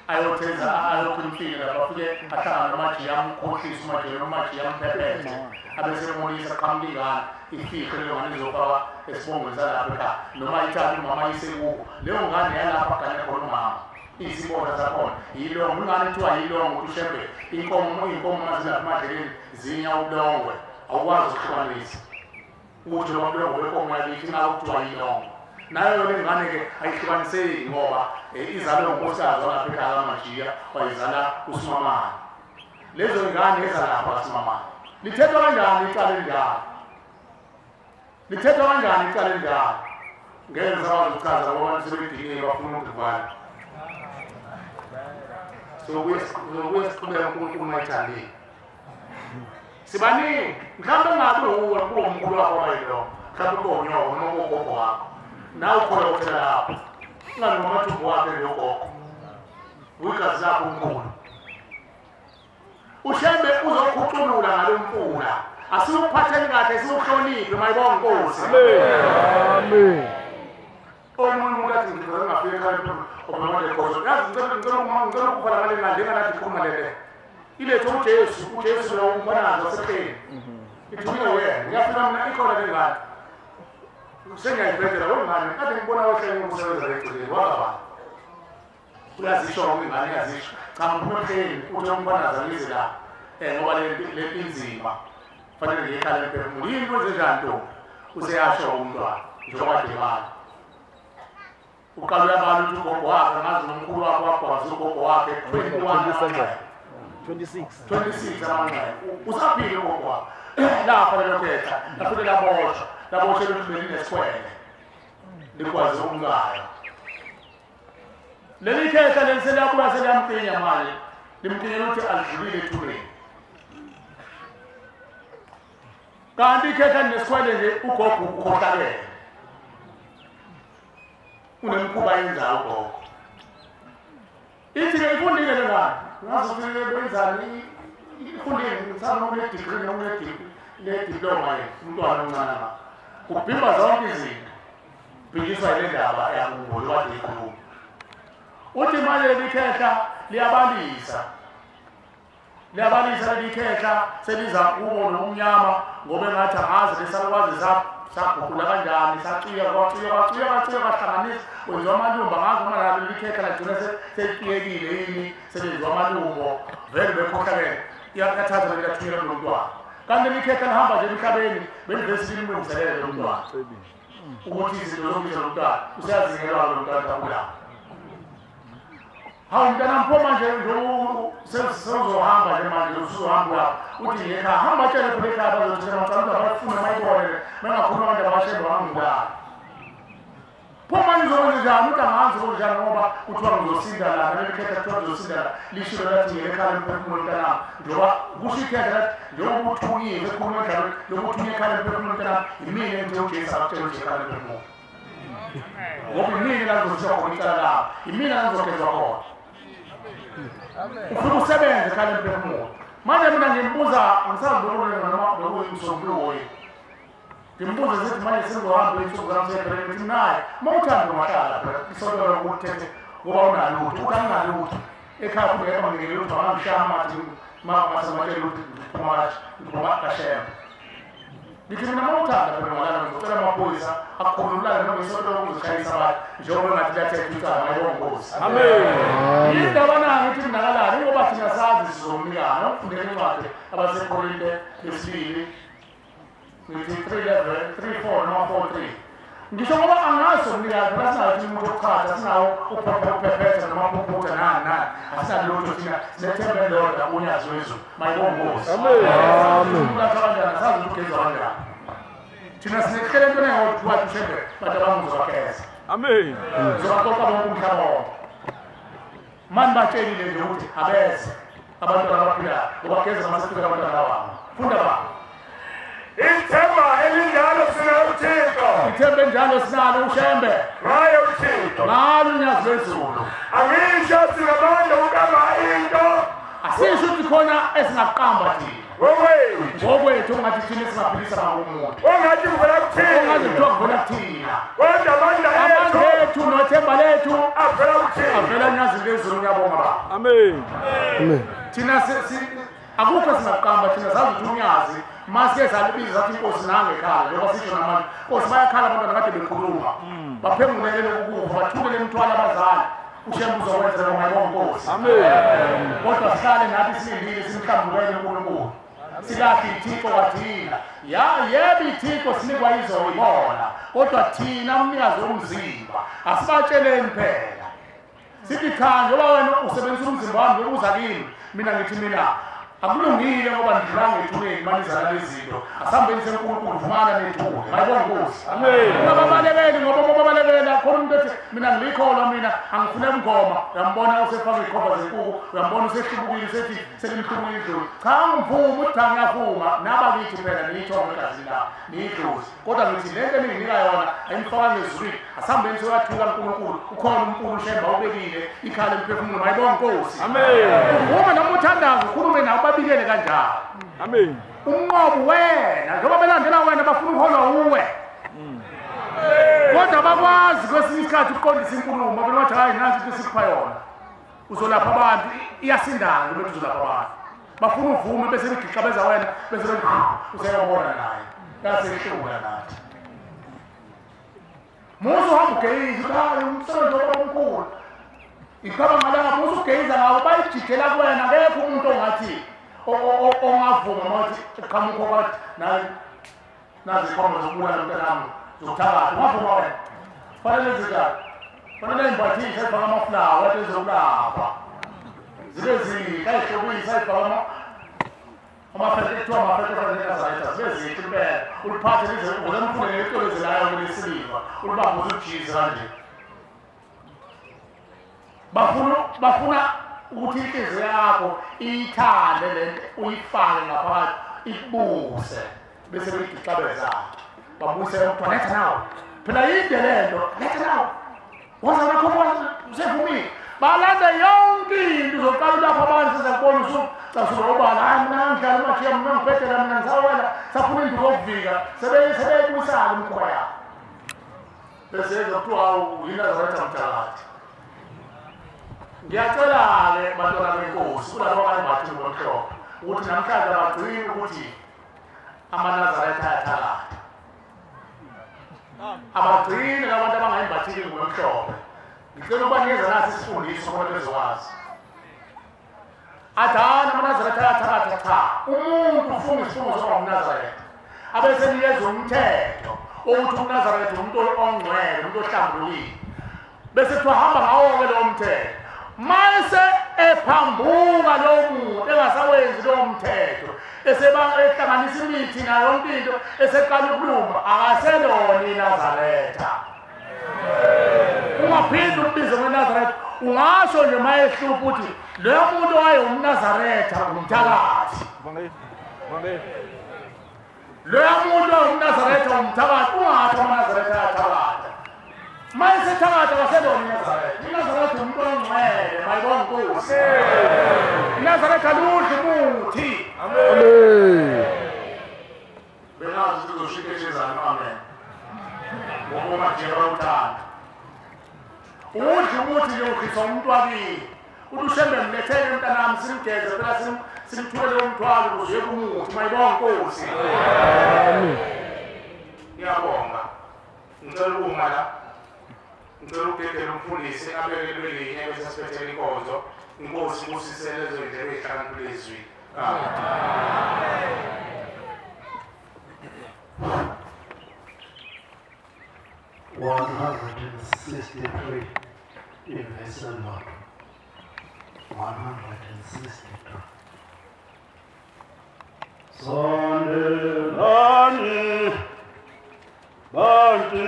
ayotheza ayokhulumfika lapha afike ahlangane noMajiya amkhohlise uMajiya noMajiya amphephethe abesemolisa qhamuka ingane ifihle leyo ngane izofakwa esibongweni salapha ekhaya noma ithathe umama ayise kubo. Leyo ngane yalapha agane khona umama isibonda sakhona yilongwe. Ingane kuthiwa yilongwe ukuthi uShembe inkomo iy'nkomo mazilapha emadleleni zinya ubulongwe awukwazi ukuhlukanisa ukuthi noma ubulongwe wenkomo yakithi ingakho kuthiwa yilongwe. Nayo le ngane-ke ayihlukaniseki ngoba izalwe unkosikazi walapha ekhaya kaMajiya wayizala uSimamane. Lezo ngane ezalapha kaSimamane. Lithethwa kanjani icala elinjalo? Lithethwa kanjani icala elinjalo? Ngeke ngisakwazi ukuchaza ngoba abantu sebediniwe bafuna ukuvala. Sokuye siqhubeke uNkulunkulu mayithandile. Sibaningi mhlawumbe ungabe uwe kuwomkhulu wakho wabayilo mhlawumbe kuwonyoko noma kuwogogo wakho. Nawe ukhona ukuthela lapho ingane ngamathumbu wakhe leyo gogo uyigazi lakho umkhulu. uShembe uzokhuculula ngale mfula. Asiwuphatheni kahle siwuhloniphe. Mayibonge Nkosi. Amen. Omunye umuntu athi ngicela ngafika ekhaya omunye lenkozo yazi ngicela ukubhala ngale ngane enganathi ikhuluma lele ilethe uJesu uJesu lo umkhwanazi waseqeni ithunywe wena ngiyafika mina ikhona le ngane sengiyayibhedela wengane kade ngibona wehlele umsebenzi egcekeni wangabani uyazisho ngoba ingane iyazisho cha ngiphuma ehleni uthi umkhwanazi angize la ngoba le inzima fanele ngiyekhala emphefumulo yini kwenze njani ntombi useyasho umntwana njengoba demala uqala uyabala ukuthi ugogo wakhe angazi nomkhulu wakhe wagwaza ugogo wakhe 21 26 amanxeba usaphile ugogo wakhe lafa lelo khehla lafike laboshwa laboshelwa ukuthi belinesikhwele likwazi ukungayo. Leli khehla leli seliyabuya seliyamqinya manje limqinyela ukuthi alidlulile ethuneni. Kanti ikhehla linesikhwele nje ugogo ukhohlakele unemkhuba yenzayo ugogo. Ithi-ke ifundile le ngane ngazi ukuthi benzani ifundile ngithanda une-degree noma une-diploma yena umntwana omncane ngapha kubhimba zonke izinto bhinjiswa yile ndaba yakubo lokade ikhuluma. Uthi manje leli khehla liyabalisa liyabalisa leli khehla seliza kubo nomnyama ngoba engathi angazi lesalukwazi saguqula kanjani sacwika kwacwika kwacwika kwacwika kwahlanganisa kwenziwa amalumbo angazi uma nalo leli khehla lagcina selicwiyekile yini selenziwa amalumbo vele bekhohlakele iyathatha leli yathunyelwa kulo mntwana. Kanti likhetha lihamba nje emhlabeni belivesi limlungiselele lo mntwana. Ukuthi izinto zokubiza lo mntwana useyazingelwa lo mntwana kulapho. Hawu mntana mphuma nje sewuzohamba nje manje usuzohamba lapho uthi ngekhaya hamba tshele phela ekhaya bazothi abantwana abafuna mayibone bengakhuluma abantu abashembe bangibulala. Phuma nizokwenza njani uthi angazi kunjani ngoba kuthiwa ngizosinda la leli khetha kuthiwa ngizosinda la lishilo lathi ngekhala emphefumulweni mntanami njengoba kusho ikhetha lathi njengoba uthunyiwe ekhuluma njalo lokuthi uthunye ekhala emphefumulweni mntanami yimina engithe uJesu akutshela ukuthi ekhala emphefumulweni ngoba yimina la ngizothiwa khona icala lami yimina la ngizogezwa khona. Ufike usebenze ekhala emphefumulweni. Manje mina ngimbuza angisazi noma bekuyimsombuluko yini. Ngimbuza sithi manje sengizohamba iy'nsuku zami sey'phelele ngithi naye uma uthanda ungahlala phela isonto lokuthethe ngoba unalutho uthi anginalutho ekhaya futhi ngeke banginike lutho angangishaya amathi masematshela ukuthi ngiphuma kaShembe. Ngithi mina uma uthanda phela ungalala ngizocela amaphoyisa akukhululane noma isonto lokuzishayisa abantu njengoba engathi liyathetha icala mayibongozi. Amen. Yindaba na ngithi minakalani ngoba thina sazi sizomnikana ukufundela incwadi abaseKorinte besibili ngithi 3:11 3:4 noma 4:3 ngisho ngoba angazi umnikazi phela sinawo thina umuntu wokuqhatha sinawo uphephetha noma uphupha nani nani asinalutho thina sinethemba elilodwa unyazi wezulu mayibongozi. Amen. Kanjani sazi ukuthi ugezwa kanjani thina sinehlele entweni eyodwa uShembe bantu abangizobageza. Amen. Uzobaqoqa bonke umhlaba wonke mani batshelile nje ukuthi abeze abantwana abaphilayo ubageza masefika abantwana bami. Funda ba Ithemba elinjalo sinalo uThixo. Ithemba enjalo sinalo uShembe. Ngaye uThixo. Ngalo unyazi lwezulu. Angisho sinamandla ukamba into. Asisho ukuthi khona esingaqamba thina. Ngokwethu. Ngokwethu ungathi thina singaphilisa umuntu. Ongathi kuvela kuthina. Ongathi kuthiwa kuvela kuthina. Kodwa amandla ethu nothemba lethu avela kuThixo. Avela unyazi lwezulu ngiyabonga baba. Amen. Amen. Thina akukho singaqamba thina sazi ukuthi unyazi masike salibiza sathi inkosi nangekhaya njengoba sisho namanje inkosi bayakhala abantwana kade bekhuluma baphengulele lokukufa bathulele imithwalo abazali uShembe uzokwenza noma yibongozi. Amen. Kodwa sihlale nathi silindile simhlambulele uNkulunkulu silahle ithixo kwathina ya yebo ithixo sinikwa izoyibona kodwa thina umnikazi womzimba asibatsheleni phela sithi cha njengoba wena usebenzisa umzimba wami ukuza kimi mina ngithi mina akulungile ngoba ndidlula ngethuneni manizana lezinto asihambeni seNkulunkulu vumana nethule mayibonga inkosi. Amen. Ungababalekeli ngoba babalekela khona umuntu ethi mina ngikholwa mina angifune ngoma uyambona usefaka izikhomba zenkukhu uyambona usehlubukile sethi selimhlubukile idlozi cha ngivuma ukuthi ngiyavuma nabakithi phela niyithongo egazini la niyidlozi kodwa ngithi lento enginika yona ayimfaka ngezulwini asihambeni soyathuka uNkulunkulu ukhona uMkhulu uShembe ubekile ikhala emphefumulo mayibonga inkosi. Amen. Uvume noma uthandaza ukhulume nawe babikele kanjalo. Amen. Umnqobo wena njengoba belandela wena bafuna uholwa uwe. Kodwa bakwazi kwesinye isikhathi ukuqondisa inkulumo bona bathi hayi nansi into esikupha yona. Uzolapha abantu iyasindana ukuthi uzolapha abantu. Bafuna uvume bese begixabeza wena bese useyabona naye. Yasehlula nathi. Musu hamba ugeyiza hayi umsebenzi omkhulu. Icabanga la musu ugeyiza ngawo bayijijela kuwena akekho umuntu ongathi ongavuma mawuthi qhamuka kwathi nazi ikhomba zokubulala mntanami zokuthakatha ungavuma wena fanele zinjani fanele imbathise ifaka amaflawa ethi ezokulapha zibe zinhle ayihlobise ayifaka amafethe kuthiwa amafethe zibe zinhle impela uliphathe lize ukuze mfunde ngeqolezelayo kulesiliva ulibambe uzujize kanje bafuna ukuthi inhliziyo yakho iyithande lento uyifake ngaphakathi ikubuse bese beyigixabeza babuse umntwana letha nawo phela yinde lento letha nawo waza nakho usevumile balanda yonke into uzoqala ulapha abantu sizakubona usucasula ubala hayi mina ngidlala umashiya mina ngibhedela mina ngisawela safuna induku yokuvika sebeyibuyisana imikhuba yakho bese kuthiwa yiNazaretha mthakathi. Ngiyacela-ke bantwana benkosi kulabo abayimbathi ngomhlophe ukuthi namhlanje abagcini ukuthi amaNazaretha ayathakatha. Abagcini labantu abangayimbathile ngomhlophe. Ngicela ukubanikeza nasi isifundiso khona bezokwazi. Athi amaNazaretha ayathakatha. Cha, umuntu ufunga isifungo sokuba umNazaretha abese niyezwa umthetho ukuthi umNazaretha umuntu ongcwele, umuntu ohlambulukile, bese kuthiwa hamba ngawo-ke lowo mthetho. Mase ephambuka lowo muntu engasawenzi lowo mthetho, ehlanganisa imithi nayo yonke into, eseqala ukulumba, akaselona iNazaretha. Ungaphinde umbize ngeNazaretha. Ungasho nje uma ehlupha ukuthi loyo muntu owayewumNazaretha umthakathi, loyo muntu owayewumNazaretha umthakathi. Ungathi amaNazaretha ayathakatha. Uma esethakatha akaselona iNazaretha. INazaretha umuntu ongcwele, mayibonga iNkosi. INazaretha ludla umuthi. Bengazi ukuthi uzoshikeshezana. Amen. Ngoba uMajika bayawuthanda. Udla umuthi nje ukhisa umuntu wakini. Uthi uShembe mlethele mntanami simgeze phela simthwele umthwalo ukuze uye kumuthi. Mayibonga iNkosi. Ngiyabonga. Ngicela ukuma la. Ngicela ukudedela umfundisi abekelwe linye bese siphethele inkonzo. Inkosi ibusise lezo ndlebe ey'hlakaniphile ezwini. Amen. 163 ivesi elilodwa. 163. Sondelani bantu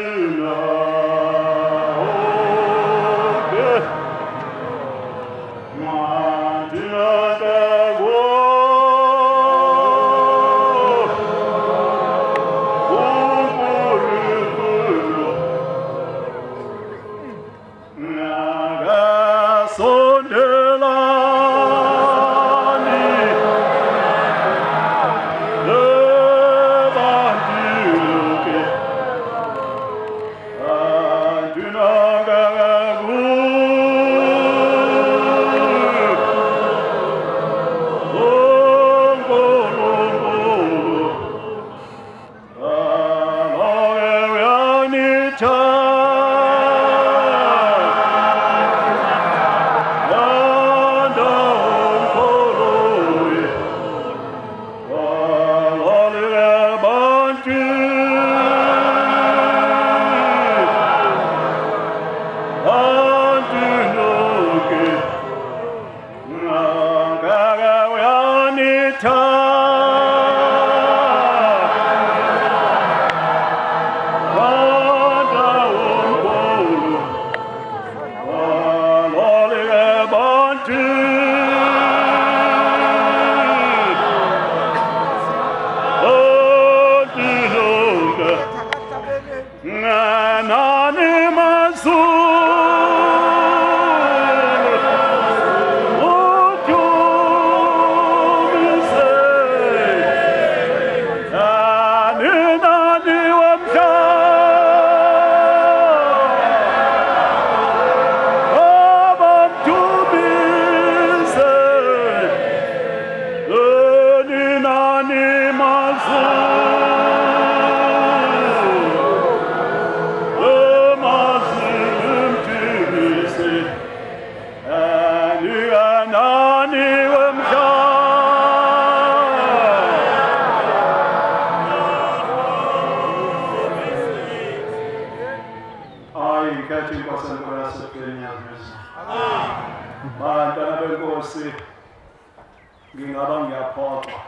Ngingaba ngiyaphoxa.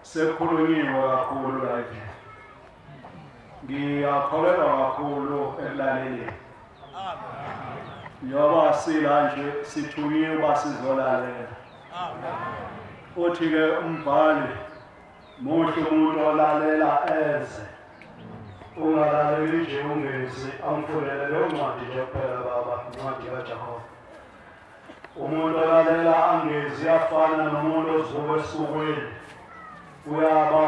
Sekukhulunyiwe kakhulu la endlini. Ngiyakholelwa kakhulu ekulaleleni. Njengoba sila nje sithunyiwe uba sizolalela. Uthi-ke umbhali, muhle umuntu olalela eze. Ungalaleli nje ungezi, amfunele leyo ncwadi nje kuphela baba, incwadi kaJehova. Umuntu olalela angezi afana nomuntu ozuka esukwini. Uyaba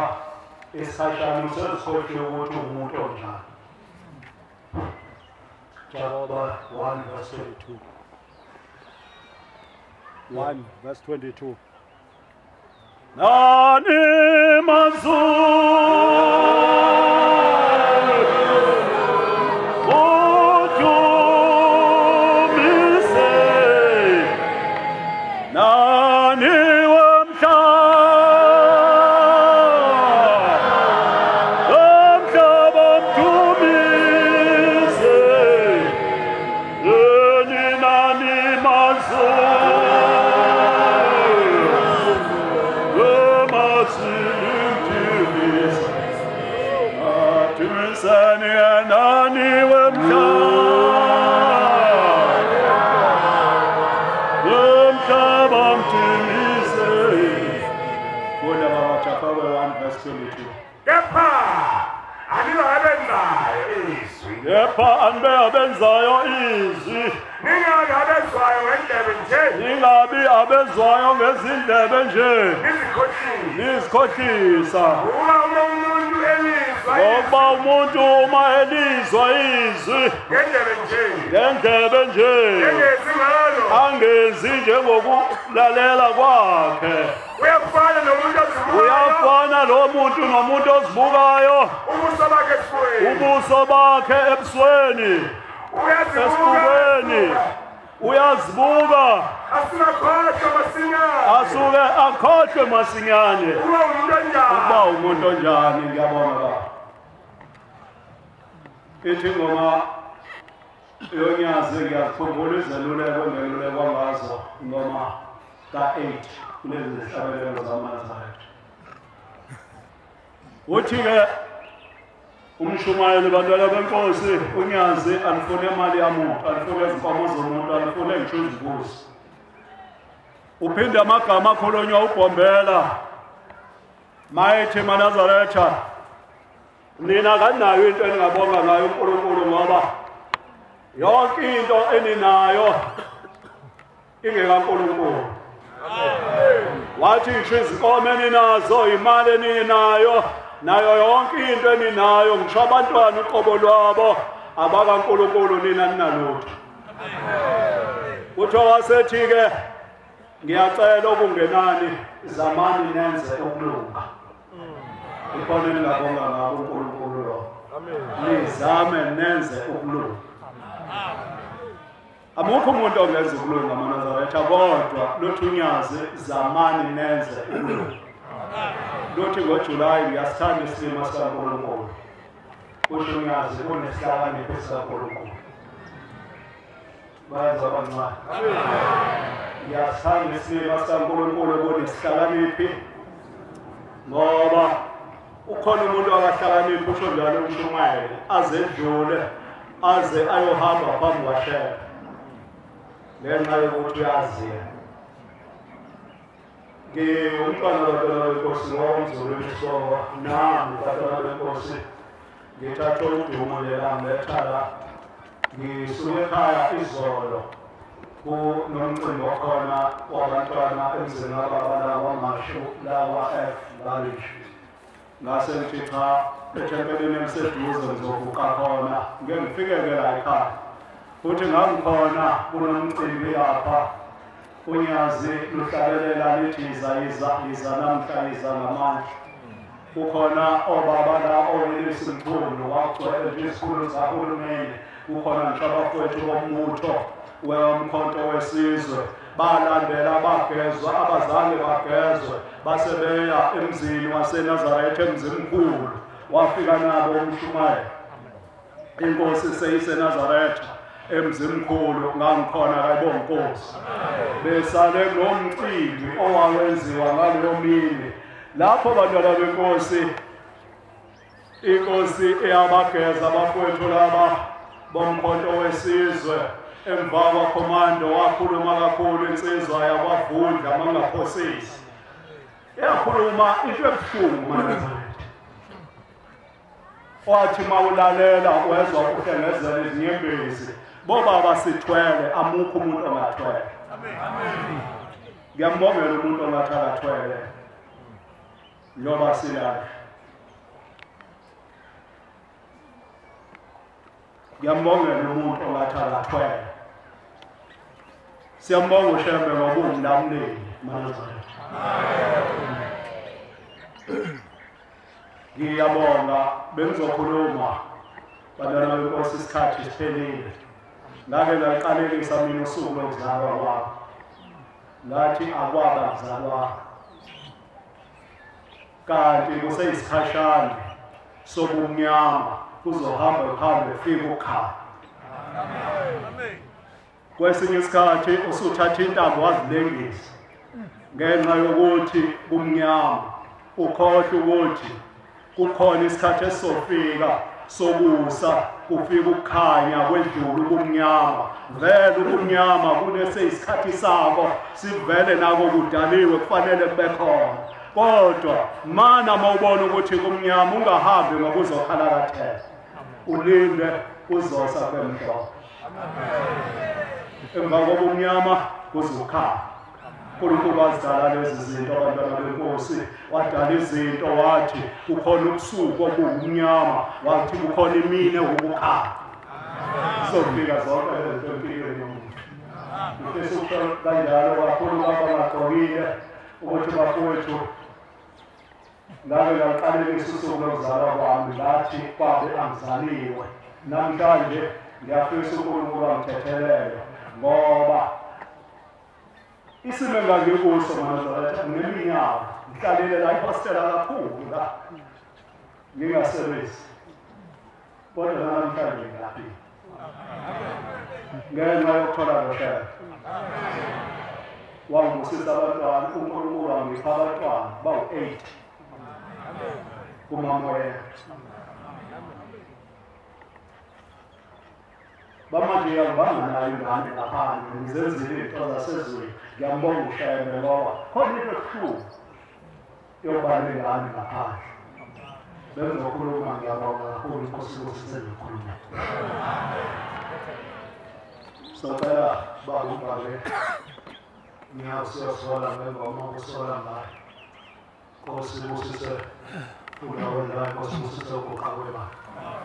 isikhashana usezikhohliwe ukuthi uwumuntu onjani. Jakoba 1 verse 22. 1 verse 22. Nani mazulu udumise Nani wemhlaba mdumise. Funda baba Jakobe 1 verse 22. Kepha anibe abenzayo izwi. Kepha anibe abenzayo izwi. Ningabi abezwayo ngendlebe nje. Ningabi abezwayo ngezindlebe nje. Nizikhohlisa. Nizikhohlisa. Ngoba umuntu Ngoba umuntu uma elizwa izwi ngendlebe nje. Ngendlebe nje. Engenzi ngalo. Angenzi njengokulalela kwakhe. Uyafana nomuntu ozibukayo. Uyafana lo muntu nomuntu ozibukayo. Ubuso bakhe ebusweni. Ubuso bakhe ebusweni. Uyazibukeni. Uyazibuka. Asuke akhohlwe masinyane. Asuke akhohlwe masinyane. Uba umuntu onjani? Uba umuntu onjani? Ngiyabonga baba. Ithi ingoma yonyazi ngiyazikhumbula izeluleko engelulekwa ngazo ingoma ka-8 kulezi zihlabelelo zamaNazaretha. Uthi-ke umshumayeli bantwana benkosi unyazi alifune imali yamuntu, alifune izinkomo zomuntu, alifune ngisho izibuzi. Uphinde amagama akhulunywa uBhombela mayethi maNazaretha nina kanayo into eningabonga ngayo uNkulunkulu ngoba yonke into eninayo ingekaNkulunkulu. Wathi ngisho izinkomo eninazo, imali eninayo, nayo yonke into eninayo, ngisho abantwana uqobo lwabo abakaNkulunkulu nina ninalutho. Kuthiwa wasethi-ke ngiyacela okungenani zamani nenze ukulunga. Ikhona eningabonga ngako uNkulunkulu lo. Nizame nenze ukulunga. Amukho umuntu ongenza ukulunga maNazaretha kodwa luthi unyazi zamani nenze ukulunga. Luthi ngoJulayi ngiyasithanda isilimo sikaNkulunkulu. Kusho unyazi kunesihlakanipho sikaNkulunkulu. Bayenza abancane. Ngiyasithanda isilimo sikaNkulunkulu kunesihlakaniphi ngoba ukhona umuntu akahlakaniphi usho njalo umshumayeli aze edlule aze ayohamba phambi kwaShembe ngenxa yokuthi uyaziya. Ngiwumntwana bantwana benkosi ngoba umZulu nami bantwana benkosi ngithatha udumo lelangiletha la. Ngisuke ekhaya izolo kunomcimbi okhona wabantwana emzini kababa la kwaMashu la kwa-F Village. Ngase ngithi cha ethempelini eliseduze ngizoguqa khona ngeke ngifike-ke la ekhaya. Futhi ngangikhona kunomcimbi lapha unyazi luhlabelela lithi yiza yiza yiza namhla yiza ngamandla. Kukhona obaba la oWillis Mchunu wagcwele nje isikhulu zahulumeni, kukhona ngisho abafowethu bombutho womkhonto wesizwe balandela bagezwa, abazange bagezwe base beya emzini waseNazaretha emzimkhulu wafika nabo umshumayeli. Inkosi seyiseNazaretha emzimkhulu ngangikhona kayibonga inkosi. Besale nomcimbi owawenziwa ngaleyo mini lapho bantwana benkosi inkosi eyabageza abafowethu laba bomkhonto wesizwe. Emva kwakhomando wakhuluma kakhulu insizwa yakwaVundla mangaphosisi. Yakhuluma into ebuhlungu maNazaretha. Wathi mawulalela wezwa uhlengezela izinyembezi. Bobaba sithwele, amukho umuntu ongathwele. Ngiyambongela umuntu ongathi akathwele. Njoba silala. Ngiyambongela umuntu ongathi akathwele. Siyambonga uShembe ngoba ungumlamuleli maNazaretha. Ngiyabonga bengizokhuluma bantwana benkosi isikhathi siphelile. Ngake ngaqalekisa mina usuku lokuzalwa kwami. Ngathi akwaba kuzalwa kanti kuseyisikhashana sobumnyama kuzohamba kuhambe kufike ukukhanya. Kwesinye isikhathi usuthatha intambo wazilengisa ngenxa yokuthi kumnyama, ukhohlwa ukuthi kukhona isikhathi esizofika Sokusa kufika ukukhanya kwedlula ubumnyama. Vele ubumnyama kuneseyisikhathi sako, sivele nako kudaliwe kufanele kube khona. Kodwa mana mawubona ukuthi kumnyama ungahambi ngoba uzokhalakathela, ulinde uzosa kwemhlophe. Emva kobumnyama kuzokhanya. uNkulunkulu wazidala lezi zinto abantwana benkosi, wadala izinto wathi kukhona ubusuku obumnyama, wathi kukhona imini ewukukhanya. Zofika zonke lezi zinto empilweni yomuntu. Ngifisa ukusho kanjalo kakhulu kwabangagqokile ukuthi bafowethu, ngabe ngaqalekisa usuku lokuzalwa kwami ngathi kwabe angizaliwe. Namhlanje ngiyafisa uNkulunkulu angithethelele ngoba isimo engangikuso manazaretha ngeminyaka ngihlalele la ihostela kakhulu la ngingasebenzi, kodwa namhlanje ngiyaphila ngenxa yokuthola lo shele. Wangibusisa abantwana, uNkulunkulu wangipha abantwana bawu-8 kumama oyedwa. Bamanje angibanganayo ingane ngaphandle, ngizenzile izinto zasezweni. Ngiyambonga uShembe ngoba khona into ebuhlungu yokuba nengane ngaphandle. Bengizokhuluma, ngiyabonga kakhulu, inkosi ibusise ngikhuluma. Socela baba ubhale ngiyakusiyosola ngengoma ukusola ngayo. Nkosi ibusise unawe la, Nkosi ibusise uguqa kwebandla.